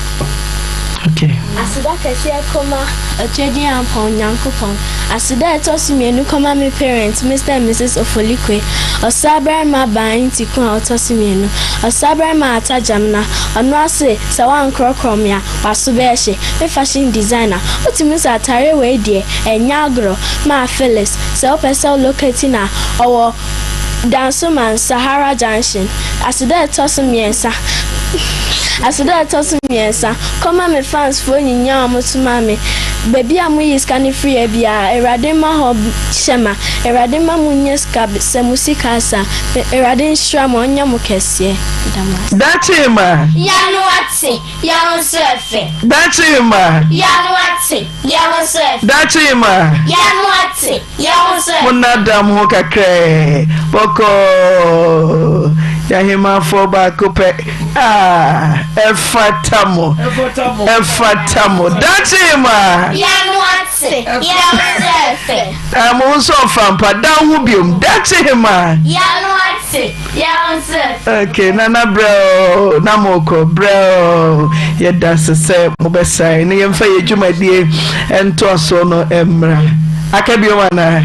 [SPEAKER 14] Aseda kɛseɛ kɔma Otwedeampɔn Nyankopɔn. Aseda a ɛtɔ so mienu kɔma me parents Mister and Misis Ofolikwe, Ɔsabarima Baa Ntiku a ɔtɔ so mienu, Ɔsabarima Atta Gyamena, ɔno ara se sɛ woankorɔkorɔ me a w'aso bɛyɛ hye, me fashion designer, wotumi sɛ atareɛ wei deɛ ɛnyɛ agorɔ, Maa Phyllis, sɛ wopɛ sɛ wo locate no a ɔwɔ Dansoman Sahara Junction. Aseda a ɛtɔ so miɛnsa Aseda a ɛtɔ so miɛnsa kɔma me fans foɔ nyinyaa a ɔmo somaa me baabi a mo yi sika no firi yɛ biara Awurade mma hɔ hyɛ ma Awurade mma mo nya sika sɛ mo sika asa Awurade nhyira mo ɔnyɛ mo kɛseɛ meda mo ase.
[SPEAKER 9] Daakye ma.
[SPEAKER 16] Yano ate, yɛ ho nso ɛfɛ.
[SPEAKER 9] Daakye ma.
[SPEAKER 16] Yano ate, yɛ ho nso ɛfɛ.
[SPEAKER 9] Daakye ma.
[SPEAKER 16] Yano ate, yɛ ho nso ɛfɛ.
[SPEAKER 9] Monna dam ho kakraa bɔkɔɔ Y'ahemmafoɔ baako pɛ ah ɛfata mo ɛfata mo Daakye ma.
[SPEAKER 16] Yano ate, yɛ ho nso ɛfɛ.
[SPEAKER 9] Ah mo ho nso ɔfa mpa dan ho biom Daakye hema.
[SPEAKER 16] Yano ate, yɛ ho nso ɛfɛ.
[SPEAKER 9] Okay nana brɛ oo na mo kɔ brɛ oo yɛda ase sɛ mobɛsan ne yɛmfa yɛ dwumadie ntoasoɔ no mmra aka biom anaa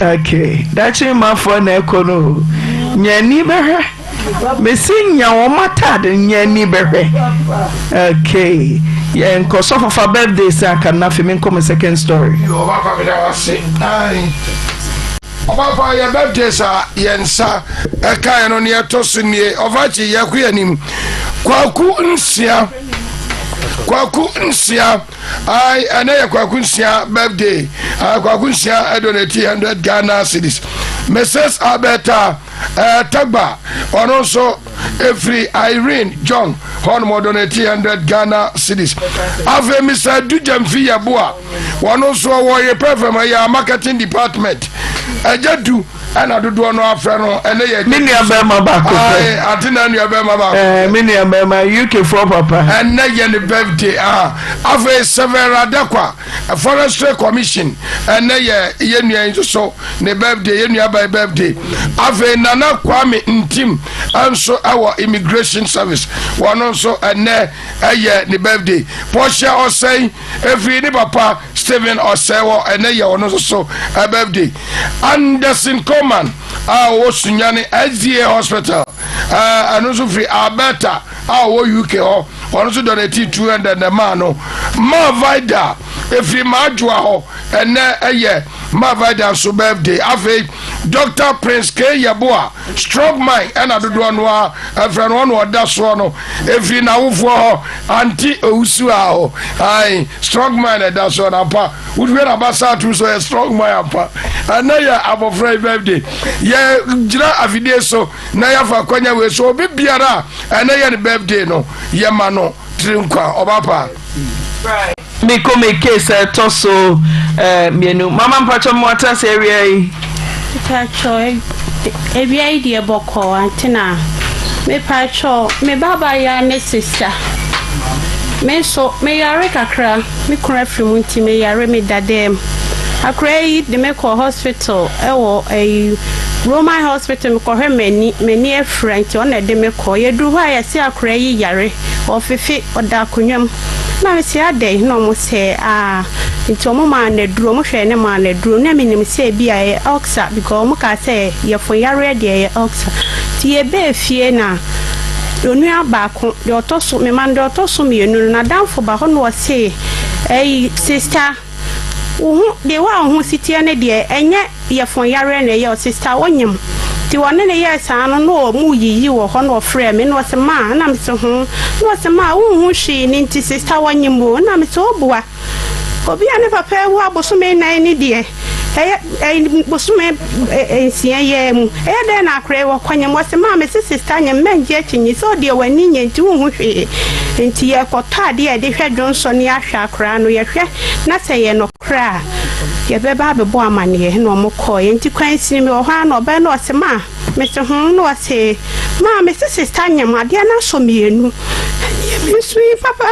[SPEAKER 9] okay daakye mafoɔ na ɛkɔ no o nya ani bɛhwɛ mesi nya wɔn ataade nya ani bɛhwɛ okay yɛnkɔ sɔfo fa birthday sɛ aka no afei menkɔ me second story.
[SPEAKER 8] Ɔbapa yɛ birthdays a yɛn nsa ɛkaeɛ no neɛ ɛtɔ so nie ɔfa akyi yɛko yɛ anim kwaku nsia kwaku nsia ai ɛnɛ yɛ kwaku nsia birthday ai kwaku nsia ɛdonate 100 Ghana cedis Mrs. Alberta eh, Tagba ɔno nso ɛfiri Irene John hɔnom ɔdonate 100 Ghana cedis afei Mr. Adu Gyamfi Yɛboa wɔn nso wɔ yɛ pɛfɛm ɛyɛ marketing department ɛgya du ɛna dodoɔ no afrɛ no ɛnɛ yɛ.
[SPEAKER 9] Me nua bɛrima baako pɛ.
[SPEAKER 8] Ante na nua bɛrima baako.
[SPEAKER 9] Ɛɛ me nua bɛrima UK foɔ papa.
[SPEAKER 8] Ɛnɛ yɛ ne birthday ah afei Severa Dakwa Forestry Commission ɛnɛ yɛ yɛ nua yi nso so ne birthday yɛ nua ba birthday afei Nana Kwame Ntim nso ɛwɔ Immigration Service wɔn nso ɛnɛ ɛyɛ ne birthday Portia Ɔsɛn efiri ne papa. Stephen Ɔsɛe wɔ ɛnɛ yɛ ɔno nso so birthday. Anderson Coleman a ɔwɔ Sunyani SDA Hospital ɛno nso firi Alberta a ɔwɔ UK hɔ ɔno nso donate 200 na ɛmaa no. Ma Vida efiri Madwoa hɔ ɛnɛ ɛyɛ Ma Vida nso birthday. Afei Dr. Prince K. Yeboah Strong man ɛna dodoɔ no ara ɛfrɛ no ɔna ɔda soɔ no ɛfiri n'awofoɔ hɔ ante owusu a hɔ ae strong man ɛda soɔ no ampa wohwɛ n'abasa ato so yɛ strong man ampa ɛnɛ yɛ abɔfra yi birthday yɛgyina afidie so na yɛafa akwanya wei so obi biara a ɛnɛ yɛ ne birthday no yɛma no tiri nkwa ɔba pa.
[SPEAKER 9] Me kɔ me case a ɛtɔ so mmienu. Mama mpakyɛ mo ate ase awia yi.
[SPEAKER 17] Mpakyɛ awia yi deɛ bɔkɔɔ antena. Mepakyɛ me ba abaayewa ne sista. Me nso me yare kakra me kunu afiri mu nti me yare me da dɛm. Akora yi de me kɔ hospital ɛwɔ ɛyi Roman hospital me kɔhwɛ m'ani m'ani afira nti ɔna ɛde me kɔ. Yɛduru hɔ a yɛse akora yi yare ɔfefe ɔda akonnwa mu. Na me se adɛn? Na ɔmo sɛ aah nti ɔmo maa no aduro, ɔmo hwɛɛ no maa no aduro. Na me nim sɛ ebia ɛyɛ ulcer because ɔmo kaa sɛ yɛfon yareɛ deɛ ɛyɛ ulcer. Nti yɛbɛɛ fie na onua baako deɛ ɔtɔ so, me ma no deɛ ɔtɔ so mmienu no n'adamfo ba hɔ na ɔse ɛyi sister Wo ho, deɛ wo a wo ho si teɛ no deɛ, ɛnyɛ yɛfon yareɛ na ɛyɛ wo, sister wonyem. Nti wɔne no yɛɛ saa no na ɔmo yiyi wɔ hɔ na ɔfrɛɛ me na ɔse maa, na mese ho, na ɔse maa wonhu hwee no nti sister wɔnyem o, na mese obua. Obi a ne papa awu abosome nnan ni deɛ, ɛyɛ ɛyi bosome nsia yi ara mu, ɛyɛ dɛn na akora yi wɔkɔnyem? Ɔse maa mese sister nyem, mɛngye akyinnye sɛ ɔdeɛ w'ani nyɛ nti wonhu hwee. Nti yɛkɔtɔ adeɛ a yɛde hwɛ dwonsɔ ne ahwɛ akora no, yɛhwɛ na sɛ ɛyɛ nokorɛ a, yɛbɛba abɛbɔ amaneɛ. Ɛna wɔn kɔeɛ. Nti kwansini mewɔ hɔ ara na ɔbaa na ɔse, Ma? Mese, Ho. Na ɔse, Ma, mese sista nyem, adeɛ no asɔ mmienu. Ɛneɛ me nso yi papa,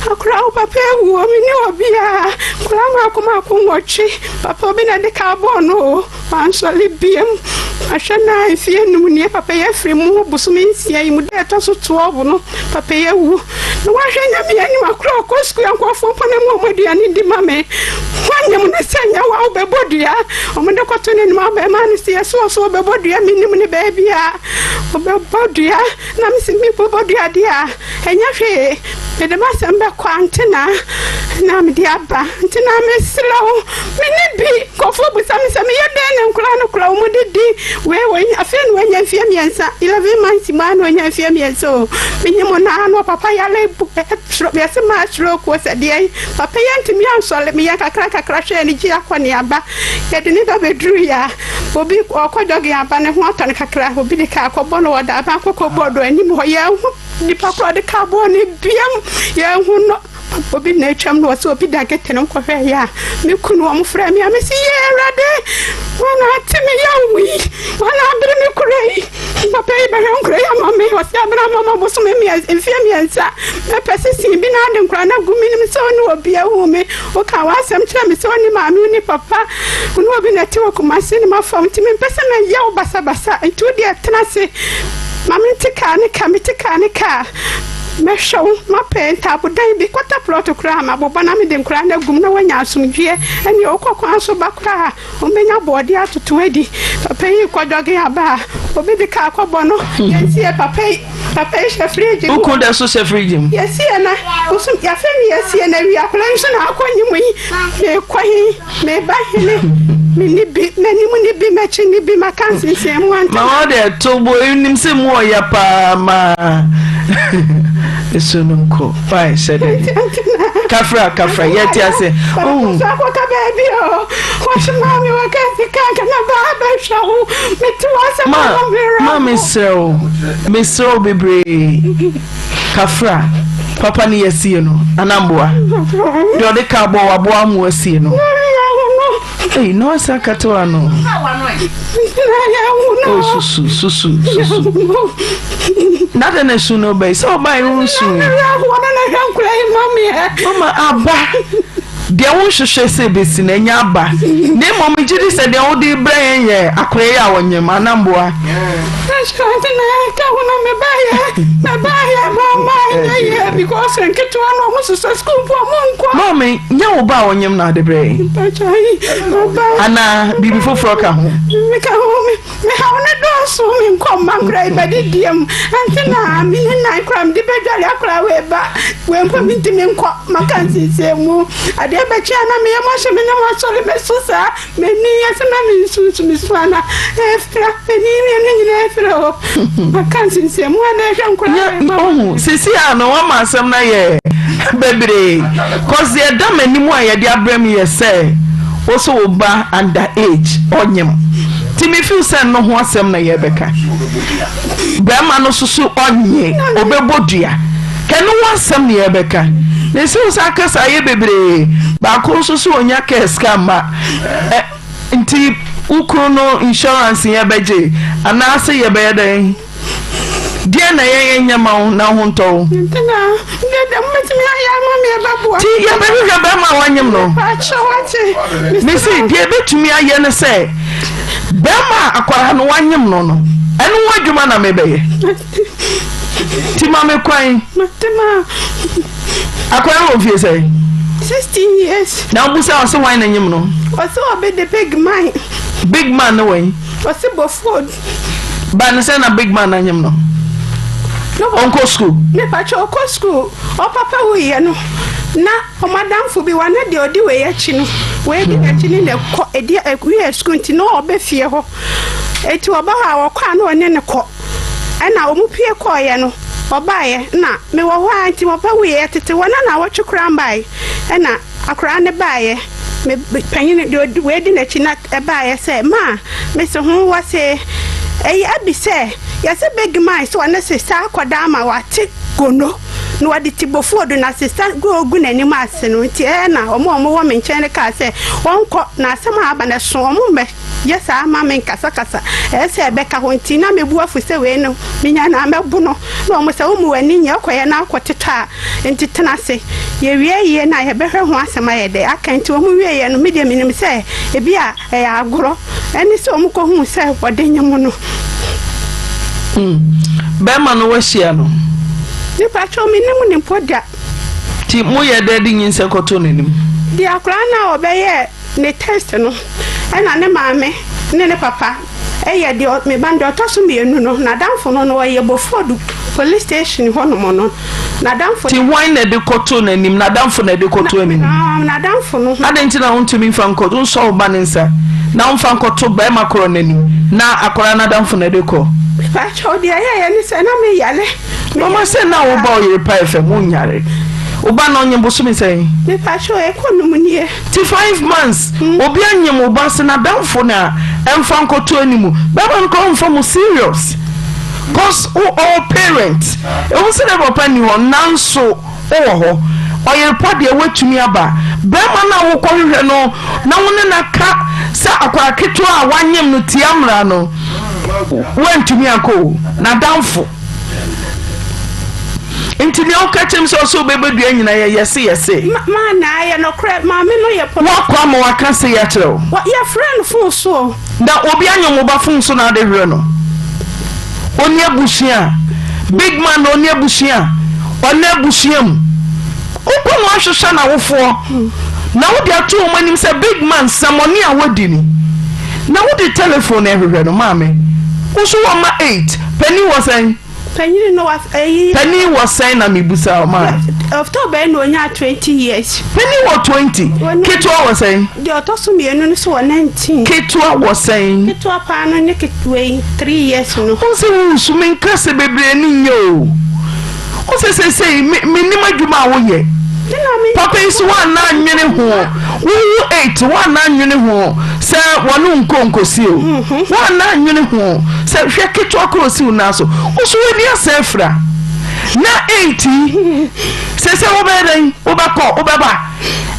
[SPEAKER 17] akora wo papa awu o, menni obiara, nkwadaa mmaako mmaako nwɔtwe, papa obi na ɛde kaa bɔɔ no o. Wansɔre biom. Mahwɛ no ara mfeɛ num nie, papa yi afiri mu bosome nsia yi mu, da ɛtɔ so 12 no, papa yi awu. Na wahwɛ Nyame anim akora ɔkɔ sukuu a nkurɔfoɔ mpo na ɛma wɔn aduane di ma me. Woanyem no sɛ nyɛ wo a wobɛbɔ dua. Wɔde kɔto n'anim abɛɛmaa no sɛ yɛse ɔso ɔbɛbɔ dua, mennim ne baabi a ɔbɛbɔ dua. Na mese mebɛbɔ dua deɛ a, Ɛnyɛ hwee, mede m'asɛm bɛkɔ antena na mede aba. Antena, mesrɛ wo, menni bi. Nkurɔfoɔ bisa me sɛ meyɛ dɛn na nkwadaa no kora wɔn de di wei wei. Afei na wanya mfeɛ mmiɛnsa, 11 months mu ara na wanya mfeɛ mmiɛnsa o. Menyim no ara na ɔpapa yare bu stroke, yɛse maa stroke o sɛ deɛn. Papa yi antumi ansɔre, meyɛ nkakra nkakra hwɛɛ no gye akɔneaba. Yɛde ne ba bɛduruiɛ a, obi ɔkɔ jogging aba ne ho atɔ no kakra, obi de kaa kɔbɔ no wɔ Daaban Koko bɔɔdo anim hɔ, yɛanhu nipa korɔ ɔde kaa bɔɔ no biam, yɛanhu no. Obi na atwam no ɔsɛ obi da gete no nkɔhwɛ yɛ a, me kunu wɔn frɛ me a, mesi yɛ Awurade, wɔn ate me yaw yi, wɔn abere me kura yi, papa yi bɛhwɛ nkura yi ama me, ɔsɛ abere ama ma bosome mfeɛ mmiɛnsa, mɛpɛ sisi bi na ade nkura no agu me nim sɛ ɔne obi ahu me. Wokaa w'asɛm kyerɛɛ me sɛ wonni maame wonni papa, wo ne obi na ɛte wɔ Kumasi ne m'afam nti mempɛ sɛ mɛyɛ wo basabasa nti wo deɛ tena ase ma mente kaa ne ka, mete kaa ne ka a mɛhwɛ wo, mapɛ ntaabodan bi quarter plot koraa mabobɔ na mede nkoraa no agum na woanya asomdwoeɛ, ɛneɛ wokɔ kwan so ba koraa a wɔbɛnya aboɔden atoto adi. Papa yi rekɔ jogging aba a obi de kaa kɔbɔ no, yɛnsie papa yi. Papa yi hyɛ fridge mu.
[SPEAKER 9] Wo kun da so hyɛ fridge mu.
[SPEAKER 17] Yɛsie na bosom yɛafɛ ne yɛsie na awie akwadaa yi nso na akɔ nye mu yi mekɔ he meba hene menni bi m'anim ne bi m'akyi ne bi maka nsensɛn mu anta.
[SPEAKER 9] Ma wɔn deɛ to bo nim sɛ mu ɔya paa ma esu no nkɔ why hyɛ dɛ kafra kafra yɛte ase.
[SPEAKER 17] Papa so akɔka baabi o wɔte maa mi wɔka sika nka na baa bɛhwɛ wo mete wɔ asɛm
[SPEAKER 9] Ma ma mesrɛ wo mesrɛ wo bebree kafra papa ne yɛasie no anamboa deɛ ɔde ka bɔ waboa mu asie no. Ei, na wasa akata w'ano. Oh, susu, susu, susu. Na dɛn na su no bɛyi sɛ ɔbaa yi ho nsu. Mama aba. Deɛ wonhwehwɛ sɛ ɛbɛsi no, ɛnyɛ aba, na mmom megye di sɛ deɛ wode rebrɛ yɛn yɛ akoa yi a ɔnyem, anaa mboa? Maame, nyɛ wo ba a ɔnyem na wode brɛ yɛn? Anaa biribi foforɔ ka ho?
[SPEAKER 18] Me haw no dɔɔso, me nkɔ mma koraa yi bɛde deɛ mu ɛnti na me ne nan koraa mede bɛdware akora wei ba wei mpo mentumi nkɔ maka nsiesie mu adeɛ bɛkye a na meyɛ mo ahyɛ me ne mo asɔre me so saa m'ani yɛ sɛ na mensusu me so ana ɛfira m'ani mmienu nyinaa ɛfira o maka nsiesie mu ana ɛhwɛ nkora wei ba
[SPEAKER 9] Ohu, sisi a no wama asɛm no ayɛ bebree cause deɛ ɛda m'anim a yɛde abrɛ me yɛ sɛ wo so wo ba under age ɔnyem nti me feel sɛ no ho asɛm na yɛbɛka bɛrima no so so ɔnye ɔbɛbɔ dua kɛ no ho asɛm na yɛbɛka na ɛsɛ wo sɛ akasa ayɛ bebree baako nso so ɔnya kɛ sika mma nti wo kunu no insurance yɛbɛgye anaasɛ yɛbɛyɛ dɛn Deɛn na yɛn nyɛ ma wo na wo ho ntɔ wo?
[SPEAKER 18] Nti na deɛ deɛ mobɛtumi ayɛ ama me ɛbɛboa.
[SPEAKER 9] Nti yɛbɛhwehwɛ bɛrima a wanyem no.
[SPEAKER 18] Mepakyɛ wate.
[SPEAKER 9] Mesi deɛ ɛbɛtumi ayɛ ne sɛ bɛrima a akwadaa no wanyem no no ɛno ho adwuma na mebɛyɛ. Nti ma me kwan.
[SPEAKER 18] Mate ma.
[SPEAKER 9] Akwadaa no wɔ mfie sɛn?
[SPEAKER 18] 16 years.
[SPEAKER 9] Na wobusa ɔse hwan na nyem no?
[SPEAKER 18] Ɔse ɔbɛ de big man.
[SPEAKER 9] Big man ne wɛn?
[SPEAKER 18] Ɔse bɔfoɔ.
[SPEAKER 9] Ba ne sɛ na big man na nyem no. Ɔnkɔ school.
[SPEAKER 18] Mepakyɛ ɔkɔ school. Ɔpapa wuyɛ no na ɔmo adamfo bi wa na deɛ ɔdi wei akyi no wei di n'akyi ne na ɛkɔ ɛdi ɛwiɛ school nti na ɔbɛ fie hɔ eti ɔba hɔ a ɔkɔ a na ɔne ne kɔ ɛna ɔmo pie kɔɔyɛ no ɔbaayɛ na mewɔ hɔ a nti ɔpapa wuyɛ tete hɔ na na awɔtwe koraa mbae ɛna Akwadaa no baeɛ, me panin deɛ ɔdi wei di n'akyi na ɛbaeɛ sɛ, ma mese ho wɔ se ɛyɛ abi sɛ yɛse big man sɛ ɔne sesa akɔda ama wate gono na wɔde ti bofuo do na sesa gu ogu n'anim ase no nti ɛɛ na wɔn a wɔwɔ me nkyɛn no kaa sɛ wɔnkɔ na asɛm a aba no ɛso wɔn mmɛ yɛ saa ma me nkasakasa ɛyɛ sɛ ɛbɛka hɔ nti na me bo afu sɛ wei no menya na mɛbo no na wɔn sɛ wo mu w'ani nyɛ ɔkɔyɛ na akɔtetɔ a Nti tena ase. Yɛwie yie no a, yɛbɛhwɛ ho asɛm ayɛ dɛ aka. Nti wɔn wieeɛ no, me deɛ menim sɛ ebi a ɛyɛ agorɔ. Ɛne sɛ wɔn kɔhuu sɛ wɔde nyem no.
[SPEAKER 9] Mm. Bɛrima no woahyia no?
[SPEAKER 18] Mepakyɛw, mennim no mpo da.
[SPEAKER 9] Nti moyɛ dɛ de nyinsɛn kɔtoo n'anim?
[SPEAKER 18] Deɛ akwadaa no a wɔbɛyɛɛ ne test no, ɛna ne maame ne ne papa Ɛyɛ deɛ me ba no deɛ ɔtɔ so mienu no n'adamfo no no ɔyɛ Bofodu police station hɔ nom no n'adamfo.
[SPEAKER 9] Nti hwan na ɛde kɔtoo n'anim? N'adamfo na ɛde kɔtoo anim?
[SPEAKER 18] Na n'adamfo no.
[SPEAKER 9] Adɛn nti na wontumi mfa nkɔ wonsɔ wo ba no nsa na womfa nkɔto barima korɔ no anim na akwadaa no adamfo na ɛde kɔ?
[SPEAKER 18] Mepakyɛw deɛ ɛyɛeɛ ne sɛ na me yare.
[SPEAKER 9] Mama sɛ na wo ba ɔyere pae fam wonyare. Wo ba no ɔnyem bosome sɛn?
[SPEAKER 18] Mepakyɛw ɛkɔ num nie.
[SPEAKER 9] Ti five months obi anyem wo ba se nadamfo na ɛnfa nkɔto anim bɛma no koraa ɔnfa mo serious cos wo ɔwɔ parent ɛwom sɛ ne papa nni hɔ nanso wowɔ hɔ ɔyere pa deɛ woatumi aba bɛrima no a wokɔ hwehwɛ no na wo ne no aka sɛ akwadaa ketewa a wanyem no tia mmara no woantumi ankɔ o nadamfo Nti nea woka kyerɛ me sɛ ɔsɛ wobɛbɛ dua nyina yɛ yɛse yɛse.
[SPEAKER 18] Ma ma na ɛyɛ nɔkorɛ maame no yɛ pɔ.
[SPEAKER 9] Woakɔ ama waka sei akyerɛ wo.
[SPEAKER 18] Wɔ yɛfrɛ no fon so o.
[SPEAKER 9] Na obi anyem wo ba fon so na ade hwerɛ no. Ɔni abusua. Big man na ɔni abusua. Ɔnna abusua mu. Wokɔ no ahwehwɛ n'awofoɔ na wode ato wɔn anim sɛ big man sɛmɔne a wadi ni. Na wode telephone ɛhwehwɛ no maame. Wo nso wɔ mma eight. Panin wɔ sɛn?
[SPEAKER 18] Panyin no wa eyi.
[SPEAKER 9] Panin wɔ sɛn na mebusa wo maa.
[SPEAKER 18] Ɔtɔ bɛn na onyaa 20 years.
[SPEAKER 9] Panin wɔ 20. Ketewa wɔ sɛn?
[SPEAKER 18] Deɛ ɔtɔ so mienu no so wɔ 19.
[SPEAKER 9] Ketewa wɔ sɛn?
[SPEAKER 18] Ketewa paa no ne ketewa yi 3 years no.
[SPEAKER 9] Wo sɛ wo su menka sɛ bebree ne nyɛ o. Wo sɛ seesei me mennim adwuma a woyɛ. Papa yi so woanna annwene ho wowo eight woanna annwene ho sɛ wɔne wo nkɔ nkosi o woanna annwene ho sɛ hwɛ ketewa koro si wo nan so wo so w'ani asan afira. Na 8 yi, seesei wobɛyɛ dɛn? Wobɛkɔ, wobɛba.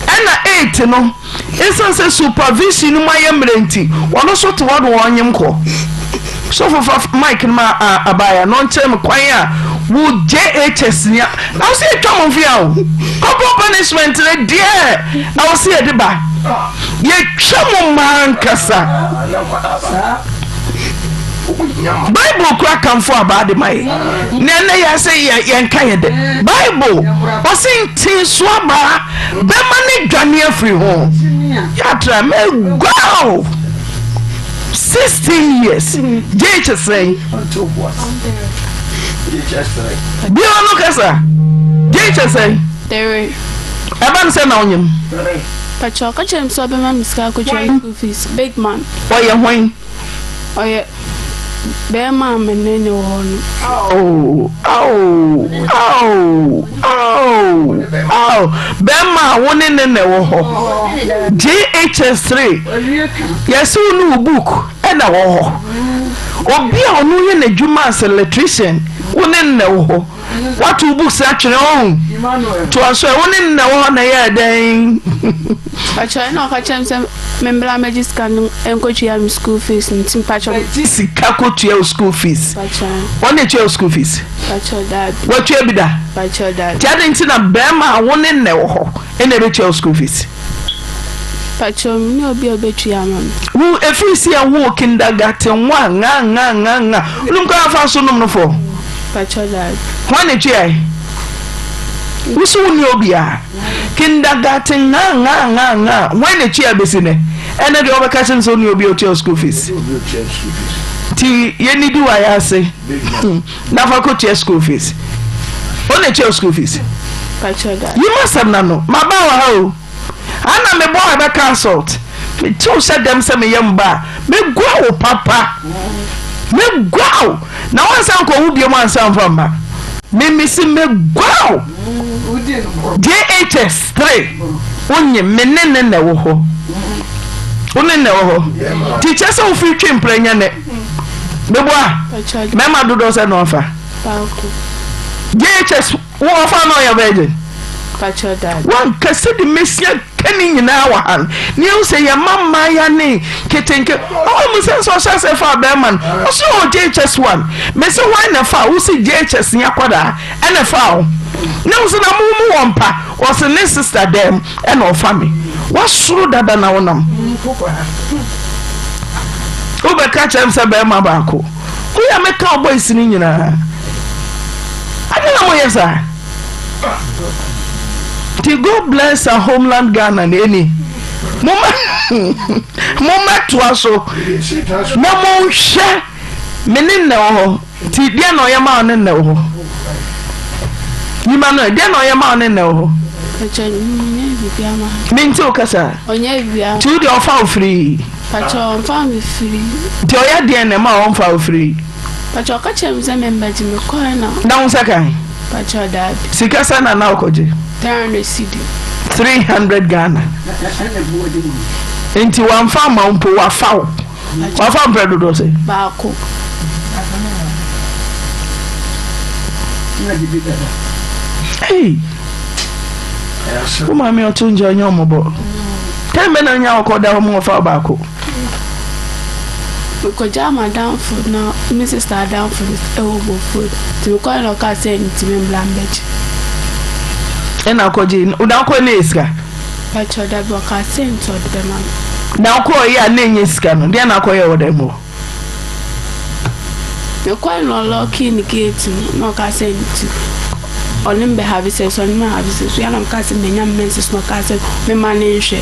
[SPEAKER 9] Ɛna 8 no, esiane sɛ supervision no mu ayɛ mmerɛ nti, ɔno nso te hɔ de ɔnyem kɔ. Sɔfo fa mic no ma abaayewa na ɔnkyerɛ me kwan a wo JHS ni a na wo sɛ yɛtwa mo mfea o. Corporal punishment no deɛ ɛwɔ sɛ yɛde ba. Yɛtwa mo mmaa ankasa. Bible kura kamfo abaa de ma yɛ. Na ɛnɛ yɛ sɛ yɛnka yɛ dɛ. Bible ɔse nte so abaa bɛma ne dwane afiri ho. Yɛatra mɛguao 16 years JH sɛn? Bia no kasa JH sɛn? Ɛba no sɛ na wonyem.
[SPEAKER 14] Pakyɛ ɔka kyerɛ me sɛ ɔbɛma me sika akɔtua school fees. Big man.
[SPEAKER 9] Ɔyɛ hwan?
[SPEAKER 14] Ɔyɛ bɛrima a me ne ne wɔ hɔ no.
[SPEAKER 9] Ao, ao, ao, ao, ao. Bɛrima a wo ne ne na ɛwɔ hɔ. JHS 3. Yɛse wo ne wo book ɛna wɔ hɔ. Obi a ɔno yɛ n'adwuma as electrician, wo ne ne na ɛwɔ hɔ. Woato wo books atwene ɔho. Toa so ɛ, wo ne no na ɛwɔ hɔ na ɛyɛɛ dɛn?
[SPEAKER 14] Mpakyɛw, ɛna ɔka kyerɛ me sɛ membra mmɛgye sika no nkɔtua me school fees nti mpakyɛw.
[SPEAKER 9] Bɛgye sika kɔtua wo school fees?
[SPEAKER 14] Mpakyɛw.
[SPEAKER 9] Wɔn na ɛtua wo school fees?
[SPEAKER 14] Mpakyɛw, daabi.
[SPEAKER 9] Watua bi da?
[SPEAKER 14] Mpakyɛw, daabi.
[SPEAKER 9] Nti adɛn nti na bɛrima a wo ne no na ɛwɔ hɔ ɛna ɛbɛtua wo school fees?
[SPEAKER 14] Mpakyɛw, menni obi a ɔbɛtua ama me.
[SPEAKER 9] Wo ɛfiri sɛ yɛwoo kindergarten one nga nga nga nga wonim kwan a fa so nom no fɔ?
[SPEAKER 14] Pakyɛ daabi.
[SPEAKER 9] Hwan na etuae? Wo so wonni obiara. Kindergarten nga nga nga nga. Hwan na etuae besi nnɛ? Ɛnɛ deɛ wɔbɛka kyerɛ no sɛ onni obi a otua school fees. Nti yɛnnidi wɔ ayɛ ase na fa kɔtua school fees. Wɔn na etua school fees.
[SPEAKER 14] Pakyɛ daabi.
[SPEAKER 9] Yi m'asɛm no ano. Maba wɔ ha o. Ana me bɔ a ɛbɛka assault? Mete wo sɛ dɛm sɛ meyɛ mba a, megua wo papa. Megua wo. Na wansan nkɔwo biom ansa mfa mma. Me mese megua wo. JHS 3 wonye me ne ne na ɛwɔ hɔ. Wo ne na ɛwɔ hɔ. Nti kyerɛ sɛ wofiri twe mpra nya nɛ. Meboa. Mɛma dodoɔ sɛ na wafa. JHS Wo ɔfa no ɔyɛ virgin?
[SPEAKER 14] Pakyɛ daabi.
[SPEAKER 9] Wanka sɛde mesia ka ne nyinaa wɔ ha no ne yɛhu sɛ yɛma mmaaya ne nketenke ɔwɔ mu sɛ sɛ ɔhyɛ sɛ fa bɛrima no ɔsɛ ɔwɔ JHS 1 mese hwan na fa wo se JHS ne akwadaa ɛna fa wo ne wo sɛ na mo mu wɔ mpa ɔse ne sister dɛm ɛna ɔfa me wasoro dada na wonam wobɛka kyerɛ m sɛ bɛrima baako Woyɛ me ka boys no nyinaa. Adɛn na moyɛ saa? Nti God bless our homeland Ghana na ɛni. Moma mommɛtoa so na monhwɛ me ne nnɛ wɔ hɔ. Nti deɛ na ɔyɛ ma wo ne nnɛ wɔ hɔ. Nyima no deɛ na ɔyɛ ma wo ne nnɛ wɔ hɔ. Mente wo kasa. Nti wo deɛ ɔfa wo firii.
[SPEAKER 14] Pakyɛ ɔmfa me firi.
[SPEAKER 9] Nti ɔyɛ deɛn na ɛma ɔmfa wo firi?
[SPEAKER 14] Pakyɛ ɔka kyerɛ me sɛ membɛgye me kɔɛ na.
[SPEAKER 9] Na wo nsa kan?
[SPEAKER 14] Pakyɛ daabi.
[SPEAKER 9] Sika sɛn na na wokɔgye?
[SPEAKER 14] 300 cedi.
[SPEAKER 9] 300 Ghana. Nti wamfa ama wo mpo wafa wo. Wafa wo mprɛ dodoɔ sɛn?
[SPEAKER 14] Baako.
[SPEAKER 9] Hey. Wo maame ɔto nkyɛn ɔnyɛ ɔmɔbɔ. Tɛn bɛ na nya ɔkɔ da hɔ mu ɔfa ɔbaako.
[SPEAKER 14] Mekɔgyaa m'adamfo na me sista adamfo no wɔ Bofod nti mekɔe na ɔkaa sɛ ntumi mbra mbɛgye.
[SPEAKER 9] Ɛna akɔgye na ɔkɔe na ɛyɛ sika.
[SPEAKER 14] Pakyɛ dabi ɔkaa sɛ nti ɔde bɛma me.
[SPEAKER 9] Na ɔkɔe a na ɛnyɛ sika no deɛ na akɔyɛ wɔ dɛm hɔ.
[SPEAKER 14] Mekɔe na ɔlɔɔkee ne gate no na ɔkaa sɛ nti ɔne me bɛhave sex, ɔne me have sex. Wia na mekaa sɛ manya me menses na ɔkaa sɛ mema no nhwɛ.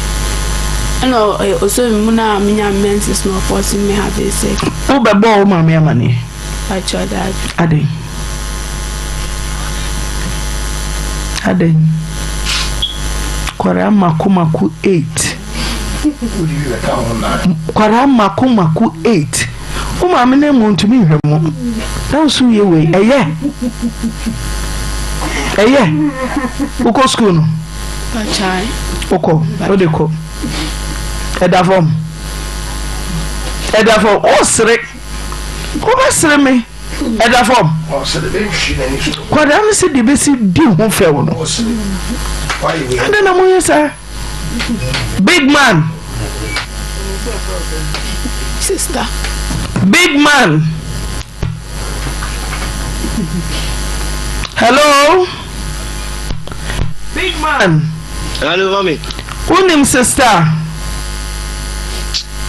[SPEAKER 14] Ɛna ɔsɔ me mu na menya me menses na ɔfɔɔse me have sex.
[SPEAKER 9] Wobɛbɔɔ wo maame amaneɛ?
[SPEAKER 14] Pakyɛ daabi.
[SPEAKER 9] Adɛn? Adɛn? Kwaraa mako mako 8. Nkwadaa mako mako 8. Wo maame no mu ntumi nhwɛ mo. Na wo so yɛ wei ɛyɛ. Ɛyɛ. Wokɔ sukuu no? Wokɔ. Wode kɔ. Ɛda fam. Ɛda fam. Wosere. Wobɛsere me. Ɛda fam. Kwadaa no sɛ deɛ bɛsi di ho fɛw no. Adɛn na moyɛ saa? Big man.
[SPEAKER 18] Sister.
[SPEAKER 9] Big man. Hello. Big man.
[SPEAKER 6] Hello, mami.
[SPEAKER 9] Wonim sister?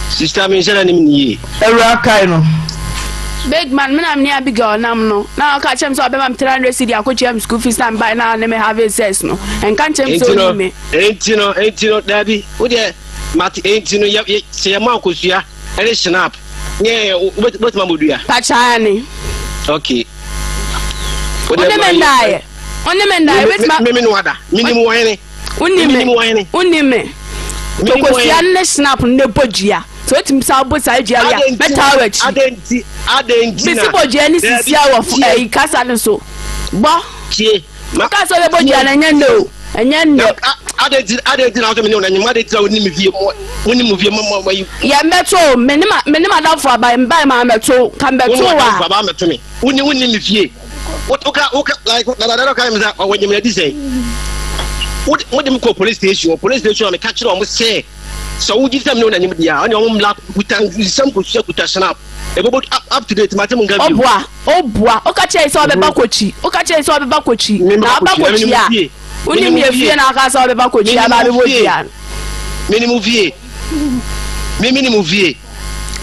[SPEAKER 6] Sister mi nhyɛ da nim ne yie.
[SPEAKER 9] Awura kae no.
[SPEAKER 4] Big man, me na me ne Abigail nam no, na ɔka kyerɛ me sɛ ɔbɛma me 300 cedi akɔtua me school fees na mebae na ne me have sex no. Ɛnka nkyerɛ me sɛ ɔnim me.
[SPEAKER 6] Enti no, enti no, daabi, wo deɛ, mate, enti no, yɛ, yɛ, sɛ yɛma akosua ne snap, nyɛ, wobɛtumi abɔ dua?
[SPEAKER 4] Pakyaa ne.
[SPEAKER 6] Okay.
[SPEAKER 4] Wo ne me ndaeɛ. Wo ne me ndaeɛ, wobɛtumi.
[SPEAKER 6] Me, me ne wada, menim wɔn ne.
[SPEAKER 4] Wonni me. Wonni me. Tokosua ne snap no na ɛbɔ dua. Sɛ wotumi sa bɔ saa dua yi a, mɛtaa w'akyi. Mesi bɔ dua ne sisia wɔ ɛyi kasa no so. Bɔ.
[SPEAKER 6] Tie.
[SPEAKER 4] Woka sɛ wobɛbɔ dua no ɛnyɛ nnɛ o. Ɛnyɛ nnɛ.
[SPEAKER 6] Adɛn nti na wosɛ me ne wo na nyem? Adɛn nti na wonni me fie wonni mo fie mo mo yi?
[SPEAKER 4] Yɛ mmɛto o. Me ne ma me ne m'adamfo aba mbae ma mmɛto. Ka mmɛto
[SPEAKER 6] a. Wo ne w'adamfo aba mmɛto me. Wonni wonni me fie. Woka woka like dada dada ka mi sɛ ɔwɔ nyim na di sɛn. Wode mo de me kɔ police station wɔ police station a meka kyerɛ wɔn sɛ sɛ wogye sɛ me ne wo na nyim deɛ a ɔne wɔn mmla kuta nsɛm kosua kuta snap ɛbɛbɔ up up to date mate mo nka bio.
[SPEAKER 4] Ɔboa ɔboa woka kyerɛ sɛ ɔbɛba kɔkyi woka kyerɛ sɛ ɔbɛba kɔkyi na ɔba kɔkyi a wonim yɛ fie na aka sɛ ɔbɛba kɔkyi aba abɛbɔ dua no.
[SPEAKER 6] Mene mo fie me mene mo fie.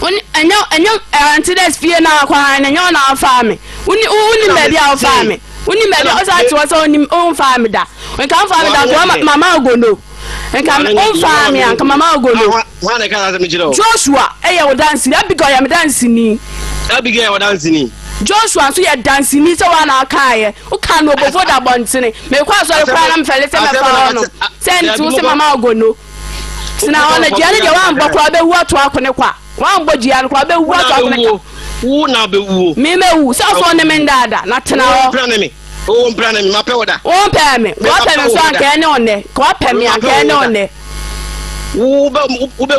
[SPEAKER 4] Wone ɛnyɛ ɛnyɛ Antides fie na akɔ han no ɛnyɛ wo na wofaa me wone wonim baabi a wofaa me wonim baabi a wosan te hɔ sɛ wonim womfaa me da nka womfaa me da nka wama mama ogono nka womfaa me a nka mama ogono Joshua ɛyɛ wo danseni Abigail yɛ me danseni
[SPEAKER 6] Abigail yɛ wo danseni
[SPEAKER 4] Joshua nso yɛ danseni sɛ woa na wokaeɛ woka no obofo da bɔntene mekɔ asɔre koraa na mfɛle sɛ mɛfa hɔ no sɛ nti wo sɛ mama ogono Tena hɔ na dua no deɛ woambɔ koraa wobɛwu ato ako ne kwa. Woambɔ dua no koraa wobɛwu ato ako ne kwa.
[SPEAKER 6] Wo na wobɛwuo.
[SPEAKER 4] Me mɛwu sɛ ɔsɛ ɔne me ndaada na tena hɔ.
[SPEAKER 6] Wo mpra ne me. Wo mpra ne me mapɛ wo da.
[SPEAKER 4] Wo mpɛ me. Ka wapɛ me nso anka ɛne wo nnɛ. Ka wapɛ me anka ɛne wo nnɛ.
[SPEAKER 6] Wo bɛ wo bɛ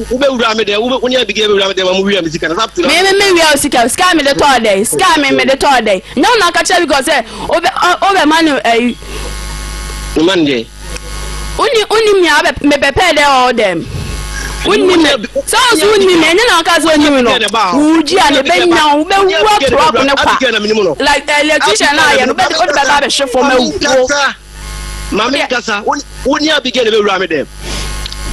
[SPEAKER 6] wo bɛ wura me dɛ wo ne Abigail bɛ wura me dɛ ma mo wia me sika na
[SPEAKER 4] me me me wia wo sika sika me de tɔɔ dɛ sika me me de tɔɔ dɛ nyɛ wo na aka kyerɛ Abigail sɛ wobɛ wobɛ ma no ayi.
[SPEAKER 6] Ma no deɛ.
[SPEAKER 4] Wonni wonni mi a mebɛpɛɛ dɛ ɔwɔ dɛm. Wonni me sɛ wo so wonni me ɛnyɛ na ɔka sɛ onni me no wogyi a na ɛbɛnya wo wobɛwu ato ako ne kwa like electrician na ayɛ no wode bɛba abɛhwe fam awuo.
[SPEAKER 6] Maame nkasa wo ne Abigail na ɛbɛwura me dɛm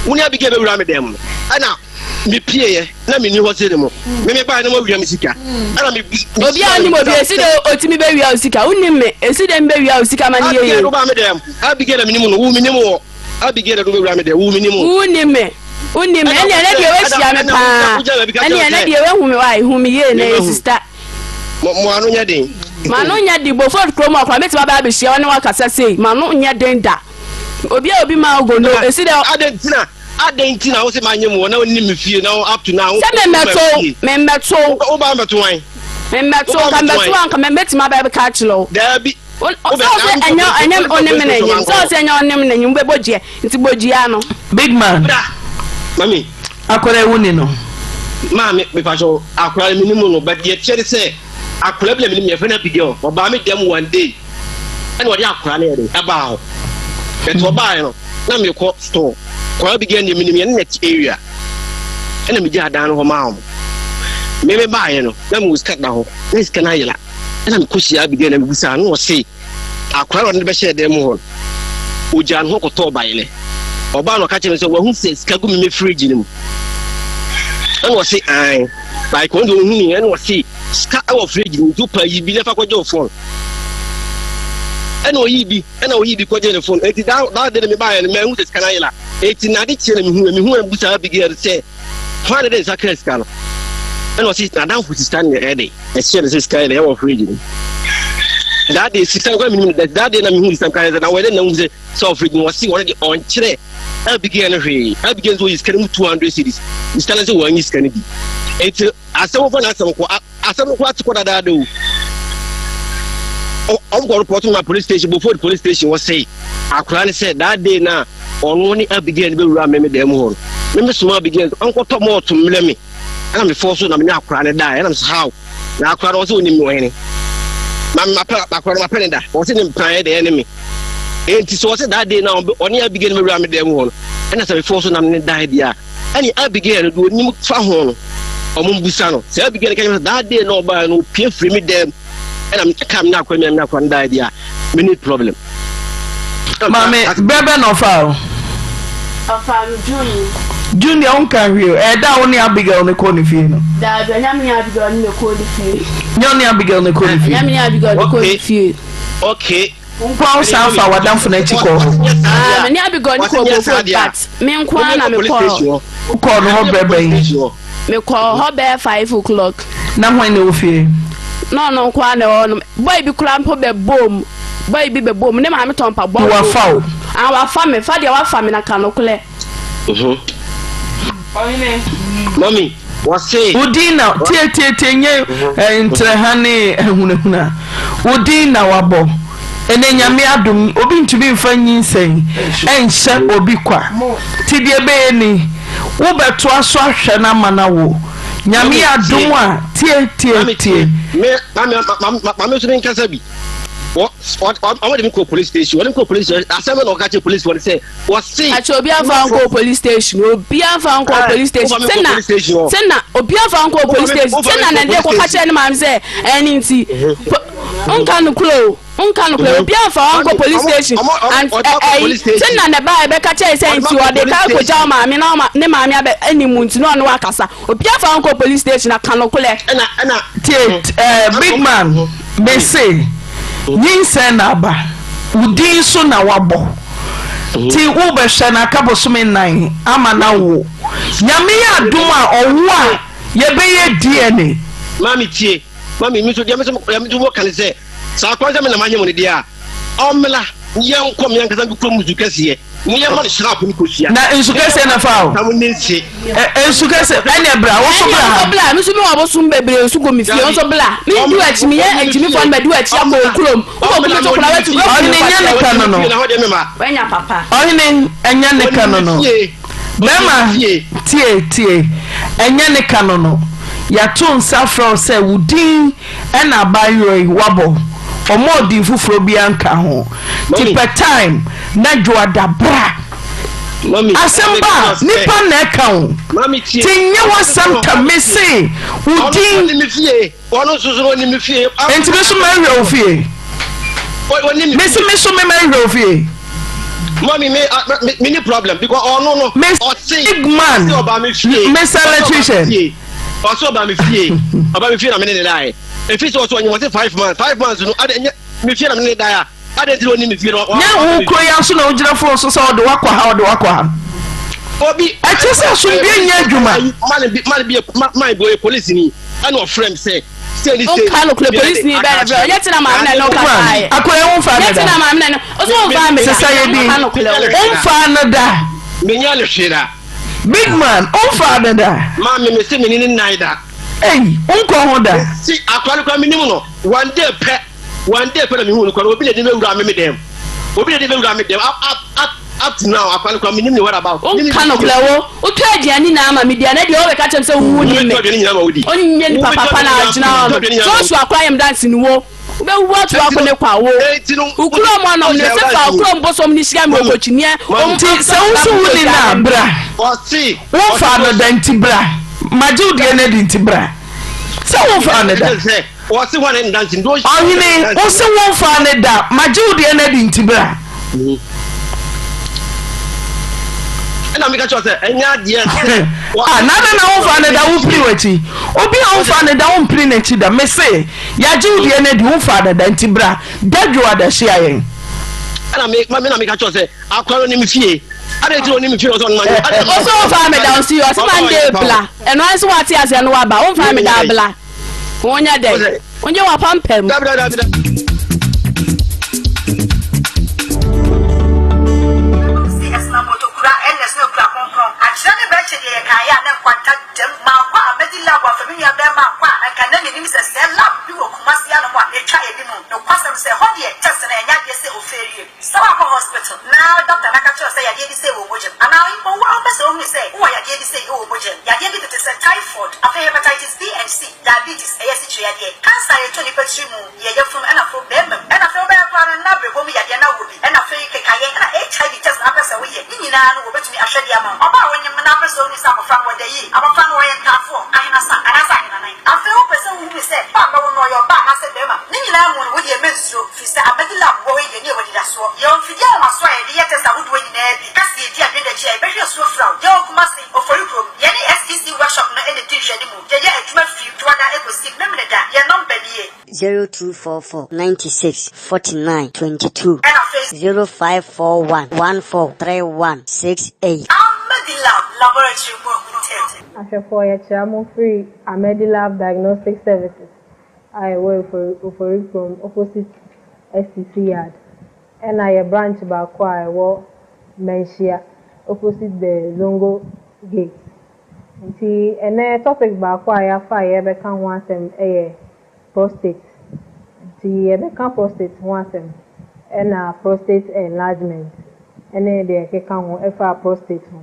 [SPEAKER 6] wo ne Abigail bɛwura me dɛm no ɛna mepieɛ na menni hɔ sɛ ne mo me mebaeɛ na moawia me sika ɛna me
[SPEAKER 4] obi a nim obi esi de otumi bɛwia wo sika wonim me esi de mbɛwia wo sika ma ne yɛ yie.
[SPEAKER 6] Abigail ba me dɛm Abigail na menim no wo menim wɔ Abigail na do bɛwura me dɛm wo menim
[SPEAKER 4] wo nim me wo nim me ɛne ɛnɛ deɛ woahyia me paa ɛne ɛnɛ deɛ woahu me wae hu me yie na yɛ sista
[SPEAKER 6] mo ano nyɛ den
[SPEAKER 4] ma no nyɛ den bofo kurom ɔkora mɛtumi aba abɛhyia wo ne wakasa sei ma no nyɛ den da obi a obi ma ogondo esi dɛ
[SPEAKER 6] adɛn nti na Adɛn nti na wose manyɛ mu wɔ na wonim me fie na up to now
[SPEAKER 4] Sɛ memmɛto memmɛto.
[SPEAKER 6] Woba mmɛto wan?
[SPEAKER 4] Memmɛto nka mmɛto a nka mɛtumi aba abɛka akyerɛ wo.
[SPEAKER 6] Daabi.
[SPEAKER 4] Sɛ wo sɛ ɛnyɛ ɛnyɛ onim me n'enyim sɛ wo sɛ ɛnyɛ onim n'enyim wobɛbɔ dua nti bɔ dua no.
[SPEAKER 9] Big man.
[SPEAKER 6] Bra mami.
[SPEAKER 9] Akwadaa yi wo ni no.
[SPEAKER 6] Maame mepakyɛw akwadaa no menim no but deɛ ɛteɛ ne sɛ akwadaa bi na menim yɛfrɛ no Abigail ɔbaa me dɛm one day ɛna ɔde akwadaa no yɛ de ɛbaa hɔ but ɔbaa no na mekɔ store kɔ Abigail deɛ menim yɛne net area ɛna megya adan no hɔ maa wɔn me me baeɛ no na mewɔ sika da hɔ na sika no ayera ɛna mekɔ hyia Abigail na mebusaa no ɔse akwadaa no ɔde no bɛhyɛɛ dan mu hɔ no ogyaa ne ho kɔtɔɔ bayerɛ ɔbaa no ɔka kyerɛ me sɛ wahu sɛ sika gu me me fridge no mu ɛna ɔse ae like wɔn deɛ ɔhu ni ɛna ɔse sika ɛwɔ fridge no nti wopa yi bi na fa kɔgye wo phone ɛna ɔyi bi ɛna ɔyi bi kɔgye ne phone eti daa daa de ne me baayɛ no mɛhu sɛ sika no ayera eti na ade kyeɛ na mehu mehu ɛna busa Abigail sɛ hwan na de nsa kra sika no ɛna ɔse n'adamfo sista no ɛde ɛhyɛ no sɛ sika yɛ na ɛwɔ fridge no daa de sika no kora menim no daa de na mehu sika no kora sɛ na wɔde na hu sɛ sɛ ɔfridge no wɔse wɔn de ɔnkyerɛ Abigail no hwee Abigail nso wɔyi sika no mu 200 cedis sika no sɛ wɔanyi sika no bi eti asɛm fa na asɛm kɔ asɛm no kɔ ate kɔ dadaada o ɔmo kɔ report ma police station Bofod police station wɔsɛe akora no sɛ that day na ɔno ne Abigail no bɛwura meme dan mu hɔ no meme soma Abigail ɔnkɔtɔ mɔɔto mmerɛ me ɛna mefɔ so na mene akora no daeɛ ɛna mesɛ how Na akora no ɔsɛ onim me wɔ hene. Ma mapɛ akora no mapɛ ne da. Ɔsɛ ne mpena yɛ deɛ ne me. Enti sɛ ɔsɛ that day na ɔne Abigail no bɛwura me dan mu hɔ no, ɛna sɛ mefɔɔ so nam ne dan deɛ a, ɛne Abigail no deɛ onim fa ho no, ɔmo mbusa no. Sɛ Abigail no ka kyerɛ me sɛ that day na ɔbaa no opie firi me dan mu, ɛna meka me ne akora me ne akora no dan deɛ a, me need problem.
[SPEAKER 9] Maame, berɛ bɛn na ɔfaa wo?
[SPEAKER 14] Ɔfaa me June.
[SPEAKER 9] June deɛ wonka hwee o. Ɛyɛ da a wo ne Abigail no kɔɔ ne fie no?
[SPEAKER 14] Daabi, ɛnyɛ me ne Abigail no na ɛkɔɔ ne fie.
[SPEAKER 9] Nyɛ wo ne Abigail no kɔɔ ne fie?
[SPEAKER 14] Ɛnyɛ me ne Abigail no kɔɔ ne fie.
[SPEAKER 6] Okay.
[SPEAKER 9] Wo nko ara wo san faa w'adamfo no akyi kɔɔ hɔ?
[SPEAKER 14] Ah, me ne Abigail no kɔɔ Bofo but me nko ara na mekɔɔ hɔ.
[SPEAKER 9] Wokɔɔ no hɔ berɛ bɛn?
[SPEAKER 14] Mekɔɔ hɔ bɛyɛ 5 o'clock.
[SPEAKER 9] Na hwan na ɛwɔ fie?
[SPEAKER 14] Na ɔno nko ara na ɛwɔ hɔ nom. Boy bi koraa mpo bɛbɔɔ mu. Boy bi bɛbɔɔ mu. Ne maame tɔn mpaboa wɔ
[SPEAKER 9] Wafa wo?
[SPEAKER 14] Ah, wafa me. Fa deɛ wafa me na ka nokorɛ.
[SPEAKER 9] Ɔhene.
[SPEAKER 6] Mami, wɔse.
[SPEAKER 9] Wo din na, tie tie tie nyɛ ntrɛha ne ahunahuna. Wo din na wabɔ. Ɛnɛ Nyame adom obi ntumi mfa nyinsɛn nhyɛ obi kwa. Nti deɛ ɛbɛyɛ ni, wobɛtoa so ahwɛ no ama no awo. Nyame adom a, tie tie tie.
[SPEAKER 6] Me, mami, mami nso ne nkasa bi. Wɔ, wɔn de me kɔ police station. Wɔde me kɔ police station. Asɛm na ɔka kyerɛ police wɔn sɛ. Wɔse.
[SPEAKER 14] Akyɛ obi anfa nkɔ police station obi anfa nkɔ police station sena sena obi anfa nkɔ police station sena na ɛde kɔka kyerɛ ne maame sɛ ɛne nti nka no kuro nka no kuro obi anfa nkɔ police station and ɛyi sena na ɛba ɛbɛka kyerɛ sɛ nti ɔde ka kɔgya ɔmaame na ne maame abɛ ɛne mu nti na ɔne wakasa obi anfa nkɔ police station aka no korɛ.
[SPEAKER 6] Ɛna ɛna.
[SPEAKER 9] Tie ɛɛ big man mese nyinsɛn na aba wo din so na wabɔ. Nti wobɛhwɛ no aka bosome nnan ama no awo. Nyame yɛ adom a ɔwo a yɛbɛyɛ DNA.
[SPEAKER 6] Maame tie, maame mi nso deɛ mi nso deɛ mi nso wɔ ka ne sɛ saa kwan sɛ mi na ma nyɛ mo ne deɛ a ɔmmla yɛn nkɔ mi ankasa mi kurom nsu kɛseɛ ne yɛn ma no hyerap ne kosua.
[SPEAKER 9] Na nsu kɛseɛ na fa o.
[SPEAKER 6] Na mo ne nse.
[SPEAKER 9] Nsu kɛseɛ ɛnna bra wo so bra ha.
[SPEAKER 14] Ɛnna nso bla mi nso mi wɔ abosom bebree nso gu mi fie nso bla mi di w'akyi mi yɛ agyimifoɔ no mɛ di w'akyi akɔ okurom.
[SPEAKER 9] Ɔhene nyɛ ne ka no no. Ɔhene ɛnyɛ ne ka no no. Bɛrima tie tie ɛnyɛ ne ka no no. Yɛato nsa afrɛ wo sɛ wo din ɛna abaayewa yi wabɔ. Ɔmmɔɔ din foforɔ biara nka ho. Nti pɛ time na dwoada bra. Asɛm ba a nipa na ɛka o. Nti nyɛ w'asɛm ka mese wo din.
[SPEAKER 6] Ɔno nso so ɔnim me fie.
[SPEAKER 9] Nti me so mɛhwɛ wo fie.
[SPEAKER 6] Ɔnim
[SPEAKER 9] me fie. Me so me mɛhwɛ wo fie.
[SPEAKER 6] Mami me me me ni problem because ɔno no.
[SPEAKER 9] Me
[SPEAKER 6] ɔse
[SPEAKER 9] big man.
[SPEAKER 6] Ɔse ɔba me fie.
[SPEAKER 9] Mr electrician.
[SPEAKER 6] Ɔse ɔba me fie. Ɔba me fie na me ne ne dae. Efi sɛ ɔse ɔnyem ɔse 5 months 5 months no ade nyɛ me fie na me ne ne dae a. Ade nti na ɔnim me fie no.
[SPEAKER 9] Nyɛ wo kuro yi aso na wogyina fon so sɛ ɔde wakɔ ha ɔde wakɔ ha.
[SPEAKER 6] Obi.
[SPEAKER 9] Ɛkyɛ sɛ asomdwe nyɛ adwuma.
[SPEAKER 6] Man bi man bi man bi ɔyɛ polisi ni ɛna ɔfrɛ mi sɛ sɛ ni sɛ.
[SPEAKER 14] Nka no kure polisi ni bɛyɛ fɛ ɔnyɛ tina maame na ɛna ɔka saa yɛ.
[SPEAKER 9] Akora yi nfa ne da.
[SPEAKER 14] Nyɛ tina maame na ɛna ɔsɛ ɔnfa mi da.
[SPEAKER 9] Sisa yɛ di nfa ne da.
[SPEAKER 6] Menya ne hwee da.
[SPEAKER 9] Big man nfa ne da.
[SPEAKER 6] Maame mi se mi ni ne nan da.
[SPEAKER 9] Eyi nkɔ ho da.
[SPEAKER 6] Si akora no kora mi nim no one day pɛ. One day pɛ na mehuu no koraa no, obi na ɛde me awura me me dɛm. Obi na ɛde me awura me dɛm. Up, up, up, up to now, akora no koraa menim ne whereabout.
[SPEAKER 14] Wonka nokorɛ wo, wotɔ aduane nyinaa ma me di a, na deɛ wobɛka kyerɛ me sɛ wo nim me. Onyɛ nipa papa na agyina hɔ no. Joshua koraa yɛ me danseni wo. Wobɛwu ato ako ne kwa wo. Wo kurom ɔnom ne se fa wo kurom bosom ne hyia me wɔ kɔkyiniɛ.
[SPEAKER 9] Nti sɛ wo so wonni no a bra. Womfaa no da nti bra. Magye wo deɛ no adi nti bra. Sɛ womfaa no da. Ɔhene, wo se womfaa no da, magye wo deɛ no adi nti bra.
[SPEAKER 6] Ɛna meka kyerɛ sɛ ɛnyɛ adeɛ sɛ.
[SPEAKER 9] Ah, na adɛn na womfaa no da wopiri w'akyi? Obi a womfaa no da wompiri n'akyi da. Mese, yɛagye wo deɛ no adi, womfaa no da nti bra. Dadwo adahyia yɛn.
[SPEAKER 6] Ɛna me ma me na meka kyerɛ sɛ akora no nim fie. Adɛn nti na ɔnim fie na ɔsɛ ɔno ma nyɛ.
[SPEAKER 14] Ɔsɛ womfaa me da ɔsi ɔsɛ Monday bla. Ɛno ara nso wate aseɛ no waba womfaa me da bla. Wonyɛ dɛn? Wonyɛ w'apampam.
[SPEAKER 1] Si ɛsena motokura ɛna ɛsena okura kronkron akyerɛ ne bɛkyɛ deɛ yɛkaeɛ a na nkwanta dam mankɔ a mɛdi lab afa me nua bɛɛma ankɔ a anka na menim sɛ sɛɛ lab bi wɔ Kumasi anom a ɛtwa anim nokwasɛm sɛ ɛhɔ deɛ test no ɛnyɛ adeɛ sɛ ofeerie. Sɛ woakɔ hospital na doctor no aka kyerɛ wo sɛ yadeɛ bi sei wɔ wo mogya mu anaa mpo wo ara wopɛ sɛ wohunu sɛ wowɔ yadeɛ bi sei wɔ wo mogya mu, yadeɛ bi tete sɛ typhoid, afei hepatitis B. and C, diabetes, ɛyɛ asikyire yadeɛ, cancer a ɛtɔ nipa tiri mu, yɛ yafunu ɛna afei bɛɛma mu, ɛna afei wobɛyɛ koraa no na abrɛbɔ mu yadeɛ na wowɔ bi, ɛna afei kekayɛ, ɛna HIV test na wopɛ sɛ woyɛ, ne nyinaa no wɔbɛtumi ahwɛ de ama wo. Ɔbaa a wonyem na wopɛ sɛ wohunu sɛ abɔfra no ɔda yie, abɔfra no ɔyɛ ntaafoɔ, ahenasa, anaasɛ ahenanan, afei wopɛ sɛ wohunu sɛ ba a bɛwo no ɔyɛ ɔbaa anaasɛ bɛɛma, ne nyinaa mu no wodeɛ mɛnsuro, firi sɛ Amadi Lab wɔ hɔ yi deɛ ne yɛwɔ anidasoɔ. Yɛwɔ mfidie ahomasoɔ a yɛde yɛ test ahodoɔ nyinaa bi, ka sɛ yɛdi adwene akyi a yɛbɛhwɛ asuo fira wo. Yɛwɔ Kumasi, Ofori kurom. Yɛne SEC workshop no na ɛdi nhwɛanimu. Yɛyɛ adwuma firi Dwoada kɔsi Memeneda. Yɛn nɔmba nie.
[SPEAKER 2] 0244 96 49 22.
[SPEAKER 1] Ɛna afei.
[SPEAKER 2] 0541 14 31 68.
[SPEAKER 1] Ahmedilab Laboratory mu ntɛm.
[SPEAKER 3] Ahwɛfoɔ yɛkyea mo firi Ahmedilab Diagnostic Services a ɛwɔ Ofori Kurom opposite STC Yard ɛna yɛ branch baako a ɛwɔ Manhyia opposite the Zongo gate. Nti ɛnɛ topic baako a yɛafa a yɛrebɛka ho asɛm yɛ prostate. Nti yɛbɛka prostate ho asɛm ɛna prostate enlargement ɛne deɛ ɛkeka ho ɛfa prostate ho.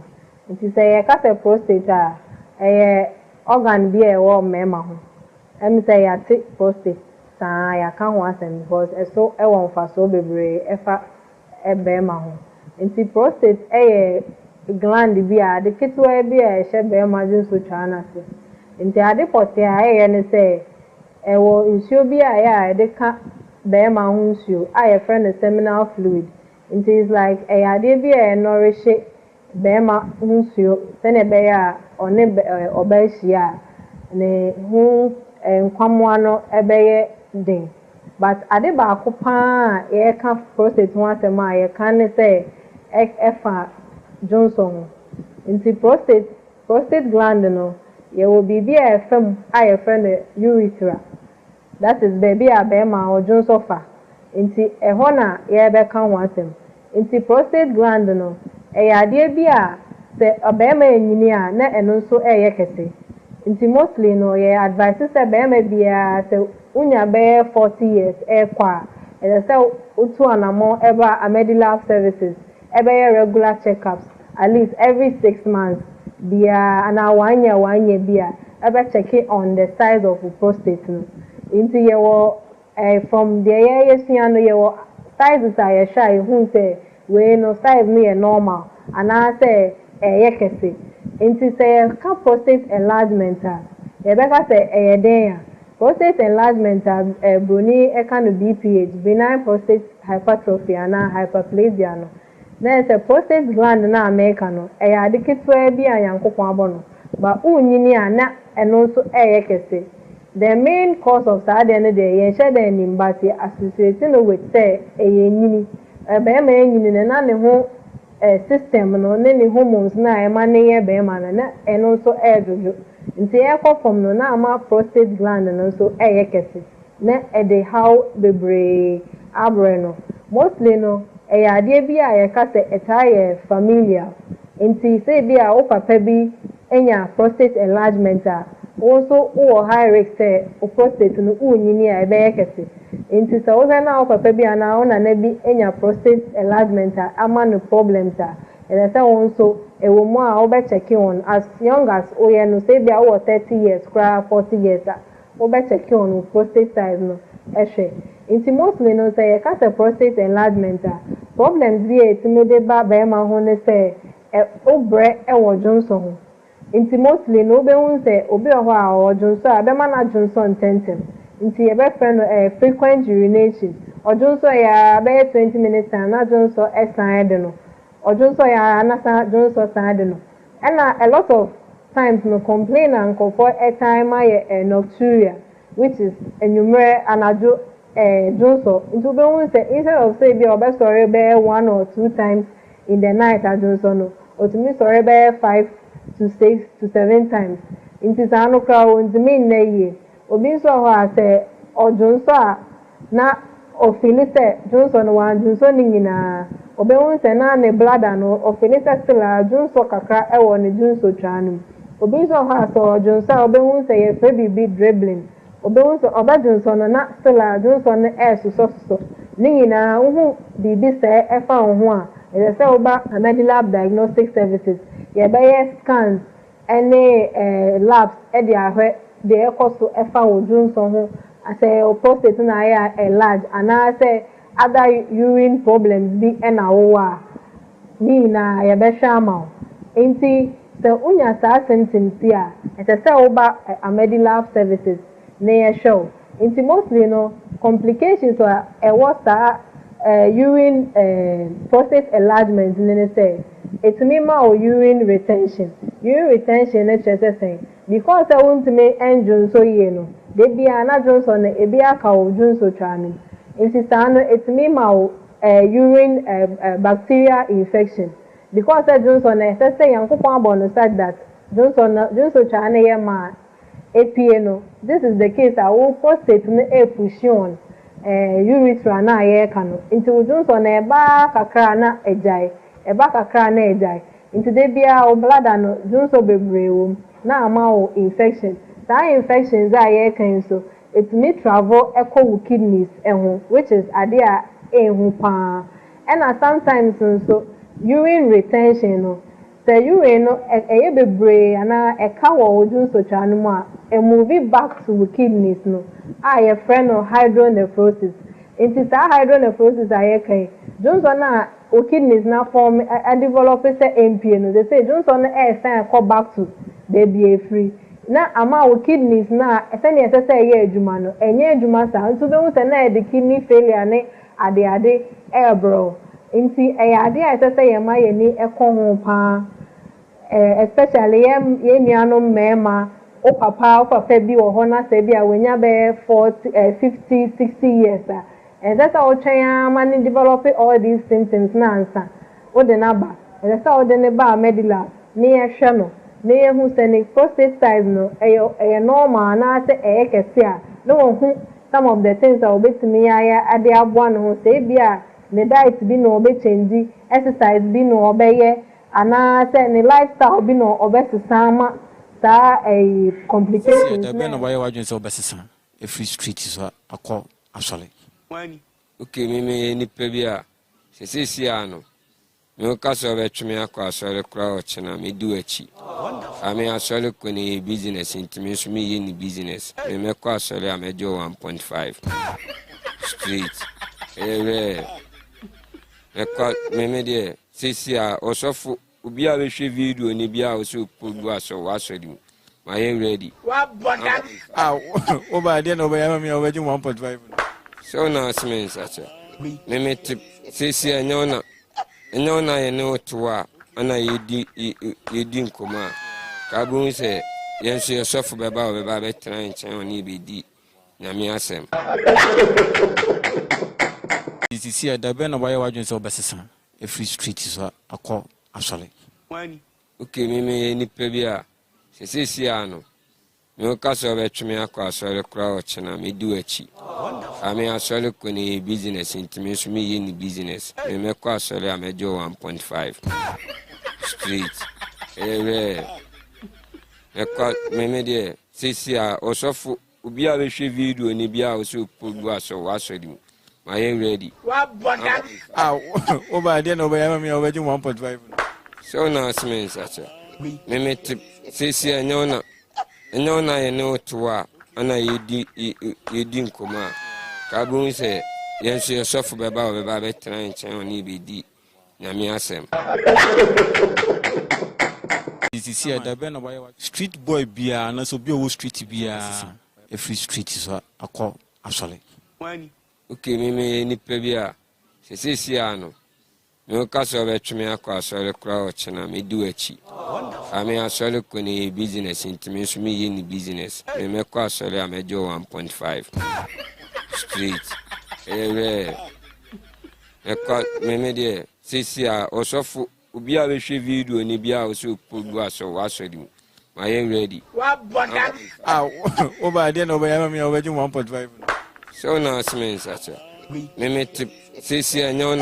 [SPEAKER 3] Nti sɛ yɛka sɛ prostate a, ɛyɛ organ bi a ɛwɔ mmarima ho. Ɛmu sɛ yɛate prostate saa yɛaka ho asɛm because ɛso ɛwɔ mfasoɔ bebree ɛfa bɛrima ho. Nti prostate ɛyɛ gland bi a ade ketewa bi a ɛhyɛ bɛrima dwonsotwaa no ase. Nti ade pɔtee a ɛyɛ ne sɛ ɛwɔ nsuo bi a ɛyɛ a yɛde ka bɛrima ho nsuo a yɛfrɛ no seminal fluid. Nti it's like ɛyɛ adeɛ bi a ɛnɔrehye bɛrima ho nsuo sɛnea ɛbɛyɛ a ɔne ɔbaa hyia a ne ho nkwammoa no ɛbɛyɛ den. But ade baako paa a yɛreka prostate ho asɛm a yɛka ne sɛ ɛfa dwonsɔ ho. Nti prostate gland no, yɛwɔ biribi a ɛfa mu a yɛfrɛ no urethra. That is baabi a bɛrima ɔdwonsɔ fa. Nti ɛhɔ na yɛrebɛka ho asɛm. Nti prostate gland no, ɛyɛ adeɛ bi a sɛ ɔbarima enyini a na ɛno nso ɛyɛ kɛse. Nti mostly no yɛ advice sɛ bɛrima biara sɛ wonya bɛyɛ 40 years ɛrekɔ a, ɛsɛ sɛ wotu anammɔn ɛba Amedilab Services ɛbɛyɛ regular checkups at least every 6 months biara anaa one year one year bi a ɛbɛ check on the size of prostate no. Nti yɛwɔ from deɛ yɛyɛsua no, yɛwɔ sizes a yɛhwɛ a yɛhu sɛ wei no size no yɛ normal anaasɛ ɛyɛ kɛse. Nti sɛ yɛka prostate enlargement a, yɛbɛka sɛ ɛyɛ den a prostate enlargement a broni ɛka no BPH, benign prostate hypertrophy anaa hyperplasia no, na yɛ sɛ prostate gland no a mɛka no ɛyɛ ade ketewa bi a Nyankopɔn abɔ no ba wonyini a na ɛno nso ɛyɛ kɛse. The main cause of saa adeɛ no deɛ, yɛnhyɛ dɛ anim, but yɛ associate no with sɛ ɛyɛ nyini, bɛrima enyini no na ne ho system no ne ne hormones na ɛma ne yɛ bɛrima no na ɛno nso ɛɛdwodwo. Nti ɛkɔ fam no na ama prostate gland no nso ɛyɛ kɛse na ɛde haw bebree abrɛ no. Mostly no, ɛyɛ adeɛ bi a yɛka sɛ ɛtaa yɛ familial. Nti sɛ ebi a wo papa bi anya prostate enlargement a, wo nso wowɔ high risk sɛ wo prostate no wonyini a ɛbɛyɛ kɛse. Nti sɛ wohwɛ na wo papa bi anaa wo nana bi anya prostate enlargement a ama no problems a, ɛsɛ sɛ wo nso ɛwɔ mu a wobɛkyɛke wɔn as young as woyɛ no. Sɛ ebi a wowɔ 30 years koraa, 40 years a, wobɛkyɛke wɔn wo prostate size no ɛhwɛ. Nti mostly no, sɛ yɛka sɛ prostate enlargement a, problems bi a ɛtumi de ba bɛrima ho ne sɛ ɛ wobrɛ ɛwɔ dwonsɔ ho. Nti mostly no, wobɛhu sɛ obi wɔ hɔ a ɔwɔ dwonsɔ a bɛma no adwonsɔ ntɛntɛm, nti yɛbɛfrɛ no frequent urination. Ɔdwonsɔ yɛ a bɛyɛ 20 minutes time na dwonsɔ ɛsan de no, ɔdwonsɔ yɛ a na san dwonsɔ san de no. Ɛna a lot of times no, complain a nkurɔfoɔ ɛtan ma yɛ nocturia, which is enwummerɛ anadwo dwonsɔ. Nti wobɛhu sɛ instead of sɛ ebi a ɔbɛsɔre bɛyɛ one or two times in the night adwonsɔ no, otumi sɔre bɛyɛ 5 to 6 to 7 times. Nti saa no koraa ontumi nna yie. Obi nso wɔ hɔ a sɛ ɔdwonsɔ a na ɔfeel sɛ dwonsɔ no wandwonsɔ ne nyinaa, obɛhu sɛ na ne bladder no ɔfeel sɛ still a dwonsɔ kakra ɛwɔ ne dwonsɔ twaa no mu. Obi nso wɔ hɔ a sɛ ɔdwonsɔ a, obɛhu sɛ yɛfrɛ biribi dribbling, obɛhu sɛ ɔbɛdwonsɔ no na still a dwonsɔ no ɛɛsosɔsosɔ. Ne nyinaa wohu biribi sɛɛ ɛfa wo ho a, ɛsɛ sɛ woba Amedilab Diagnostic Services, yɛbɛyɛ scans ɛne labs ɛde ahwɛ. deɛ ɛkɔ so ɛfa wo dwonsɔ ho, sɛ ɛyɛ wo prostate na ayɛ enlarge anaasɛ other urine problems bi na wowɔ a, ne nyinaa yɛbɛhwɛ ama wo. Nti sɛ wonya saa symptoms yi a, ɛsɛ sɛ woba Amedi Lab Services na yɛhwɛ wo. Nti mostly no, complications a ɛwɔ saa urine prostate enlargement no ne sɛ, ɛtumi ma wo urine retention. Urine retention no kyerɛ sɛ sɛn? Because sɛ wontumi ndwonsɔ yie no, da biara na dwonsɔ no ebi aka wo dwonsɔtwaa no mu. Nti saa no ɛtumi ma wo urine bacterial infection. Because sɛ dwonsɔ no ɛsɛ sɛ Nyankopɔn abɔ no such that dwonsɔ no dwonsɔtwaa no yɛ ma a epue no, this is the case a wo prostate no ɛrepush on urethra no a yɛreka no. Nti wo dwonsɔ no ɛba kakra a na agyae, ɛba kakra a na agyae. Nti da biara wo bladder no dwonsɔ bebree wɔ mu na ama wo infection. Saa infections a yɛreka yi nso, ɛtumi travel kɔ wo kidneys ho which is adeɛ a ɛnhu paa. Ɛna sometimes nso urine retention no, sɛ urine no ɛyɛ bebree anaa ɛka wɔ wo dwonsɔtwaa no mu a, ɛmove back to wo kidneys no a yɛfrɛ no hydronephrosis. Nti saa hydronephrosis a yɛka yi, dwonsɔ no a wo kidneys no aform adevelop sɛ ɛmpue no, seesei dwonsɔ no ɛresan kɔ back to baabi a ɛfiri na ama wo kidneys no a sɛnea ɛsɛ sɛ ɛyɛ adwuma no, ɛnyɛ adwuma saa. Nti wobɛhu sɛ na ɛde kidney failure ne adeade ɛrebrɛ wo. Nti ɛyɛ adeɛ a ɛsɛ sɛ yɛma yɛni kɔ ho paa, especially yɛn yɛn nuanom mmarima. Wo papa bi wɔ hɔ na sɛ bi a wonya bɛyɛ 40, 50, 60 years a, ɛnsɛ sɛ wotwɛn ara ma ne develop all these symptoms na ansa wode n'aba. Ɛsɛ sɛ wode ne ba Medilab ne yɛhwɛ no na yɛhu sɛ ne prostate size no ɛyɛ normal anaasɛ ɛyɛ kɛse a, na wɔhu some of the things a wɔbɛtumi ayɛ ade aboa ne ho, sɛ ebi a ne diet bi na ɔbɛchange, exercise bi na ɔbɛyɛ, anaasɛ ne lifestyle bi na ɔbɛsesa ama saa ɛyi complications.
[SPEAKER 19] Da bɛn na wayɛ w'adwene sɛ wobɛsesa ɛfiri street so akɔ asɔre?
[SPEAKER 20] Ok, me meyɛ nipa bi a sɛ seesie a no meka sɛ ɔbɛtwe me akɔ asɔre koraa ɔkyena, medi w'akyi. Ame asɔre kɔ no yɛ business, nti me nso meyɛ ne business. Me mɛkɔ asɔre a, mɛgye 1.5 straight. Ɛyɛ rɛ mɛkɔ. Meme deɛ, seesie a ɔsɔfo obi a bɛhwɛ video ni bi a ɔsɛ ɔpɔ gu asɔ w'asɔre mu, mayɛ ready.
[SPEAKER 19] Ah, woba adeɛ na wobɛyɛ ama me a wobɛgye 1.5 no?
[SPEAKER 20] Sɛ wo na aseme nsakyɛ meme te seesie a ɛnyɛ wo na yɛne wo te hɔ a ana yɛdi nkɔmmɔ a, ka wobɛhu sɛ yɛn nso yɛsɔfo bɛba a ɔbɛba bɛtena nkyɛn, ɔne yɛbɛdi Nyame asɛm.
[SPEAKER 19] Sisi a da bɛn na wayɛ w'adwene sɛ wobɛsesa ɛfiri street so akɔ asɔre?
[SPEAKER 20] Ok, me meyɛ nipa bi a sɛ seesie a no meka sɛ ɔbɛtwe me akɔ asɔre koraa ɔkyena, medi w'akyi. Ame asɔre kɔ no yɛ business, nti me nso meyɛ ne business. Me mɛkɔ asɔre a, mɛgye 1.5 straight. Ɛyɛ rɛ mɛkɔ. Meme deɛ, seesie a ɔsɔfo obi a bɛhwɛ video ni bi a ɔsɛ ɔpɔ gu asɔ w'asɔre mu, mayɛ ready.
[SPEAKER 19] Ah, woba adeɛ na wobɛyɛ ama me a wobɛgye 1.5 no?
[SPEAKER 20] Sɛ wo na aseme nsakyɛ meme te seesie a ɛnyɛ wo na yɛne wo te hɔ a ana yɛdi nkɔmmɔ a, ka wobɛhu sɛ yɛn nso yɛsɔfo bɛba a ɔbɛba bɛtena nkyɛn, ɔne yɛbɛdi Nyame asɛm.
[SPEAKER 19] Sisi a da bɛn na wayɛ street boy biara anaasɛ obi a ɔwɔ street biara ɛfiri street so akɔ asɔre?
[SPEAKER 20] Ok, me meyɛ nipa bi a sɛ seesie a no meka sɛ ɔbɛtwe me akɔ asɔre koraa ɔkyena, medi w'akyi. Ame asɔre kɔ no yɛ business, nti me nso meyɛ ne business. Me mɛkɔ asɔre a, mɛgye 1.5 straight. Ɛyɛ rɛ mɛkɔ. Meme deɛ, seesie a ɔsɔfo obi a bɛhwɛ video ni bi a ɔsɛ ɔpɔ gu asɔ w'asɔre mu, mayɛ ready.
[SPEAKER 19] Ah, woba adeɛ na wobɛyɛ ama me a wobɛgye 1.5 no?
[SPEAKER 20] Sɛ wo na aseme nsakyɛ meme te seesie a ɛnyɛ wo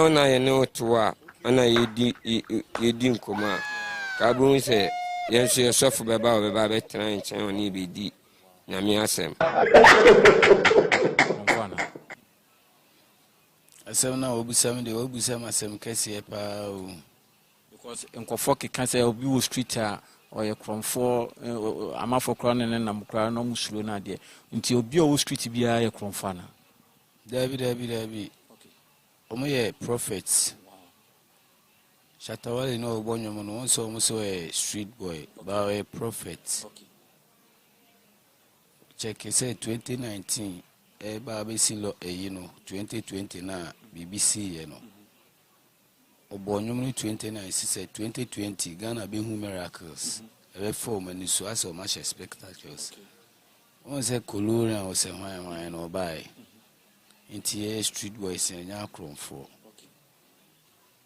[SPEAKER 20] na yɛne wo te hɔ a ana yɛdi nkɔmmɔ a, ka wobɛhu sɛ yɛn nso yɛsɔfo bɛba a ɔbɛba bɛtena nkyɛn, ɔne yɛbɛdi Nyame asɛm.
[SPEAKER 19] Ɔmfo ana?
[SPEAKER 21] Asɛm no a wɔbusa me deɛ, wɔbusa me asɛm kɛseɛ paa o.
[SPEAKER 19] Because nkɔfoɔ keka sɛ obi wɔ street a ɔyɛ korɔmfoɔ, amafoɔ koraa ne ne nam koraa na ɔmo suro no adeɛ. Nti obi a ɔwɔ street biara yɛ korɔmfoɔ anaa?
[SPEAKER 21] Daabi daabi daabi. Ɔmo yɛ prophets. Shatta Wale na ɔbɔ nnwom no, wɔn sɛ ɔmo sɛ ɔyɛ street boy, but ɔyɛ prophet. Check sɛ 2019 ɛreba abɛsi lɔ ɛyi no 2020 na biribi siiɛ no. Ɔbɔɔ nnwom no 2019 sɛ 2020 Ghana bɛhu miracles. Ɛbɛfa wɔn ani so asɛ wɔn ahyɛ spectacles. Wɔn sɛ Kolorian ɔsɛ hwan hwan na ɔbaeɛ. Nti yɛyɛ street boys yɛnyɛ akorɔmfoɔ.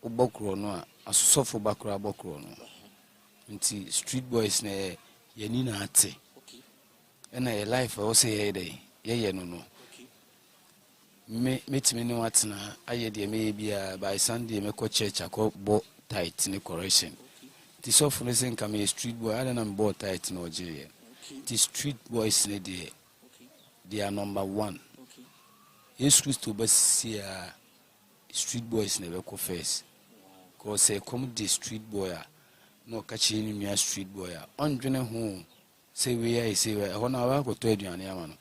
[SPEAKER 21] Wobɔ korɔ no a, asosɔfo ba koraa bɔ korɔ no. Nti street boys na yɛ yɛni na ate. Ɛna yɛ life a ɛwɔ sɛ yɛyɛ dɛ yɛyɛ no no. Me mɛtumi ne wo atena ayɛ deɛ mɛyɛ biara by Sunday mɛkɔ church akɔ bɔ tithe ne correction. Nti sɔfo no sɛ nka meyɛ street boy adɛn na mebɔɔ tithe na ɔgyeeɛ. Nti street boys no deɛ they are number one. Yesu Kristo ba sisi a street boys na ɛbɛkɔ first. Cause sɛ ɛkɔm de street boy a na ɔka kyerɛ ne nua street boy a ɔndwene ho sɛ wei ayɛ sei wei ɛhɔ no a ɔbɛakɔtɔ aduane ama no.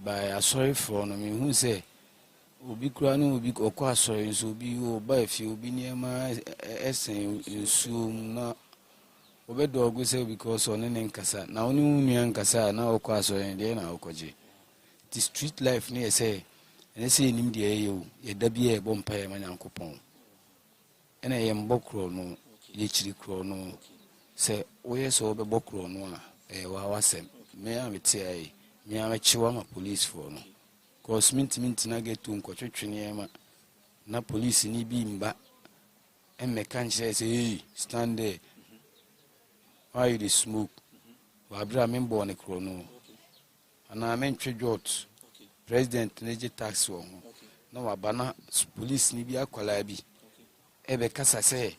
[SPEAKER 21] By asɔrefoɔ no mehu sɛ obi koraa ne obi ɔkɔ asɔre nso obi ɔba afie obi nneɛma ɛsɛn nsuo mu na ɔbɛdɔɔgo sɛ because ɔne ne nkasa na ɔne wo nua nkasa a na ɔkɔ asɔre no deɛ na ɔkɔgye. Nti street life no yɛ sɛ ɛnyɛ sɛ yɛnim deɛ yɛyɛ o, yɛda bi a yɛbɔ mpaeɛ ma Nyankopɔn. Ɛna yɛmbɔ korɔno, yɛkyiri korɔno. Sɛ woyɛ sɛ wobɛbɔ korɔno a, ɛyɛ waa w'asɛm. Me a mete ha yi, me ara mɛkye wo ama policefoɔ no. Cause mentumi ntena ghetto nkɔtwetwe nneɛma na policeni bi mba mmɛka nkyerɛ sɛ hey, stand there, why you dey smoke? Wɔ aberɛ a membɔɔ ne korɔno. Anaa mentwe dwot, president no gye tax wɔ ho na waba na police ni bi akwadaa bi ɛbɛkasa sɛ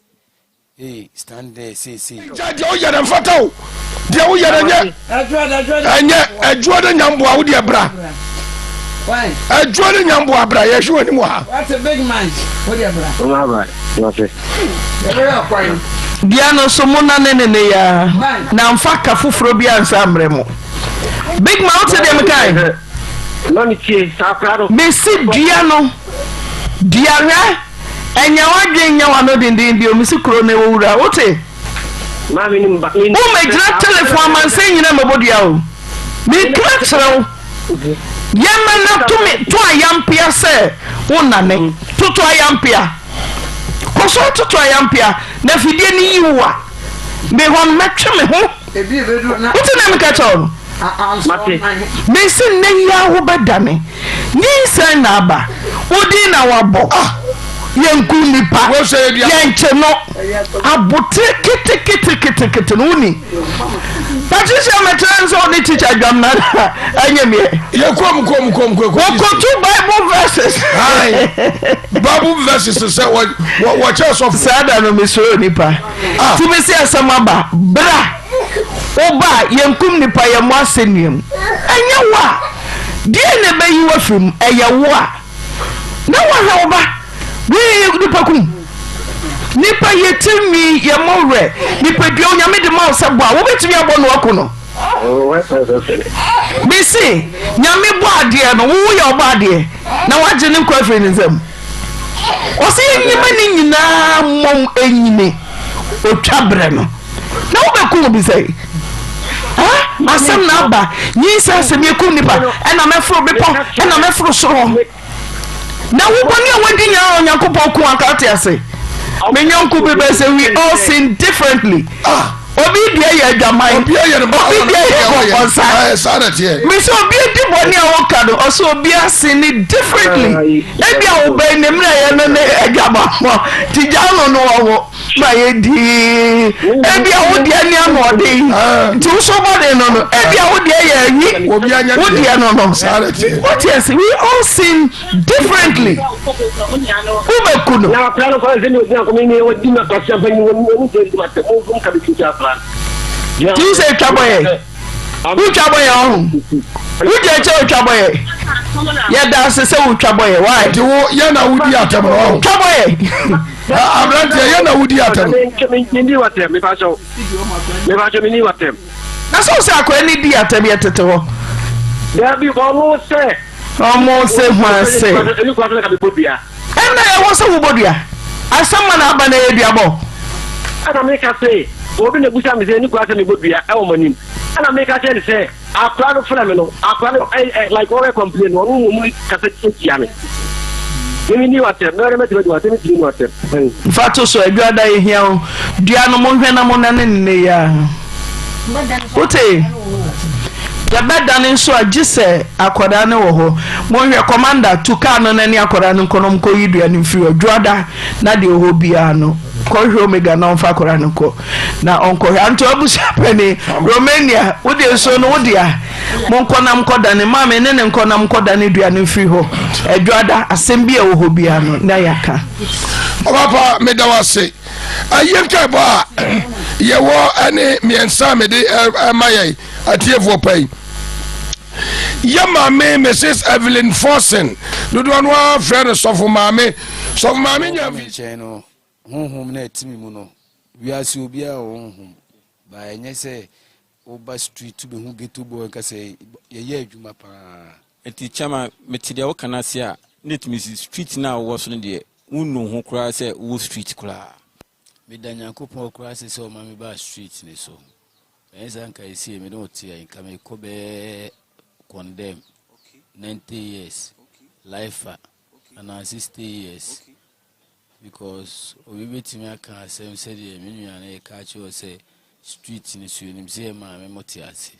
[SPEAKER 21] hey stand there seesei.
[SPEAKER 8] Gya deɛ woyɛ no mfata o deɛ woyɛ no ɛnyɛ ɛnyɛ adwuo no nyamboa wo deɛ bra adwuo no nyamboa bra yɛhwɛ w'anim wɔ ha.
[SPEAKER 9] Dua no so mo nane ne ne yaa na mfa ka foforɔ bi ansa mmerɛ mo. Big man wote deɛ mekae? Mesi dua no dua hwɛ ɛnyɛ w'adwene nyɛ w'ano denden bio mesi kuro no ɛwɔ wura wote? Womɛgyina telefon amansan nyina mɛbɔ dua o meka kyerɛ wo yɛmɛ na tumi to ayampea sɛ wonane toto ayampea kɔ so toto ayampea na afidie no yi wo a me hɔ no mɛtwe me ho Wote nea meka kyerɛ wo no? Mese nnɛ yi ara wobɛdane. Nyinsɛn na aba. Wo din na wɔabɔ. Yɛnku nnipa. Yɛnkye no. Abotere keteketeketekete no wonni. Patricia mɛkyerɛ no sɛ ɔne tikya Dwamena ɛnyɛ meɛ.
[SPEAKER 8] Yɛ kom kom kom kom.
[SPEAKER 9] Wɔkɔtu Bible verses.
[SPEAKER 8] Bible verses sɛ wɔkyerɛ sɔfo.
[SPEAKER 9] Saa da no mesuro nipa. Ah. Tumi sɛ asɛm aba bra woba a yɛnkum nipa yɛmmɔ asɛnnua mu ɛnyɛ wo a deɛ na ɛbɛyi wo afiri mu ɛyɛ wo a na woahwɛ wo ba wei nipa kum nipa yɛ tiri nwi yɛmmɔ werɛ nipadua onyame de ma wo sɛ bɔ a wobɛtumi abɔ no ako no mese nyame bɔ adeɛ no wowo yɛ ɔbɔ adeɛ na woagye ne nkwa afiri ne nsam Ɔsɛ yɛnyima ne nyinaa mmom ɛnyini otwa berɛ no na wobɛku obi sɛ asɛm na aba nyinsɛ asɛm yɛkum nipa ɛna mɛforo bepɔ ɛna mɛforo soro hɔ na wo bɔne a wadi nyinaa Onyankopɔn ko anka wote ase me nyɔnko bi bɛ sɛ we all sin differently ah. Obi deɛ yɛ adwaman.
[SPEAKER 8] Obi yɛ ne ba.
[SPEAKER 9] Obi deɛ yɛ kɔkɔnsa.
[SPEAKER 8] Ɛɛ saa na teɛ.
[SPEAKER 9] Mesɛ obi adi bɔne a woka no ɔsɛ obi ase ne differently. Ebi a wo bɛn ne mmerɛ yɛ no ne adwamammɔ ti gya no no ɔwo ma yɛ dii. Ebi a wo deɛ ne ano ɔden nti wo so bɔne no no ebi a wo deɛ yɛ awi wo deɛ no no. Wote ase we all sin differently wobɛku no.
[SPEAKER 6] Na akora no kwan sɛ ne ogyina kɔmi ne ɔdi ma kwasi ampa nyi wɔn wɔn gyina di ma tɛ mo nfom ka bi tutu akora.
[SPEAKER 9] Ti sɛ etwa bɔ yɛ wotwa bɔ yɛ ɔho wogye kyɛ otwa bɔ yɛ yɛda ase sɛ wotwa bɔ yɛ why.
[SPEAKER 8] Nti wo yɛ na wodi atɛm no ɔho.
[SPEAKER 9] Twa bɔ yɛ.
[SPEAKER 8] Aberanteɛ yɛ na wodi atɛm.
[SPEAKER 6] Menni watɛm mepakyɛw mepakyɛw menni watɛm.
[SPEAKER 9] Na sɛ wosɛ akɔɛ ne di atɛm yɛ tete hɔ.
[SPEAKER 6] Dabi ɔmo sɛ.
[SPEAKER 9] Ɔmo sɛ hwan sɛ.
[SPEAKER 6] Ɛni kwan sɛ ka mebɔ dua.
[SPEAKER 9] Ɛnna ɛwɔ sɛ wobɔ dua. Asɛm ma na aba na ɛyɛ duabɔ.
[SPEAKER 6] Ɛna meka sɛ obi na ebusa me sɛ ɛni kwan sɛ mebɔ dua ɛwɔ mo anim. Ɛna meka kyerɛ ne sɛ akora no frɛ me no akora no ɛ ɛ like ɔrɛ complain no ɔno mmom kasa tia me. Mimi ni watɛm mɛrɛ mɛtumi adi watɛm ntumi ni watɛm.
[SPEAKER 9] Fa to so adwada yɛhia wo dua no monhwɛ na monane no nnɛ yi ara. Wote? Yɛbɛdane nso a gye sɛ akwadaa no wɔ hɔ. Monhwɛ, commander, tu kaa no na ne akwadaa no nkɔ na ɔmkɔyi dua no mfiri hɔ. Dwoada na deɛ ɔwɔ hɔ biara no, kɔhwɛ Omega na ɔmfa akwadaa no nkɔ na ɔnkɔhwɛ. Anto abusua panin, Romania, wo deɛ nsuo no wo dea. Monkɔ na monkɔdane, maame ne ne nkɔ na monkɔdane dua no mfiri hɔ. Dwoada, asɛm bi a ɛwɔ hɔ biara no, na yɛaka.
[SPEAKER 8] Ɔbapa, meda wo ase. Ayie nkaebɔ a yɛwɔ ne mmiɛnsa a mede ɛma yɛn atiefoɔ pa yi. Yɛ maame Mrs. Evelyn Forson, dodoɔ no ara frɛ no Sɔfo Maame. Sɔfo Maame nya
[SPEAKER 21] mfi. nkyɛn no, honhom no a ɛte me mu no, wiase obiara wɔ honhom, ba ɛnyɛ sɛ woba street bɛhu ghetto boy nka sɛ yɛyɛ adwuma paa.
[SPEAKER 19] Nti Chairman, mete deɛ woka no ase a, na ɛtumi si street no a wowɔ so no deɛ, wonnu ho koraa sɛ wowɔ street koraa.
[SPEAKER 21] Meda Nyankopɔn koraa ase sɛ ɔma me baa street no so. Ɛnyɛ saa nka ɛsie me ne wo te a, nka mekɔ bɛyɛ condemn 90 years, lifer anaa 60 years. Because obi bɛtumi aka asɛm sɛdeɛ me nua no reka akyerɛ wo sɛ street no so yɛnim sɛ yɛ maame mo te ase.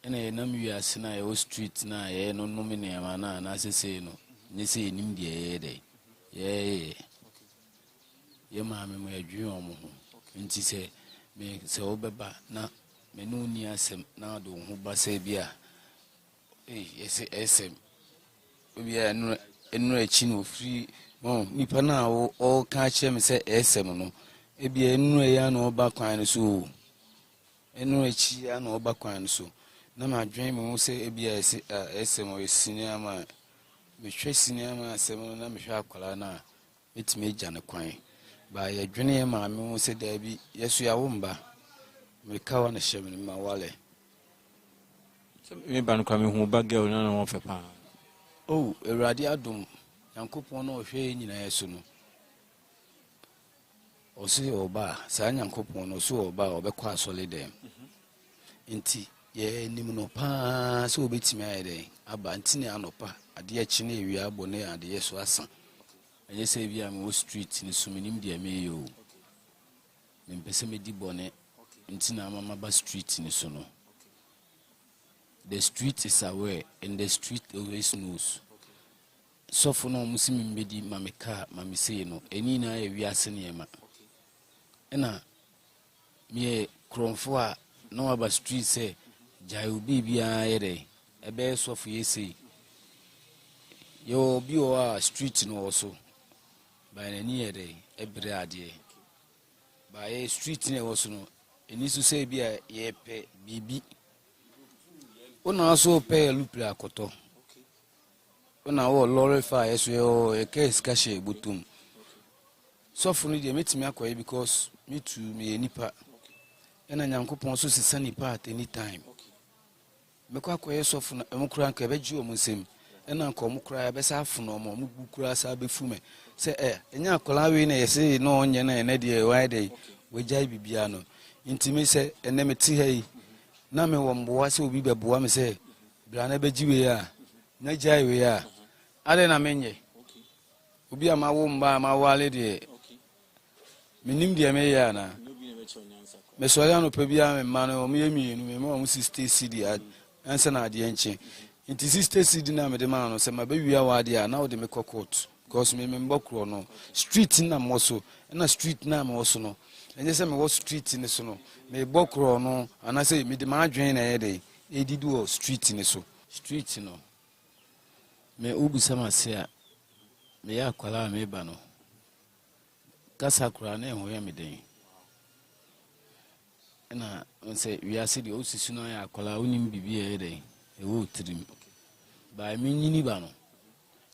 [SPEAKER 21] Ɛna yɛnam wiase no a yɛwɔ street no a yɛnonom nneɛma no a anaasɛ sei no nyɛ sɛ yɛnim deɛ yɛyɛ dɛ yɛyɛ. Yɛ maame mo yɛdwen wɔn ho nti sɛ me sɛ wobɛba na me ne wo nni asɛm na wode wo ho ba sɛ bi a Ei yɛse ɛsɛm obi a ɛno ɛno akyi na ofiri wɔn nipa no a ɔreka akyerɛ me sɛ ɛsɛm no ebi ɛno ɛyɛ na ɔba kwan no so o ɛno akyi ya na ɔba kwan no so na ma adwene me ho sɛ ebi a ɛsɛ ɛsɛm ɔyɛ sini ama mehwɛ sini ama asɛm no na mehwɛ akwadaa no a mɛtumi agya no kwan ba yɛdwene yɛ maame ho sɛ daabi yɛso yɛawo mba meka wa no hyɛ me no ma wale.
[SPEAKER 19] Sɛ me ba no koraa me hu ba girl no na ne ho fɛ paa.
[SPEAKER 21] Oh Awurade adom Nyankopɔn no ɔhwɛ yɛn nyinaa so no ɔse ɔba a saa Nyankopɔn no ɔse ɔba a ɔbɛkɔ asɔre dɛm nti yɛnim no paa sɛ ɔbɛtumi ayɛ dɛn aba nti ne anɔpa adeɛ kye ne awia abɔ ne adeɛ so asa ɛnyɛ sɛ bi a mewɔ street no so menim deɛ meyɛ o Mempɛ sɛ medi bɔne nti na ama maba street no so no. The street is aware and the street always knows. Sɔfo no a wɔn si me mbɛdi ma me kaa ma me sei no, ɛni nyinaa yɛ wiase nneɛma. Ɛna meyɛ korɔmfo a na waba street sɛ gyae wo biribiara yɛ dɛ ɛbɛyɛ sɔfo yɛ sei. Yɛwɔ obi wɔ hɔ a street no wɔ so, by n'ani yɛ dɛ ɛbrɛ adeɛ. Ba yɛ street na ɛwɔ so no, ɛni so sɛ ebi a yɛpɛ biribi. Wo na so wopɛ alupre akɔtɔ. Wo na wɔ lɔre fa a yɛso yɛwɔ yɛka sika hyɛ bɔtɔm. Sɔfo no deɛ mɛtumi akɔyɛ because me too meyɛ nipa. Ɛna Nyankopɔn so sesa nipa at any time. Mɛkɔ akɔyɛ sɔfo na wɔn koraa nka ɛbɛgye wɔn nsam, ɛna nka wɔn koraa ɛbɛsa afono wɔn, wɔn bu koraa saa bɛfu me sɛ ɛ ɛnyɛ akwadaa wei na yɛse na ɔnyɛ na ɛnɛ deɛ wayɛ dɛ wagyae biribiara no. Nti me sɛ ɛnɛ mete ha yi na mewɔ mmoa sɛ obi bɛboa me sɛ bra na bɛgye wei a na gyae wei a adɛn na menyɛ? Obi a mawo mma a mawale deɛ Mennim deɛ meyɛ anaa? Mesɔre anɔpa biara me mma no wɔn yɛ mmienu mema wɔn sixty cedi ansa na adeɛ nkye nti sixty cedi na mede maa no sɛ mabɛwia w'adeɛ a na wode me kɔ court because me membɔ korɔ no street na mewɔ so ɛna street na mewɔ so no ɛnyɛ sɛ mewɔ street no so no mebɔ korɔ no anaasɛ mede m'adwene na ɛyɛ dɛ ɛdidi wɔ street no so street no me wobisa m ase a meyɛ akwadaa a meba no Kasa koraa na ɛho yɛ me den. Ɛna sɛ wiase deɛ wosisi no ayɛ akwadaa wonim biribi a ɛyɛ dɛn ɛwɔ wo tirim. Baa menyini ba no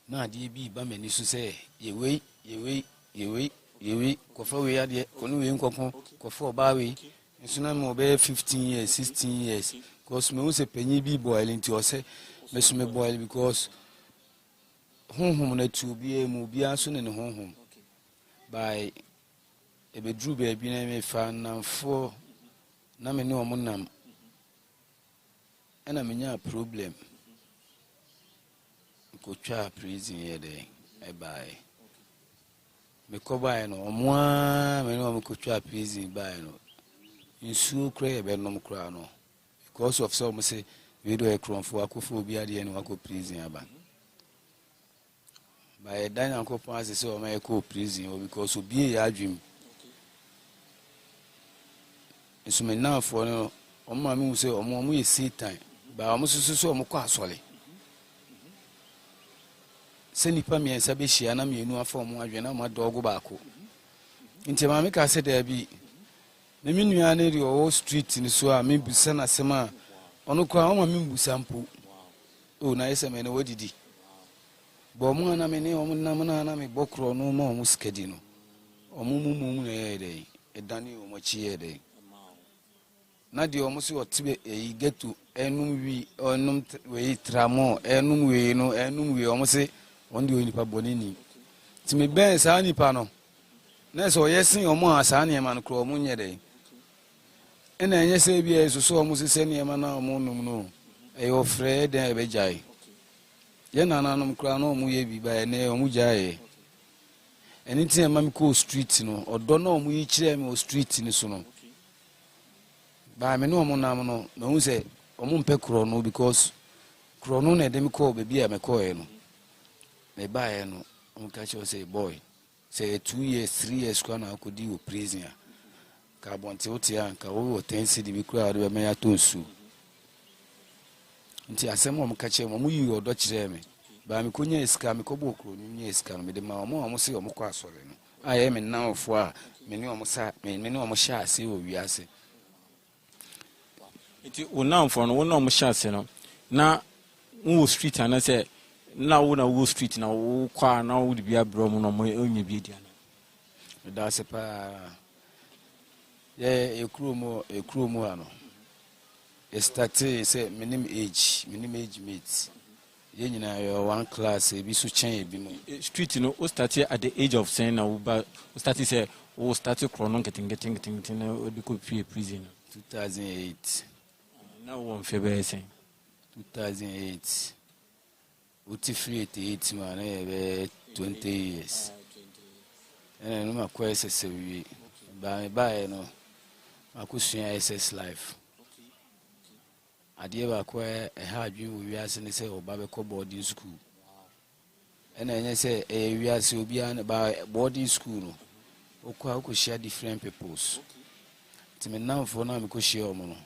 [SPEAKER 21] na adeɛ bi ba m'ani so sɛ yɛ wei yɛ wei yɛ wei. Yɛ wei, kɔfa wei adeɛ, kɔ ne wei nkɔko, kɔfa ɔbaa wei. Nso na mewɔ bɛyɛ 15 years, 16 years. Because mehu sɛ panyin bi boil nti ɔsɛ me so me boil because honhom no atu obiara mu, obiara nso ne ne honhom. By ɛbɛduru baabi na mefa nnamfoɔ na me ne wɔn nam ɛna menyaa problem. Mekɔtwaa prison yɛ dɛ ɛbaeɛ. Mekɔ baeɛ no, ɔmo ara me ne ɔmo kɔtwaa prison baeɛ no, nsuo koraa yɛbɛnom koraa no, because of sɛ ɔmo se wei deɛ ɔyɛ korɔmfoɔ, akɔfa obi adeɛ ne wakɔ prison aba. Ba yɛda Nyankopɔn ase sɛ ɔma yɛkɔɔ prison hɔ because obie yɛ adwene mu. Nso me nnamfoɔ no, ɔmo ma mehu sɛ ɔmo ɔmo yɛ Satan, ba ɔmo nso so sɛ ɔmo kɔ asɔre. Sɛ nnipa mmiɛnsa bɛhyia na mmienu afa wɔn adwene na wɔn adɔɔgo baako. Nti maame kaa sɛ daabi, me me nua ne deɛ ɔwɔ street no so a mebisa no asɛm a ɔno koraa ɔma membusa mpo. O na ayɛ sɛ mene wadidi. Bɔ ɔmo a na me ne ɔmo nam na na mebɔ korɔ no ma ɔmo sika di no, ɔmo mu mmom na ɛyɛɛ dɛn, ɛdane wɔn akyi yɛɛ dɛn. Na deɛ ɔmo se ɔte bɛ ɛyi ghetto ɛnom wi ɛnom wei tramɔ ɛnom wei no ɛnom wei ɔmo se ɔno deɛ ɔyɛ nipa bɔne ni. Nti me bɛn saa nipa no na sɛ ɔyɛ sen ɔmo a saa nneɛma no korɔ ɔmo nyɛ dɛn. Ɛna ɛnyɛ sɛ ebi a ɛsoso ɔmo se sɛ nneɛma no a ɔmo nom no ɛyɛ ɔfrɛ dɛn a ɛbɛgyae. Yɛn nananom koraa na ɔmo yɛ bi ba ɛnɛ ɔmo gyaeɛ. Ɛno nti na ɛma me kɔɔ street no ɔdɔ na ɔmo yi kyerɛɛ me wɔ street no so no. Baa me ne wɔn nam no, mahu sɛ wɔn mpɛ korɔno because korɔno na ɛde me kɔɔ baabi a mekɔɔɛ no. Mebaeɛ no, wɔn ka kyerɛ sɛ boy, sɛ yɛ two years, three years koraa na akɔdi wɔ prison a, nka abɔnten wote a, nka wowɔ ten cedi bi koraa a wode bɛma yɛatɔ nsuo. Nti asɛm a wɔn ka kyerɛ me, wɔn yii ɔdɔ kyerɛɛ me. Baa mekɔnyaa sika, mekɔbɔɔ korɔno nyaa sika no, mede maa wɔn a wɔn se wɔn kɔ asɔre no. A ɛyɛ me nnamfoɔ a me ne wɔn sa me ne wɔn hyɛ ase wɔ wiase.
[SPEAKER 19] Nti wo nnamfoɔ no wo ne wɔn hyɛ ase no na wowɔ street anaasɛ na wo na wowɔ street na wokɔ a na wode bi abrɛ wɔn na wɔn anya bi adi anaa?
[SPEAKER 21] Meda ase paa. Yɛ yɛ kurom yɛ kurom ha no yɛ startee sɛ me ne me age me ne me age mate. Yɛn nyinaa yɛwɔ one class, ebi so kyɛn ebi mo.
[SPEAKER 19] Street no wo starte at the age of sɛn na wo ba wo starte sɛ wo starte korɔ no nketenkete nketenkete na wode kɔ pie prison no?
[SPEAKER 21] 2008.
[SPEAKER 19] Na wowɔ mfeɛ bɛyɛ sɛn?
[SPEAKER 21] 2008. Wote firi 88 mu a na yɛ bɛyɛ 20 years. Ɛna ɛno makɔ SS awie. Baa mebaeɛ no makɔsua SS life. Adeɛ baako a ɛha adwene wɔ wiase ne sɛ ɔba bɛkɔ boarding school. Ɛna ɛnyɛ sɛ ɛyɛ wiase obiara ne ba boarding school no, wokɔ a wokɔhyia different peoples. Nti me nnamfoɔ no a mekɔhyia wɔn no,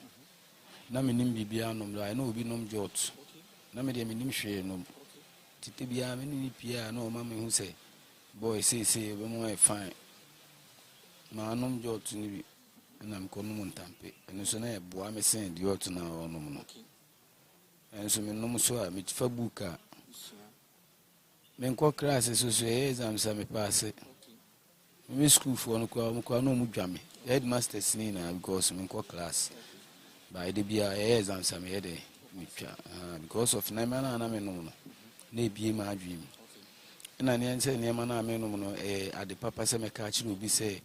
[SPEAKER 21] na menim biribiara nom do, na obi nom jot. Na me deɛ menim hwee nom. Nti da biara me ne ne pie a na ɔma mehu sɛ boy seesei ɛbɛmu ayɛ fine. Maanom jot no bi. Ɛna mekɔnom ntampe. Ɛno nso na ɛboa me sen deɛ ɔto no a ɔnom no. Ɛnso menom so a, mefa book a, menkɔ class so so ɛyɛ exams a mepaase. Me sukuufoɔ no koraa, wɔn koraa na wɔn dwa me. Headmasters ne nyinaa because menkɔ class. Ba ɛde biara ɛyɛ exams a meyɛ dɛ metwa. Ah, because of nneɛma no a na menom no, na ebie m'adwene mu. Ɛna nneɛma sɛ nneɛma no a menom no ɛyɛ ade papa sɛ mɛka akyerɛ obi sɛ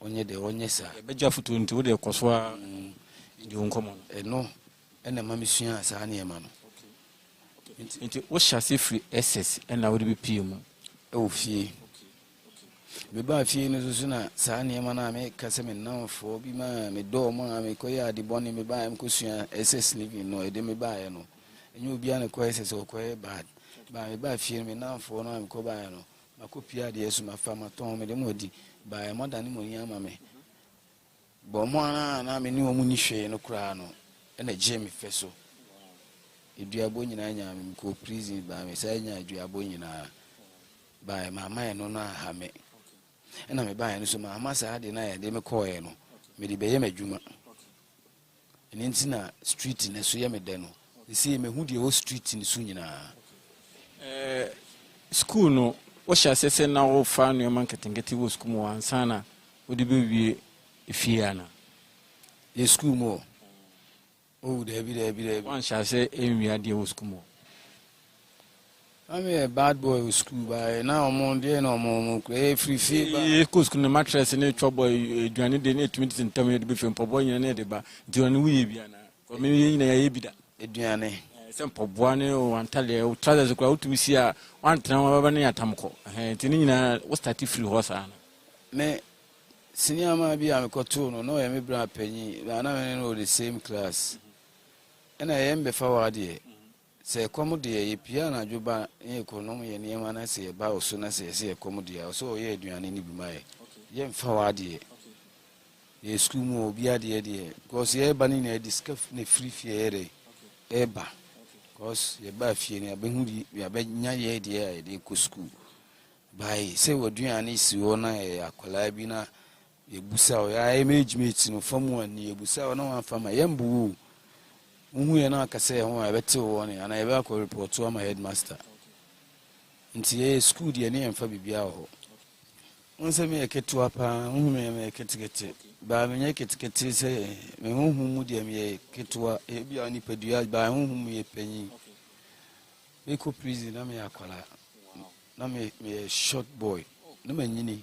[SPEAKER 21] Ɔnyɛ dɛ, ɔnyɛ saa.
[SPEAKER 19] Yɛbɛgye afotuo nti wo deɛ kɔ so ara di wo nkɔmmɔ no.
[SPEAKER 21] Ɛno na ɛma mesuaa saa nneɛma no.
[SPEAKER 19] Nti wohyɛ aseɛ firi SS ɛna wode bɛpue mu?
[SPEAKER 21] Ɛwɔ fie. Mebaa fie no nso so na saa nneɛma no a meka sɛ me nnamfoɔ bi ma medɔɔ wɔn a mekɔyɛ ade bɔne mebaeɛ mekɔsua SS living no ɛde mebaeɛ no ɛnyɛ obiara na ɛkɔ SS ɔkɔyɛ bad. Baa mebaa fie no me nnamfoɔ no a mekɔbaeɛ no Makɔpue adeɛ so, mafa, matɔn, mede mo adi, baeɛ, moadane mo ani ama me. Bɔ mo ara a na me ne wɔn nni hwee no koraa no na ɛgyee me fɛ so. Aduabɔ nyinaa nyaa me, mekɔɔ prison baa me saa nyaa aduabɔ nyinaa baeɛ, mamma ɛno no anha me. Ɛna mebaeɛ no so mamma saa ade no a yɛde me kɔɔeɛ no, mede bɛyɛ m'adwuma. Ɛno nti na street no so yɛ me dɛ no. Seesei mahu deɛ ɛwɔ street no so nyinaa.
[SPEAKER 19] Eh, school no, Wohyɛ aseɛ sɛ na wofa nneɛma nketenkete wɔ sukuu mu hɔ ansa na wode bɛwie efie anaa?
[SPEAKER 21] Yɛ sukuu mu hɔ? Oh, daabi, daabi, daabi.
[SPEAKER 19] Woanhyɛ aseɛ anwie adeɛ wɔ sukuu mu hɔ?
[SPEAKER 21] Na meyɛ bad boy wɔ sukuu baeɛ na ɔmo deɛ na ɔmo ɔmo kura yɛ firi fie ba.
[SPEAKER 19] Yɛ kɔ sukuu no matress ne twɔbɔ aduane deɛ ne yɛtumi tete ntam yɛde bɛfie mpɔboa nyina ne yɛde ba nti ɔno woyɛ bi anaa? Kɔ me yɛ nyina yɛayɛ bi da.
[SPEAKER 21] Aduane.
[SPEAKER 19] Sɛ mpɔboa ne wantadeɛ wo trousers koraa wotumi si a wantena ho bɛba ne yɛatam kɔ nti ne nyinaa wo start firi hɔ saa no.
[SPEAKER 21] Me senior man bi a mekɔtoo no na ɔyɛ me bra panyin na na me ne no wɔ the same class ɛna yɛn bɛfa w'adeɛ Sɛ ɛkɔm de yɛ, yɛpue anadwo ba na yɛkɔnom yɛn nneɛma na sɛ yɛba wo so na sɛ yɛsɛ ɛkɔm de yɛ a, ɔsɛ ɔyɛ aduane no bi ma yɛ. Yɛmfa w'adeɛ. Yɛyɛ sukuu mu obi adeɛ deɛ, because yɛreba no nyinaa yɛde sika na ɛfiri fie yɛ dɛ ɛreba. Because yɛbaa fie no yɛabɛhu de yɛabɛnya yɛ deɛ a yɛde kɔ sukuu. Bae sɛ w'aduane si hɔ na yɛyɛ akwadaa bi na yɛbusa wo, yɛayɛ mage mate no fa mu anni, yɛbusa wo na wamfa ma yɛmbo wo o. Wohu yɛn na aka sɛ yɛn ho a yɛbɛtew wɔn anaa yɛbɛ akɔ repɔto ama headmaster. Nti yɛyɛ school deɛ ne yɛmfa biribiara wɔ hɔ. Wohu sɛ meyɛ ketewa paa, wohu me a meyɛ ketekete. Baa menyɛ ketekete sɛ me honhom mu deɛ meyɛ ketewa, ebia nipadua baa honhom mu yɛ panyin. Mekɔ prison na meyɛ akwadaa. Na me meyɛ short boy na manyini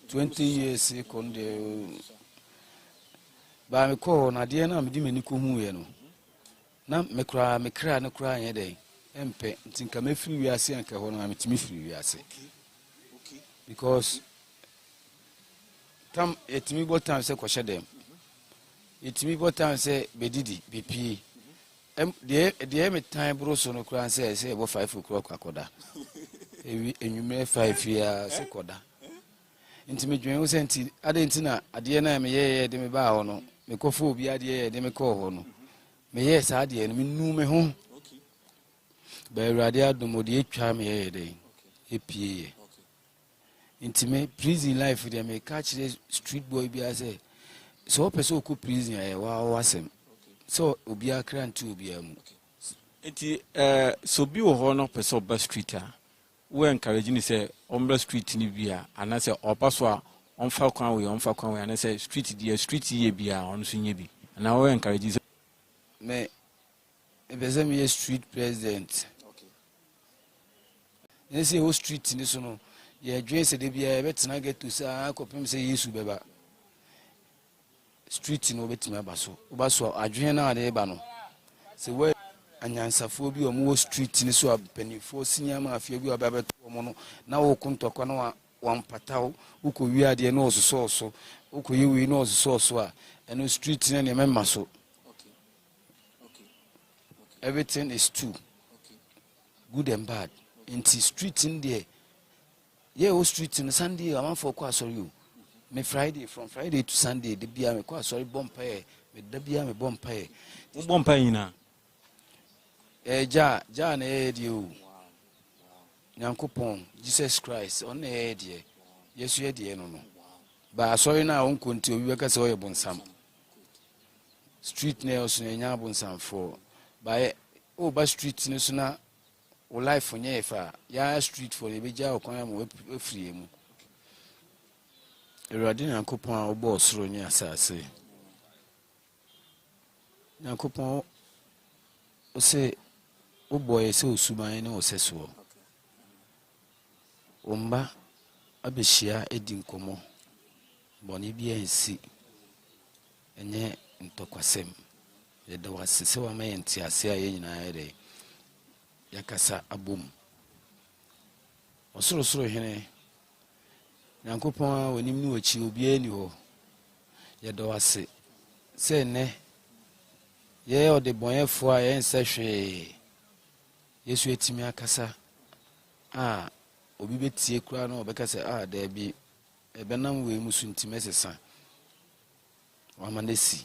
[SPEAKER 21] 20 years kɔ no deɛ Baa mekɔɔ hɔ no, adeɛ no a mede m'ani kɔhuuiɛ no, na me koraa me kra no koraa nyɛ dɛn ɛmpɛ nti nka mɛfiri wiase anka hɔ no a metumi firi wiase because tam yɛtumi bɔ tam sɛ kɔhyɛ dɛm yɛtumi bɔ tam sɛ bɛdidi bɛpie deɛ deɛ metan boro so no koraa sɛ sɛ yɛbɔ five o'clock akɔda ewi enwummerɛ five yi ara sɛ kɔda Nti medwen ho sɛ nti adɛn nti na adeɛ no a meyɛeɛ de me baa hɔ no, mekɔfa obi adeɛ yɛ de me kɔɔ hɔ no, meyɛɛ saa adeɛ no, menuu me ho. Ba Awurade adom ɔde atwa me yɛyɛ dɛn ɛpieeɛ. Nti me prison life deɛ meka kyerɛ street boy biara sɛ sɛ wopɛ sɛ wokɔ prison a ɛyɛ w'asɛm sɛ obiara kra nte obiara mu.
[SPEAKER 19] Nti eh, sɛ obi wɔ hɔ na ɔpɛ sɛ ɔba street a, Wo encourage no sɛ ɔmmra street no bi a anaasɛ ɔba so a ɔmfa kwan wei ɔmfa kwan wei anaasɛ street deɛ street yɛ bi a ɔno nso nyɛ bi anaa wo encourage no sɛ.
[SPEAKER 21] Me mepɛ sɛ meyɛ street president. Ɛnyɛ sɛ yɛwɔ street no so no yɛdwen sɛ da biara yɛbɛtena ghetto saa kɔpem sɛ Yesu bɛba. Street no wobɛtumi aba so. Woba so a, adwene no a wɔde reba no, sɛ wɔ anyansafoɔ bi a wɔwɔ street no so a mpanimfoɔ senior mafia bi a wɔbɛbɛto wɔn no na wɔko ntɔkwa na wɔampata wo, wokɔwie adeɛ na wɔsosɔɔ so, wokɔyɛ wei na wɔsosɔɔ so a, ɛno street no nneɛma mma so. Everything is two, good and bad. Nti street no deɛ Yɛ wɔ street no Sunday amanfoɔ kɔ asɔre o. Me Friday from Friday to Sunday de bia me kɔ asɔre bɔ mpaeɛ. Me da bia me bɔ mpaeɛ.
[SPEAKER 19] Wo bɔ mpaeɛ nyinaa?
[SPEAKER 21] Ɛɛ eh, gya gya na ɛyɛ deɛ o. Nyankopɔn Jesus Christ ɔno na ɛyɛ deɛ. Yesu yɛ deɛ no no. Ba asɔre no a wonkɔ nti obi bɛka sɛ ɔyɛ bonsam. Street na ɛwɔ so no ɛnya abonsamfoɔ. Ba yɛ woba street no so na Wo life nyɛ yɛ fɛ a, yaa street foɔ no yɛbɛgyaa wo kwan ama woafiri yɛn mu. Awurade Nyankopɔn a wobɔɔ soro ne asase, Nyankopɔn wo se wobɔɔ yɛ sɛ wo suban ne wo sɛsoɔ. Wo mma abɛhyia adi nkɔmmɔ, bɔne bi ansi, ɛnyɛ ntɔkwasɛm. Yɛda wo ase sɛ woama yɛn nteaseɛ a yɛn nyinaa yɛ dɛn? Yɛakasa abom. Ɔsorosoro Hene, Nyankopɔn a w'anim ne w'akyi obiara nni hɔ, yɛda wo ase sɛ nnɛ yɛyɛ ɔdebɔnyɛfoɔ a yɛnsɛ hwee, Yesu atumi akasa a obi bɛtie koraa na ɔbɛka sɛ, ah, daabi, ɛbɛnam wei mu so nti mɛsesa. Wama no asi.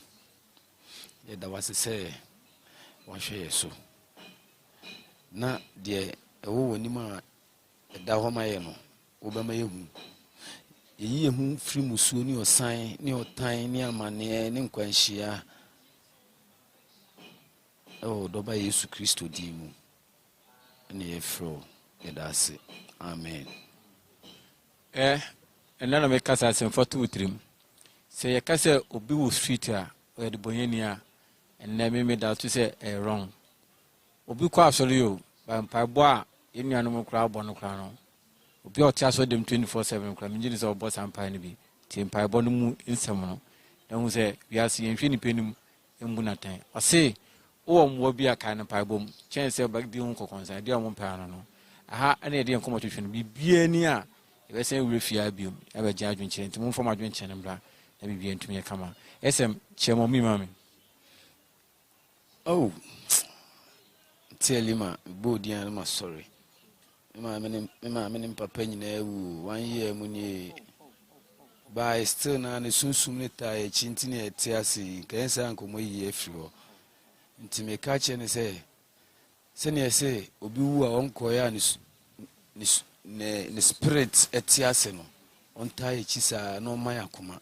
[SPEAKER 21] Yɛda wo ase sɛ wahwɛ yɛn so. Na deɛ ɛwɔ w'anim a ɛda hɔ ma yɛ no, wobɛma yɛhu. Yɛyi yɛn ho firi musuo ne ɔsan ne ɔtan ne amanneɛ ne nkwanhyia ɛwɔ wo dɔba Yesu Kristo din mu. Ɛna yɛfrɛ wo. Yɛda ase. Amen.
[SPEAKER 19] Ɛ ɛnna na meka sɛ asɛmfa to wo tirim. Sɛ yɛka sɛ obi wɔ street a ɔyɛ debɔnyɛni a, ɛnnɛ me meda so sɛ ɛyɛ wrong. Obi kɔ asɔre o, but mpaebɔ a yɛn nuanom koraa bɔ no koraa no, obi a ɔte asɔre dɛm 24/7 koraa, mengye di sɛ ɔbɔ saa mpae no bi. Tie mpaebɔ no mu nsɛm no, na hu sɛ wiase yɛnhwɛ nipa anim mbu no atɛn. Ɔse, wowɔ mmoa bi a kae no mpaebɔ mu, kyɛn sɛ wobɛdi ho nkɔkɔnsa, ɛdeɛ a wɔmpɛ ano no. Aha ɛna yɛde yɛn nkɔmmɔ twetwe no, biribiara ni a yɛbɛsan awura fie ha biom abɛgye adwenkyerɛ, nti momfa mo adwenkyerɛ no mmra na biribiara ntumi nyɛ kama. SM, kyerɛ mɔmi ma me.
[SPEAKER 21] Oh, nti Elima, mebɔ odin a na masɔre. Me maame ne me maame ne me papa nyinaa awu o, one year mu nie. By still na ne sunsum ne taa yɛn akyi nti na yɛte ase yi, nka yɛn saa nkɔmmɔ yi afiri hɔ. Nti meka kyerɛ ne sɛ, sɛnea ɛsɛ obi wu a ɔnkɔeɛ a ne ne ne ne spirit te ase no, ɔntaa yɛn akyi saa na ɔmma yɛn akoma.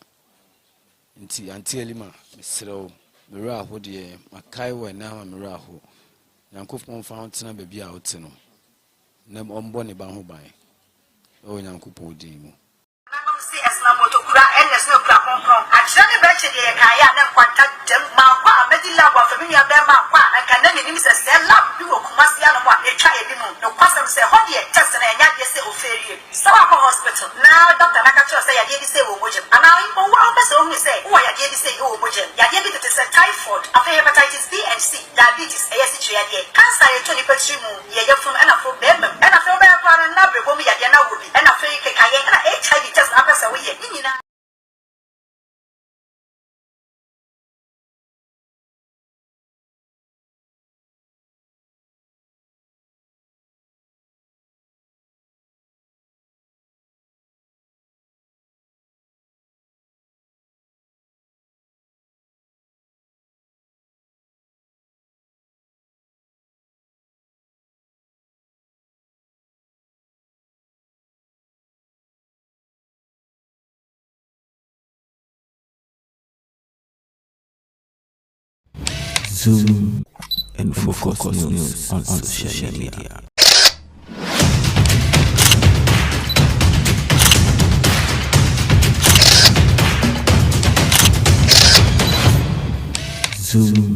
[SPEAKER 21] Nti Auntie Elima mesrɛ wo me werɛ aho deɛ makae wo ɛnɛ ama me werɛ aho. Nyankopɔn mfa wo ntena baabi a wote no na ɔmbɔ ne ba ho ban wɔ Nyankopɔn din mu.
[SPEAKER 1] Nanom se ɛsena motokura ɛna ɛsena okura kronkron akyerɛ ne bɛkye deɛ yɛkaeɛ a na nkwanta dam mankɔ a mɛdi lab afa me nua bɛɛma ankɔ a anka na menim sɛ sɛɛ lab bi wɔ Kumasi anom a yɛtwa ebi mu nokwasɛm sɛ ɛhɔ deɛ test no ɛnyɛ adeɛ sɛ ofeerie Sɛ woakɔ hospital na doctor no aka kyerɛ wo sɛ yadeɛ bi sei wɔ wo mogya mu anaa mpo wo ara wopɛ sɛ wohunu sɛ wowɔ yadeɛ bi sei wɔ wo mogya mu, yadeɛ bi tete sɛ typhoid, afei hepatitis B and C, diabetes, ɛyɛ asikyire yadeɛ, cancer a ɛtɔ nipa tiri mu, yɛ yafunu ɛna afei bɛɛma mu, ɛna afei wobɛyɛ koraa no na abrɛbɔ mu yadeɛ na wowɔ bi, ɛna afei kekayɛ, ɛna HIV test na wopɛ sɛ woyɛ, ne nyinaa.
[SPEAKER 7] Zoom and focus news on social media. Zoom.